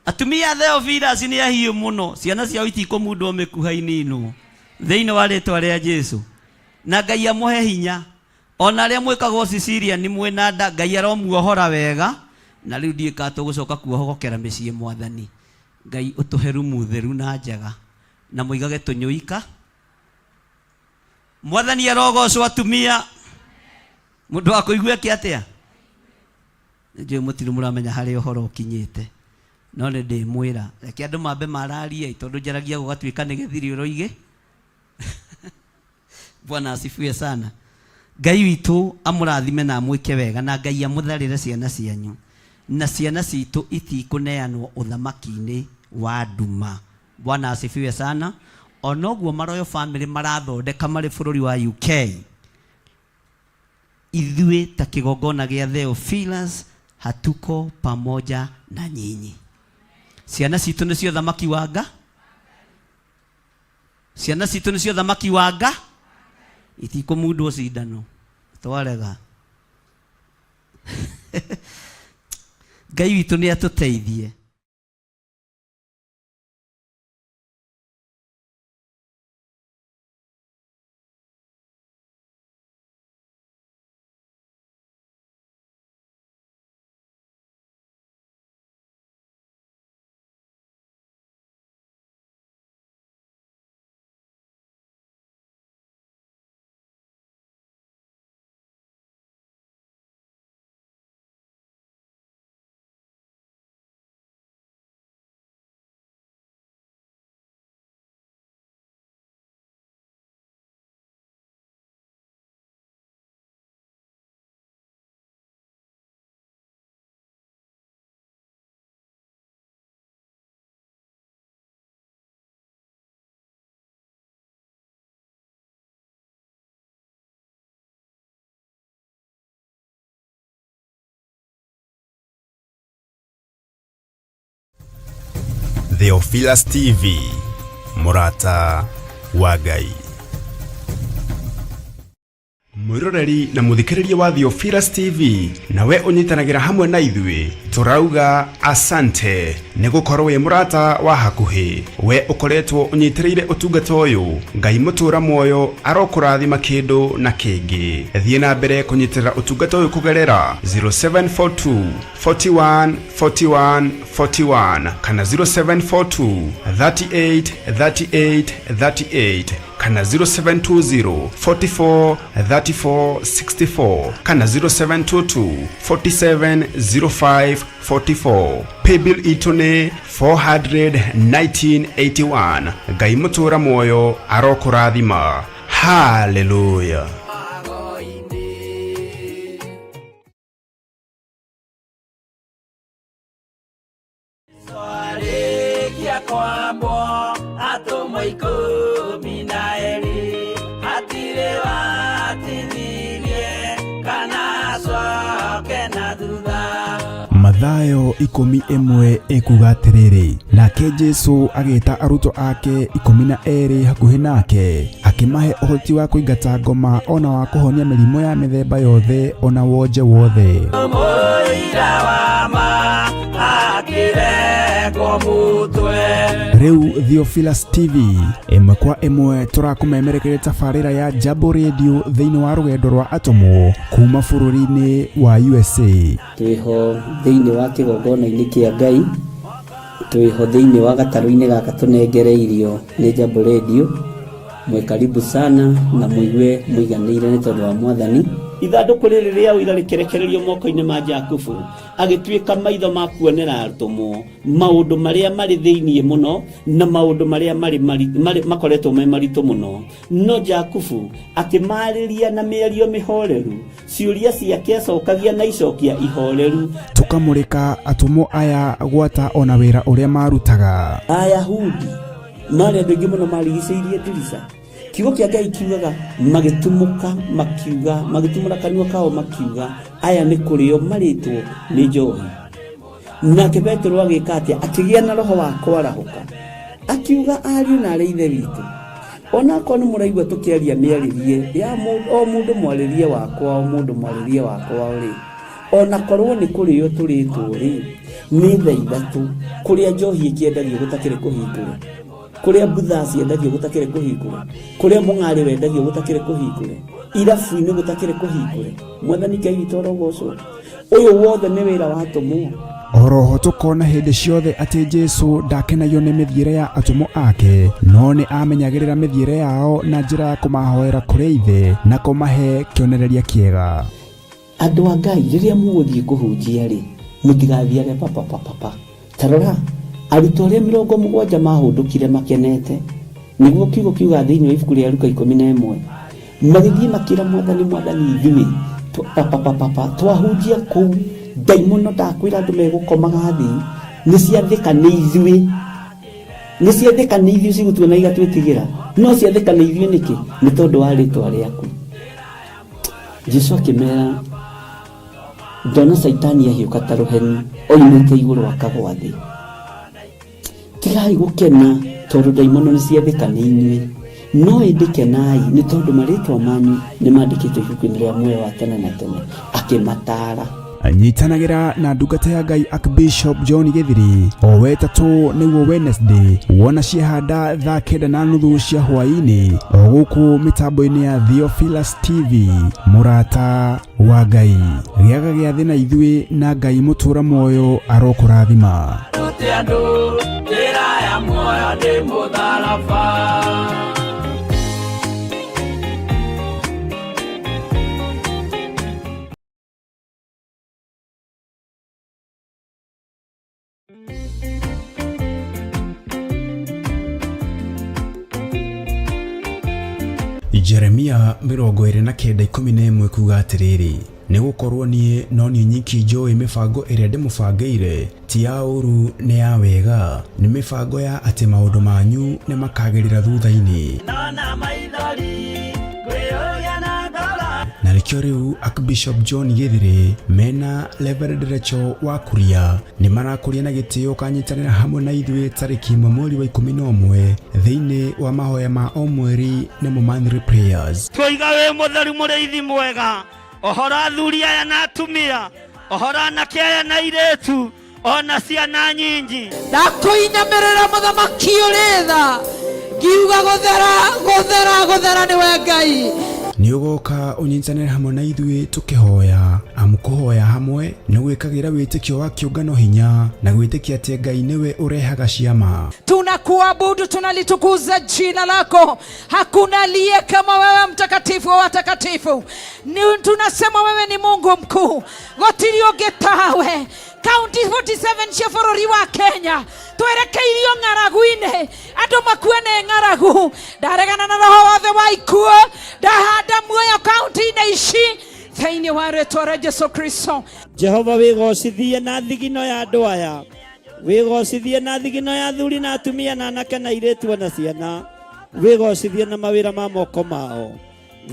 Atumia a Theophilus nĩ ahiũ mũno, ciana ciao itikũmundwo mĩkuha-inĩ ĩno thĩinĩ wa rĩtwa rĩa Jesu. Na Ngai amũhe hinya. Ona arĩa mwĩkagwo Sicilia nĩ mwĩna nda, Ngai aromuohora wega. Na rĩu ndiũĩ kana tũgũcoka kuohokera mĩciĩ. Mwathani Ngai ũtũhe rumu theru na njega, na mũigage tũnyũika. Mwathani arogocwo. Atumia, mũndũ wa kũigua eke atĩa? Nĩnjũĩ mũtirĩ mũramenya harĩa ũhoro ũkinyĩte, no nĩ ndĩmwĩra, reke andũ mambe mararie, tondũ njaragia gũgatuĩka nĩ gĩthiri ũroigĩ. Bwana asifiwe sana. Ngai witũ amũrathime na amwĩke wega, na Ngai amũtharĩre ciana cianyu, na ciana citũ itikũneanwo ũthamaki-inĩ wa nduma. Bwana asifiwe sana. Ona ũguo Maroyal family marathondeka marĩ bũrũri wa UK, ithuĩ ta kĩgongona gĩa Theophilus hatuko pamoja na nyinyi. Ciana citũ nĩcio thamaki wa nga, ciana citũ nĩcio thamaki wa nga, itikũmundwo cindano twarega. Ngai witũ nĩ atũteithie. Theophilus TV, mũrata wa Ngai. Mwĩroreri na mũthikĩrĩria wa Theophilus TV, nawe ũnyitanagĩra hamwe na ithuĩ, tũrauga asante nĩ gũkorwo wĩ mũrata wa hakuhĩ. We ũkoretwo ũnyitĩrĩire ũtungata ũyũ, Ngai mũtũra muoyo arokũrathima kĩndũ na kĩngĩ. Thiĩ na mbere kũnyitĩrĩra ũtungata ũyũ kũgerera 0742 41 41 41 kana 0742 38 38 38 kana 0720 44 34 64 kana 0722 47 05 44. Paybill itũ nĩ 41981. Ngai mũtũra muoyo arokũrathima. Haleluya. Twarĩkia kwambwo atũmwo 12, hatirĩ watithirie kana acoke na thutha. Mathayo 11 ĩkuga atĩrĩrĩ, nake Jesu agĩta arutwo ake 12 hakuhĩ nake, akĩmahe ũhoti wa kũingata ngoma ona wa kũhonia mĩrimũ ya mĩthemba yothe ona wonje wothe. Mũira wa ma akĩrengwo mũtwe. Rĩu Theophilus TV ĩmwe kwa ĩmwe tũrakũmemerekeria tabarĩra ya Jambo Radio thĩinĩ wa rũgendo rwa atũmwo kuma bũrũri-inĩ wa USA. Twĩho thĩinĩ wa kĩgongona-inĩ kĩa Ngai, twĩho thĩinĩ wa gatarũ-inĩ gaka tũnengereirio nĩ Jambo Radio. Mwĩ karibu sana na mũigue mũiganĩire nĩ tondũ wa Mwathani. Ithandũkũ rĩrĩ rĩa ũira rĩkĩrekererio moko-inĩ ma Jakubu, agĩtuĩka maitho ma kuonera atũmwo maũndũ marĩa marĩ thĩinĩ mũno na maũndũ marĩa marĩ makoretwo me maritũ mũno. No Jakubu akĩmarĩria na mĩario mĩhoreru, ciũria ciake acokagia na icokia ihoreru. Tũkamũrĩka atũmwo aya gwata ona wĩra ũrĩa marutaga. Ayahudi marĩ andũ aingĩ mũno marigicĩirie ndirica. Kiugo kĩa Ngai kiugaga magĩtumũka makiuga, magĩtumũra kanua kao makiuga, aya nĩ kũrĩo marĩtwo nĩ njohi. Nake Petero agĩka atĩa? Akĩgĩa na roho wa kwarahũka, akiuga, ariũ na arĩ ithe witũ, onakorwo nĩ mũraigua tũkĩaria mĩarĩrie ya o mũndũ mwarĩrie wakwa, o mũndũ mwarĩrie wakwa rĩ, onakorwo nĩ kũrĩo tũrĩtwo rĩ, nĩ thaa 3 kũrĩa njohi ĩkĩendagio gũtakĩrĩ kũhingũre, kũrĩa mbutha ciendagio gũtakĩrĩ kũhingũre, kũrĩa mũng'arĩ wendagio gũtakĩrĩ kũhingũre, irabu-inĩ gũtakĩrĩ kũhingũre. Mwathani Ngai witũ arogocwo. Ũyũ wothe nĩ wĩra wa atũmwo. Oroho tũkona hĩndĩ ciothe atĩ Jesu ndakenagio nĩ mĩthiĩre ya atũmwo ake, no nĩ amenyagĩrĩra mĩthiĩre yao na njĩra ya kũmahoera kũrĩ Ithe na kũmahe kĩonereria kĩega. Andũ a Ngai, rĩrĩa mũgũthiĩ kũhunjia rĩ, mũtigathiage papapapapa. Ta rora, arutwo arĩa 70 mahũndũkire makenete, nĩguo kiugo kiuga thĩinĩ wa ibuku rĩa Luka 11, magĩthiĩ makĩra Mwathani, Mwathani, ithuĩ papapapapa twahunjia kũu, ndaimono ndakwĩra andũ megũkomaga thĩ, nĩ ciathĩka nĩ ithuĩ, nĩ ciathĩka nĩ ithuĩ cigũtuona igatwĩtigĩra, no ciathĩka nĩ ithuĩ nĩkĩ? Nĩ tondũ wa rĩtwa rĩaku. Jesu akĩmera, ndona Caitani ahiũka ta rũheni oimĩte igũrũ akagwa thĩ. Tigai gũkena tondũ ndaimono nĩ ciathĩka nĩ inyuĩ, no ĩndĩ kenai nĩ tondũ marĩtwa manyu nĩ mandĩkĩtwo ibuku-inĩ rĩa muoyo wa tene na tene. Akĩmataara. Nyitanagĩra na ndungata ya Ngai Archbishop John Gĩthiri o wetatũ nĩguo Wednesday, wona ciehanda thaa 9:30 cia hwaĩ-inĩ, o gũkũ mĩtambo-inĩ ya Theophilus TV, mũrata wa Ngai. Gĩaga gĩathĩ na ithuĩ na Ngai mũtũra muoyo arokũrathima. Rute andũ njĩra ya muoyo nĩ mũtharaba. Jeremia 29:11 kuga atĩrĩrĩ, nĩ gũkorwo niĩ no niĩ nyiki njũĩ mĩbango ĩrĩa ndĩmũbangĩire, ti ya ũũru nĩ ya wega, nĩ mĩbango ya atĩ maũndũ manyu nĩ makagĩrĩra thutha-inĩ. Nona maithori, kwĩyũria na ngoro. Na nĩkĩo Nĩkĩo rĩu Archbishop John Gĩthĩrĩ mena Reverend Rachel wa Kuria nĩ marakũria na gĩtĩo ũkanyitanĩra hamwe na ithuĩ tarĩki 1 mweri wa 11 thĩinĩ wa mahoya ma o mweri nĩmo monthly prayers. Twoiga wĩ mũtheru mũrĩithi mwega, ohora athuri aya na atumia, ohora anake aya na airĩtu, ona ciana nyinyi. Ndakũinamĩrĩra mũthamaki ũrĩ tha, ngiuga gũthera gũthera gũthera nĩwe Ngai. Nĩ ũgoka ũnyitanĩre hamwe na ithuĩ tũkĩhoya, amu kũhoya hamwe nĩ gwĩkagĩra wĩtĩkio wa kĩũngano hinya na gwĩtĩkia atĩ Ngai nĩwe ũrehaga ciama. Tunakuabudu, tunalitukuza jina lako. Hakuna aliye kama wewe, mtakatifu wa watakatifu. Ni tunasema wewe ni Mungu mkuu, gũtirĩ ũngĩ tawe. Kaunti 47 cia bũrũri wa Kenya twerekeirio ng'aragu-inĩ, andũ makue nĩ ng'aragu. Ndaregana na roho wothe wa ikuũ, ndahanda muoyo kaunti-inĩ ici thĩinĩ wa rĩtwa rĩa Jesu Kristo. Jehova wĩgocithie na thigino ya andũ aya, wĩgocithie na thigino ya athuri na atumia na anake na airĩtu ona ciana, wĩgocithie na mawĩra ma moko mao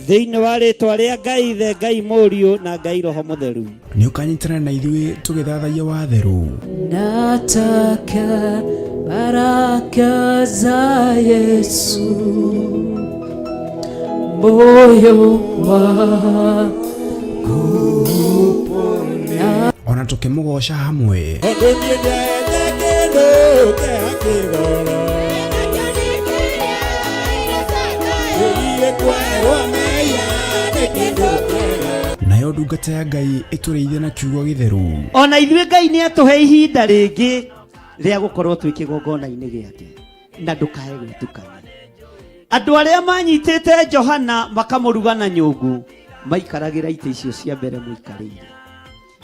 thĩinĩ wa rĩtwa rĩa Ngai Ithe, Ngai Mũriũ na Ngai Roho Mũtheru. Nĩ ũkanyitanĩra na ithuĩ tũgĩthathaiya watheru. Nataka baraka za Yesu, moyo wangu upone. Ona tũkĩmũgoca hamwe. Tondũ niĩ ndete kĩndũ kĩa kĩgoro. Nayo ndungata ya Ngai ĩtũrĩithie na kiugo gĩtheru. Ona ithuĩ Ngai nĩ atũhe ihinda rĩngĩ rĩa gũkorwo twĩ kĩgongona-inĩ gĩake, na ndũkae gwĩtukania. Andũ arĩa manyitĩte Johana makamũruga na nyũngũ maikaragĩra itĩ icio cia mbere mũikarĩire,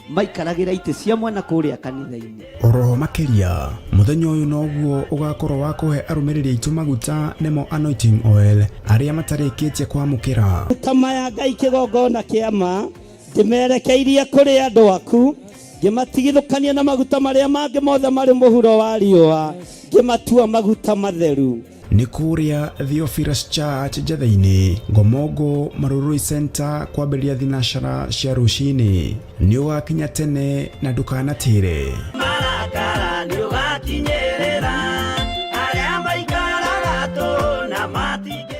maikaragĩra itĩ cia mwena kũrĩa kanitha-inĩ. Oroho makĩria mũthenya ũyũ noguo ũgakorwo wa kũhe arũmĩrĩri aitũ maguta nĩmo anointing oil arĩa matarĩkĩtie kwamũkĩra. Tama ya Ngai kĩgongona kĩa ma ndĩmerekeirie kũrĩ andũ aku, ngĩmatigithũkania na maguta marĩa mangĩ mothe marĩ mũhuro wa riũa, ngĩmatua maguta matheru. Nĩ kũrĩa Theophilus Church Njetha-inĩ, Ngomongo Marurui Center kwambĩrĩria thinacara cia rũcinĩ. Nĩ ũgakinya tene na ndũkanatĩre. Marakara nĩ ũgakinyĩrĩra arĩa maikaraga tũ na matingĩ.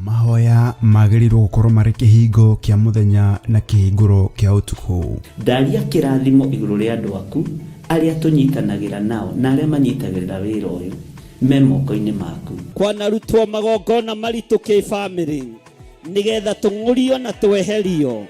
Mahoya magĩrĩirwo gũkorwo marĩ kĩhingo kĩa mũthenya na kĩhingũro kĩa ũtukũ. Ndaria kĩrathimo igũrũ rĩa andũ aku arĩa tũnyitanagĩra nao na arĩa manyitagĩrĩra wĩra ũyũ me moko-inĩ maku. Kwanarutwo magongona maritũ kĩbamĩrĩ nĩgetha tũng'ũrio na tweherio,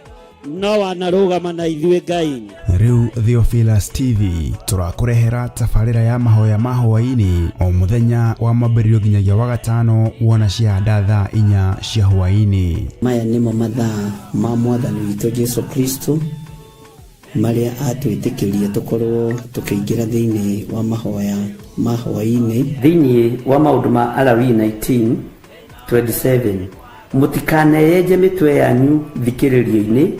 no wanarũgama na ithuĩ Ngai. Rĩu Theophilus TV tũrakũrehera tabarĩra ya mahoya ma hwaĩ-inĩ o mũthenya wa mwambĩrĩrio nginyagia wa gatano wona ciahanda thaa 4 cia hwaĩ-inĩ. Maya nĩmo mathaa ma mwathani witũ Jesu Kristo marĩa atwĩtĩkĩrie tũkorwo tũkĩingĩra thĩinĩ wa mahoya ma hwaĩ-inĩ. Thĩinĩ wa maũndũ ma Alawii 19:27, mũtikaneyenje mĩtwe yanyu thikĩrĩrio-inĩ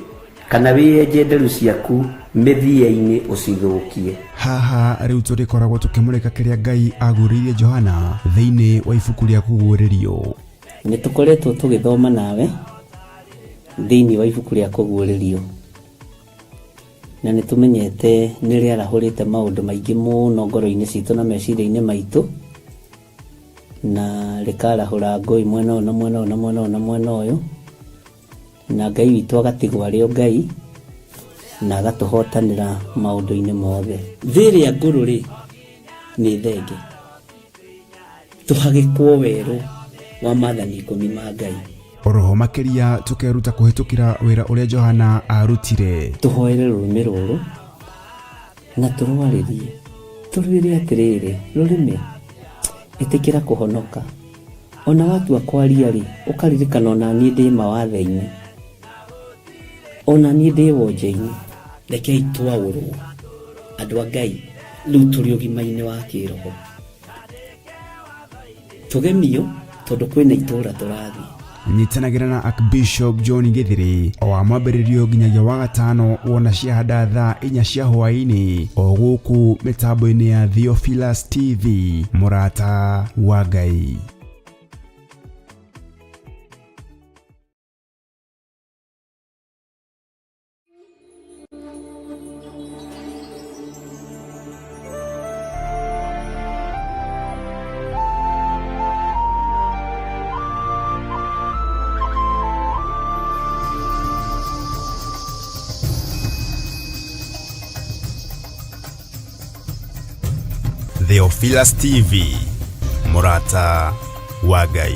kana wĩyenje nderu ciaku mĩthia-inĩ ũcithũkie. Haha rĩu tũrĩkoragwo tũkĩmũrĩka kĩrĩa Ngai agũrĩirie Johana thĩinĩ wa ibuku rĩa kũguũrĩrio. Nĩ tũkoretwo tũgĩthoma nawe Thĩinĩ wa ibuku rĩa kũguũrĩrio, na nĩ tũmenyete nĩ rĩarahũrĩte maũndũ maingĩ mũno ngoro-inĩ citũ na meciria-inĩ maitũ, na rĩkarahũra ngũĩ mwena ũyũ na mwena ũyũ na mwena ũyũ na mwena ũyũ, na Ngai witũ agatigwo arĩ o Ngai na agatũhotanĩra maũndũ-inĩ mothe. Thĩ ĩrĩa ngũrũ rĩ, nĩ thenge, tũhagĩkwo werũ wa maathani ikũmi ma Ngai. Oroho makĩria tũkeruta kũhĩtũkĩra wĩra ũrĩa Johana arutire. Tũhoere rũrĩmĩ rũrũ na tũrwarĩrie, tũrwĩre atĩrĩrĩ, rũrĩmĩ, ĩtĩkĩra kũhonoka. Ona watua kwaria rĩ, ũkaririkana ona niĩ ndĩ mawathe-inĩ, ona niĩ ndĩ wonje-inĩ. Rekei twaũrwo andũ a Ngai, rĩu tũrĩ ũgima-inĩ wa kĩroho. Tũgemio tondũ kwĩna itũũra tũrathiĩ. Nyitanagĩra na Archbishop John Githiri o wa mwambĩrĩrio nginyagia wa gatano wona ciahanda thaa inya cia hwaĩ-inĩ o gũkũ mĩtambo-inĩ ya Theophilus TV, mũrata wa Ngai. Theophilus TV, mũrata wa Ngai.